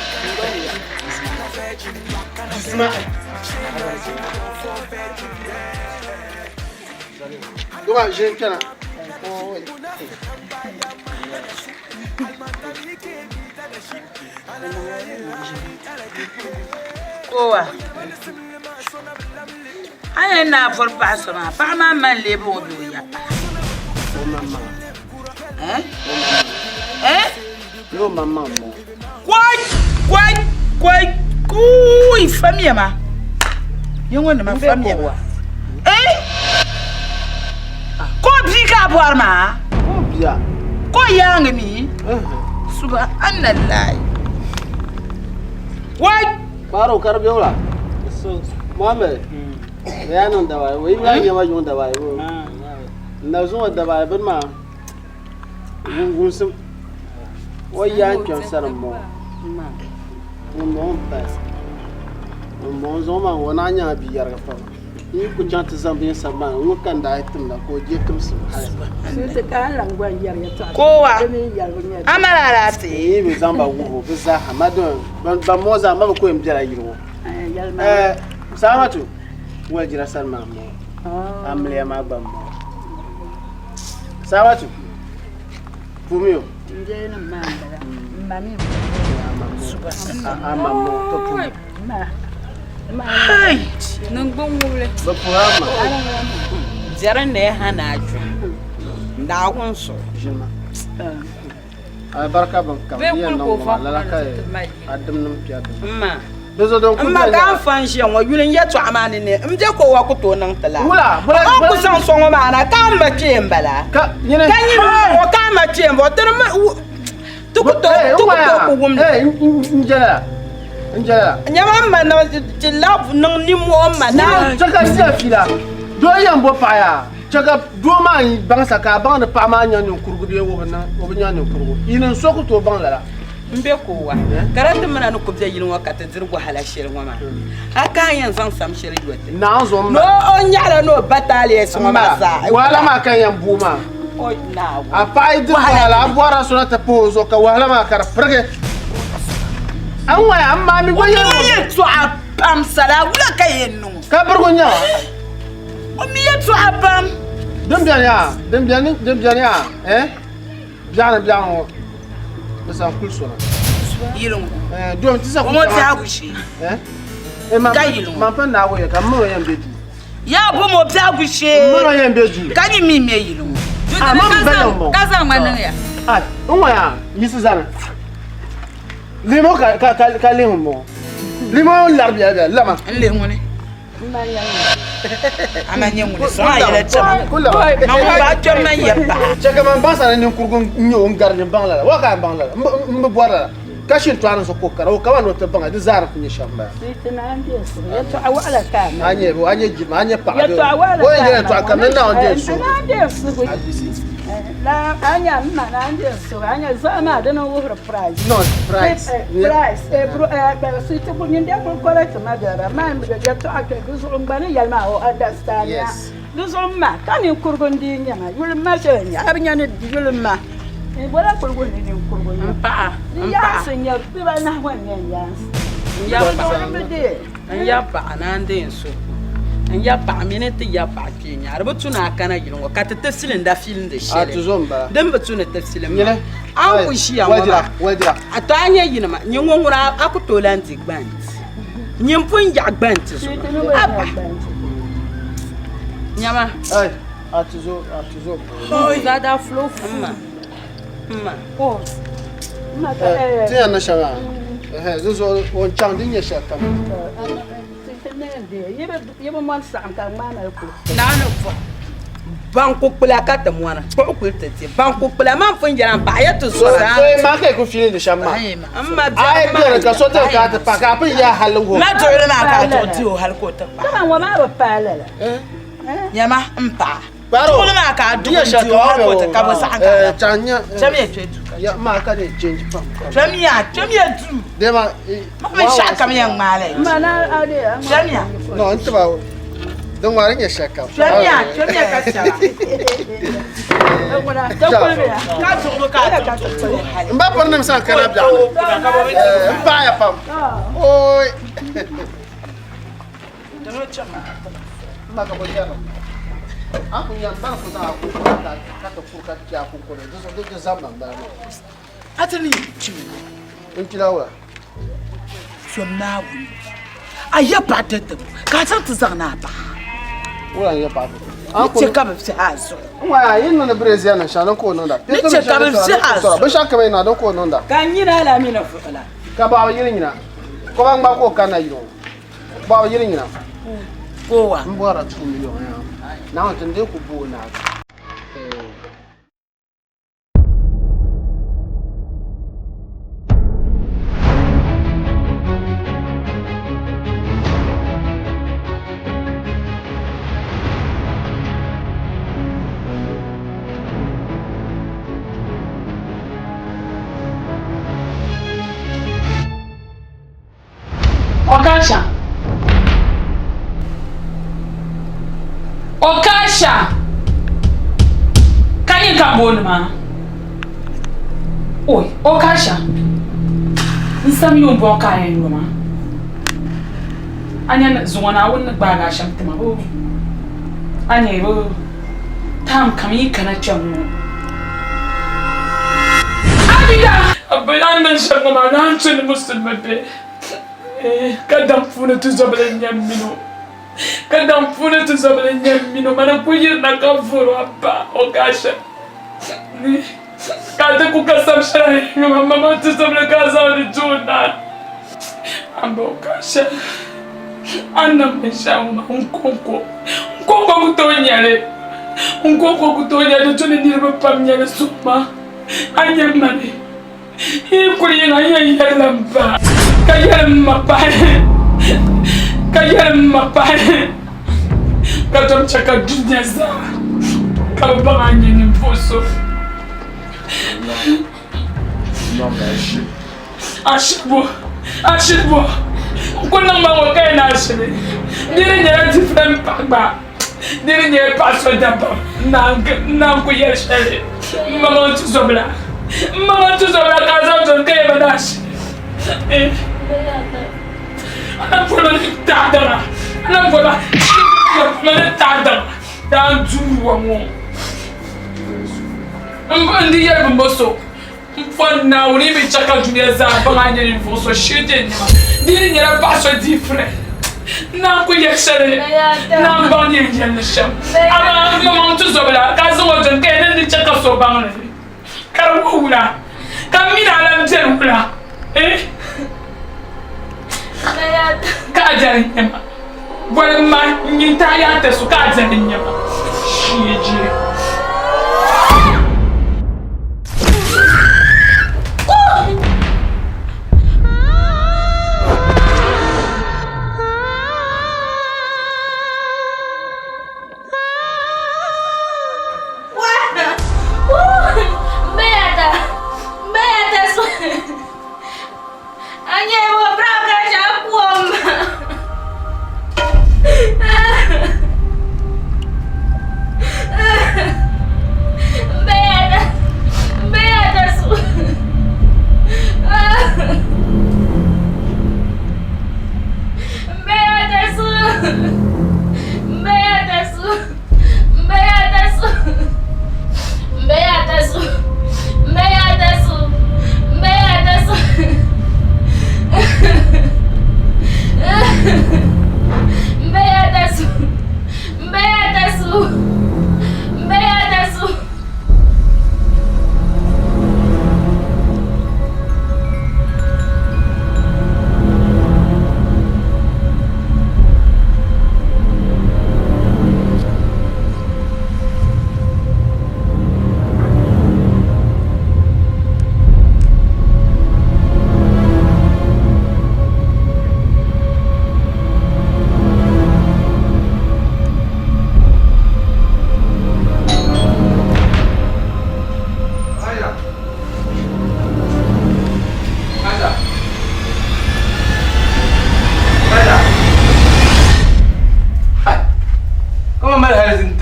Bisma. Duba ʒini kpɛna. Kowa a yɛn naa bɔri paɣa so maa paɣa maa mali lee bɛ o bɛ o ya paɣa koi koi koi kui famiya ma yi ŋɔ nima famiya ma eh ko bia ka a bɔri maa ko yaangi mi subhanallah wai Baro kar be wala so Muhammad ya niŋ dabayi o yi lahi nyɛma yuŋ dabayi o n na zuŋɔ dabayi bini maa wumsim o yaa n kpɛm sani m bɔŋɔ ŋun bɔŋɔ n paya ŋun bɔŋɔ zuŋɔ maa o naɣ nyɛla bia yɛrigi pam n yi ku chaŋ ti zaŋ bin sabi maa ŋun ka n daa yi timda ka o je timsim hali Kowa a mali alaafee yi bi zaŋ ba wuhi o bi zaaha ma don ban ŋɔ zaa ma bi ku yɛn bela yili ŋɔ Salamatu walijira sani maa m-bɔŋɔ amiliya maa gba m-bɔŋɔ Salamatu pumiyo Jɛri n ha ni a kpi. Naawuni zuɣu. Ʒinima. Alibarika bin kam Bɛ di yɛn kuli niŋ ka o ŋɔ maa fa lala ka ti mali a dimnim kpɛ a dim. M ma. Di zuɣu din kuli M ma beni ka nyɛla- n fa n-ʒiya ŋɔ yuli n yɛtɔɣa maa ni ni m be ka o wa ku tooi niŋ ti la. Wula? Bula- O ku bula- zaŋ so ŋɔ maa na ka m ma kpee m-bala. Ka nyini- Ka nyini m bɔŋɔ ka a ma kpee m-bɔŋɔ. Ti di mi wu- ti ku tooi Hey, ti ku n waya. tooi ku wum li. Hey, n jɛla. N jɛla. Nyama m ma niŋ ti labi niŋ nimmoo m ma na. Chɛ ka ʒiya fiila. Doo yɛn bo paɣa yaa. Chɛ ka doo maa baŋ sa ka a baŋ ni paɣa maa nya ninkurugu bee o bi nya ninkurugu. Yi niŋ so ku tooi baŋ lala. M be ka o wa, ka di ti mina ni ku be yili ŋɔ ka ti diri wahala shɛli ŋɔ maa, a ka a yɛn zaŋ sam shɛli yo ti. Naawuni zuɣu m ma. Ni o nyaɣila ni o ba taaliɛsi ŋɔ maa zaa. Wahala maa ka n yɛn booi maa. O Naawuni. A paɣa yi diri wahala, a bɔrila so na ti pahi o zuɣu ka wahala maa ka di pirigi. A ni ŋɔya, m ma mi gba yɛli O mi yɛltɔɣa pam sala, wula ka yɛn niŋ o? Ka birigu n-nyɛ ba. O mi yɛltɔɣa pam. Din beni yaa, din beni, din beni yaa, eh? Biɛɣuni biɛɣuni ŋɔ, bɛ zaŋ kuli so na. Yili ŋɔ. Eh, dom ti sa O ŋɔ biɛhigu shee. Eh? Eh, ma Ka yili ŋɔ. Ma pa naagu ya ka m ma yɛn be duu. Yaa bom o biɛhigu shee. M ma yɛn be duu. Ka nyi mi me yili ŋɔ. Ah, ma mi bala m-bɔŋɔ. Ka zaŋ ma niŋ ya. Ah, n ŋɔ yaa, yiɣisi zani. Limo ka ka ka ka lihi m-bɔŋɔ. Limo lari biɛla biɛla, lama. N lihi ŋuni. A ma nyɛ ŋuni sɔŋ a yɛla chɛma. Ma ŋun bahi kpɛm man yɛ paɣa. Chɛ ka man baŋ sani ninkurugu n-nyɛ o n-gari ni m-baŋ lala. Wa ka a baŋ lala? M bi bɔri lala. Ka shini tɔɣiri n so ko kara o kama ni o ti baŋ di zaa di ku nyɛ shɛm m-bala. A nyɛ a nyɛ jilima a nyɛ paɣa o yɛn yɛla yɛltɔɣa kam ni Naawuni deei n suhu. La a nya m ma na n deei n suhu a nya zuɣu maa dini n-wuhiri price. No, price. Price. Ti ku nyin dee kuli correct ma biɛla maa mi yɛltɔɣa kpɛ di zuɣu n gba ni yɛli maa o understand ya. Di zuɣu m ma ka ninkurugu n dii nyɛ ma yuli ma shɛli n nyɛ a bi nya ni yuli ma n bɔla kuli wuhi ni ninkurugu n nyɛ. M paɣa N yaansi n nyɛ bibanahi ŋɔ n nyɛ n yaansi. N ya paɣa n ya paɣa ni a ni deei n suhu n ya paɣa mini ti ya paɣa kpee nya di bi tu ni a kana yili ŋɔ ka ti ti filinda filindi shɛli din bi tu ni ti filim maa a ni ku ʒiya ŋɔ maa a to a nyɛ yinima nyɛ ŋɔ ŋuna a ku tooi lahi di gbanti nyin pun yaɣi gbanti zuɣu aba nyama Dada fulo mma mma Ti yɛn ni shɛŋa di zuɣu o ni chaŋ di nyɛ shɛli kam. Yi bi mɔni saɣim ka ŋmaa mali kuli. Naani pɔhim banku kpula ka ti mɔna kpuɣi kuli ti di banku kpula man pun yɛla n paɣa ya ti zɔra. So yi maa ka yi ku fiili di shɛm maa. M ma A yi bɛni ka so tiri ka a ti paɣa ka a pun yaa hali wuhi. Ma duɣili maa ka a duɣi di o hali ka o ti paɣa. Kama ŋɔ maa bi paai lala. Nyama m paɣa. Duɣili maa ka a duɣi di o hali ka o ti ka bɔ saɣim ka a lahi. Chamiya kpe duu ka Ya maa ka di change pam. Chamiya chamiya duu. Dema. Ma binshɛɣu kam yɛn ŋmaai la yi. Chamiya. No n tiba din ŋmaari nyɛ shɛli kam. Chamiya chamiya ka chɛba. Ka duɣimi ka a duɣi di o hali. N ba pirinim sani kana biɛɣuni. N paɣiya pam. Ooi. N ba ka bɔ jɛrim. A ku nya n ba ni ku zaŋ a kunkuni ka ti kuri ka kpe a kunkuni di zuɣu di zamba m-bala maa. A ti ni kpimi. N kpila wula? Zom Naawuni, a ya paɣa tatabo ka a zaŋ ti zaŋ ni a paɣa. Wula n ya paɣa tatabo? Ni chɛ ka bɛ vihi a zuɣu. N ŋɔ yi niŋdi birɛziya niŋ shɛŋa din ka o niŋda. Ni chɛ ka bɛ vihi a zuɣu. Binshɛɣu kam yi niŋda din ka o niŋda. Ka n nyina a la mi ni vuɣi la. Ka baɣa bi yiri nyina. Kɔba ŋmabi ka o kanna yili ŋɔ. Baɣa bi yiri nyina. Kowa. N bɔrila 2 million yaa. Naawuni ti n dee ku bo o naagi. Okasha. Okasha. Ka nyini ka booni maa. Oi, Okasha. N sam yuun bɔŋ ka a yɛn yo maa. A nya ni zuŋɔ Naawuni ni gbaagi a shɛm ti ma boo. A nya boo. Time kam yi kana kpɛŋ ŋɔ. Abida! A bi lahi niŋ shɛm ŋɔ maa naan tu ni musulimi be ka dam puuni tuzobili n-nyɛ m mini o. Ka daŋ puuni tuzobili n-nyɛ m mini o ma ni kul yirina ka vɔr o ba o kasha ni ka a ti ku ka sab shɛli a ni yuli ma mama tuzobili ka a zaŋdi ti o naa. A ba o kasha a ni niŋ binshɛɣu ŋɔ maa n kɔŋko n kɔŋko ku tooi nya li n kɔŋko ku tooi nya li di tu ni niriba pam nya li suŋ ma a nya mani. Yi kuli yiŋa yɛn yɛrila m ba ka yɛli m ma pahi ka yɛli m ma pahi ka tom chɛ ka dunia zaa ka bɛ baŋ a ni nyɛ ninvuɣ so. Ashili ashili bɔ n ku niŋ ma ŋɔ ka yɛn ashili di di nyɛla different paɣa gba. Di ni nyɛ paɣa so dabam n naan ku yɛli shɛli m ma ŋun tuzobila m ma ŋun tuzobila ka a zaŋ doli ka yɛba daa shi a na boli ma ni taɣa daŋa a na boli ma ni taɣa daŋa daa n duuwa ŋɔ n di yɛli bimbo so n pɔri Naawuni yi bi chɛ ka dunia zaa baŋ a ni nyɛ ninvuɣ so shee ti yɛn nya ma. Di ni nyɛla paɣ so different naan ku yɛli shɛli naan baŋ ni yɛn yɛli li shɛm. Amaa m maŋmaŋ tuzɔbila ka a zaŋ o dini ka yɛn ni di chɛ ka so baŋ li ka di wuhi wula ka m mini a lan beni wula eh ka a dɛli n-nyɛ ma. Boli ma n-nyintahi yaata so ka a dɛli n-nyɛ ma shee jee.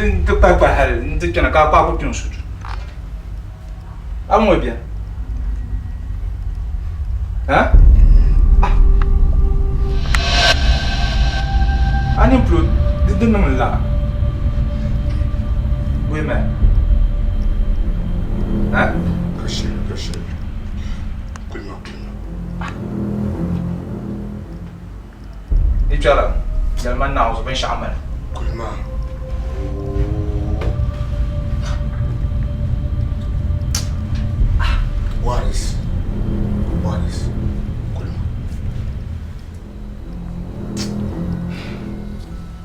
Ti kpahi kpahi hali n ti kpɛna ka a kpaai ku kpɛ n sutu a ŋɔ biɛni a ni polo di di niŋ la wei mɛ Di kpɛra yɛlima Naawuni binshɛɣu mali. Kulima. Waris. Waris. Kulima.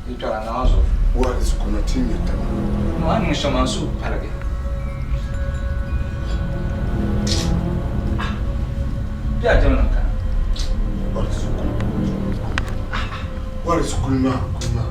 Di kpɛra Naawuni. Waris kulima ti nyɛ taba. No a niŋ shɛm a ni suhu paligi. Bɛ a jɛm niŋ kana. Waris kulima kulima.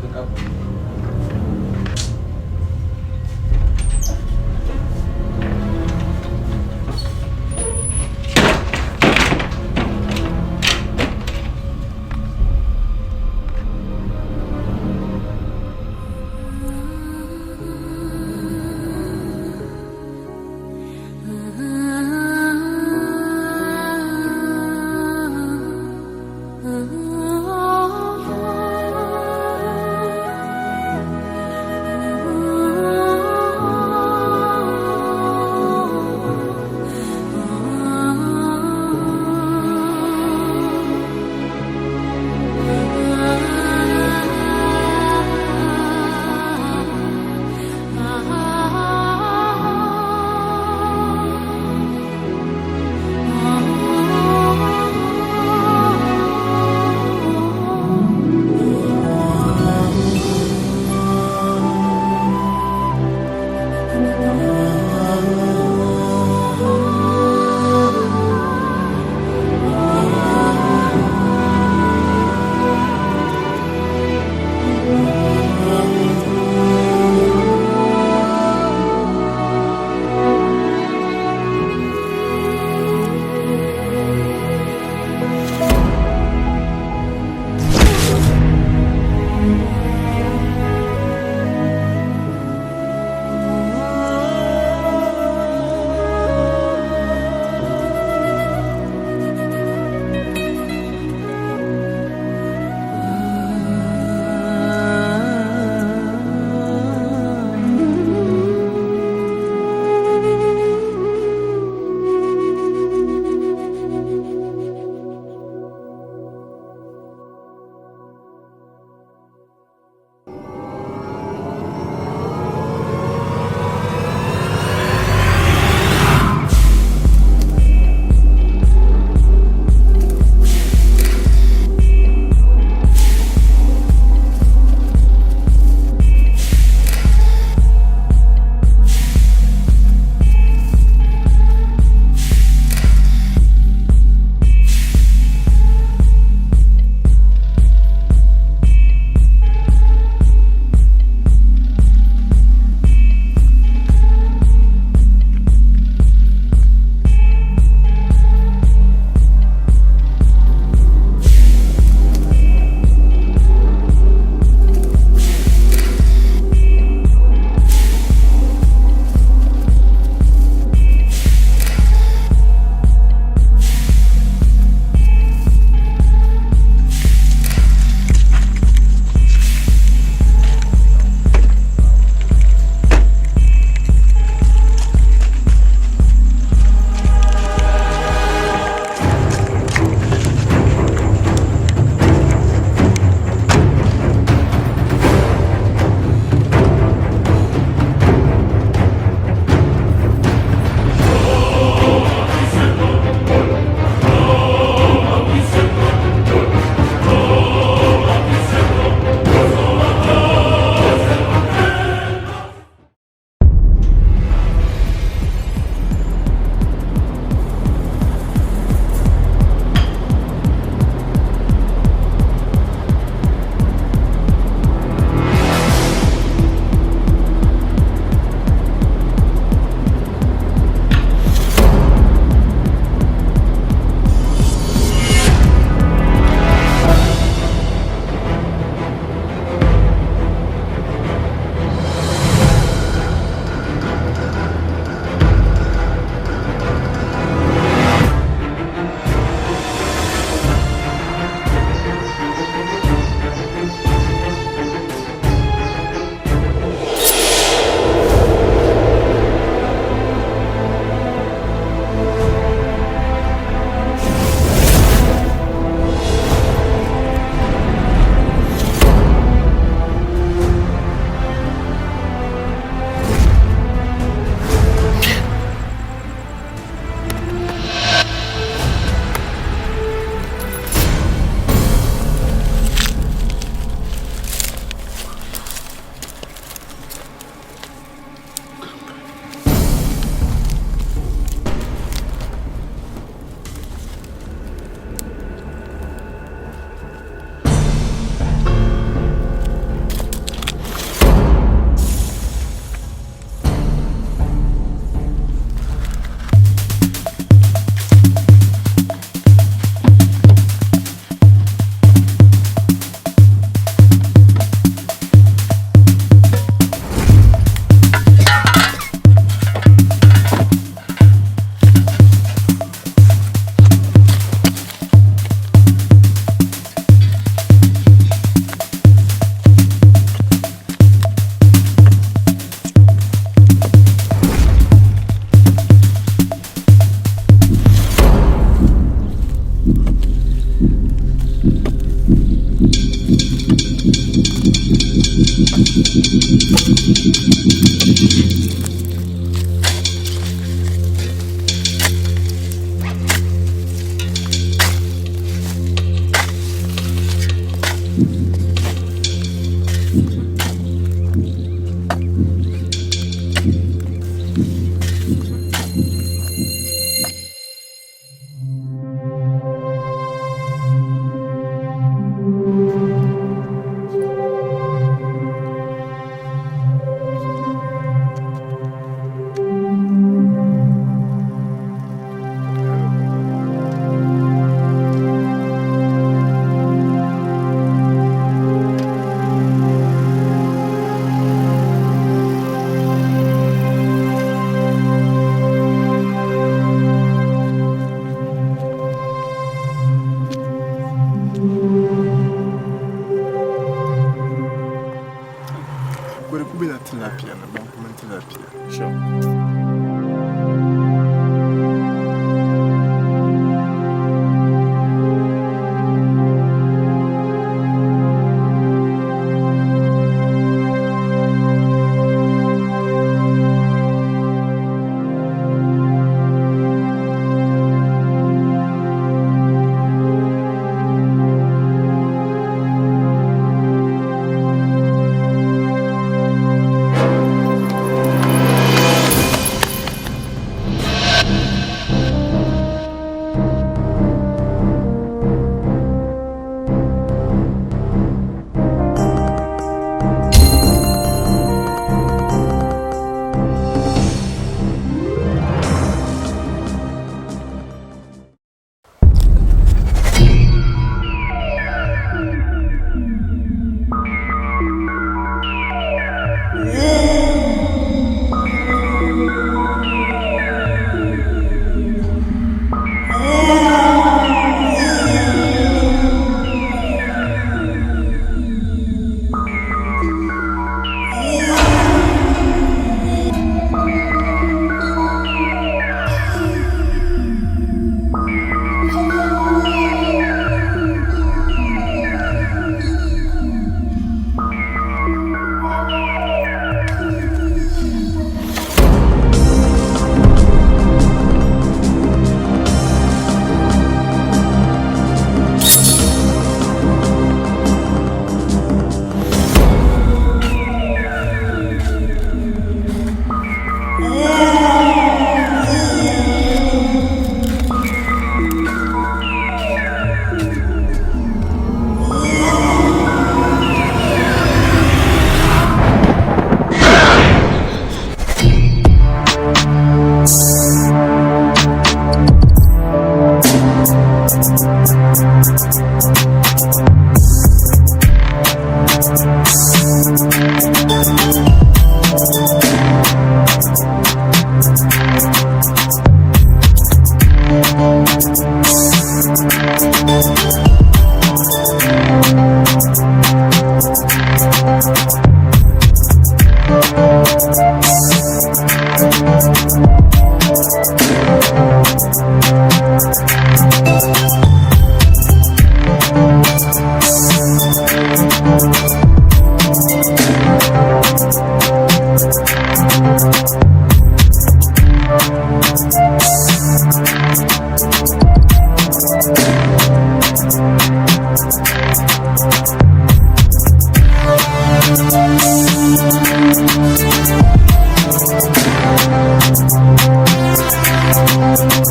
Thank you.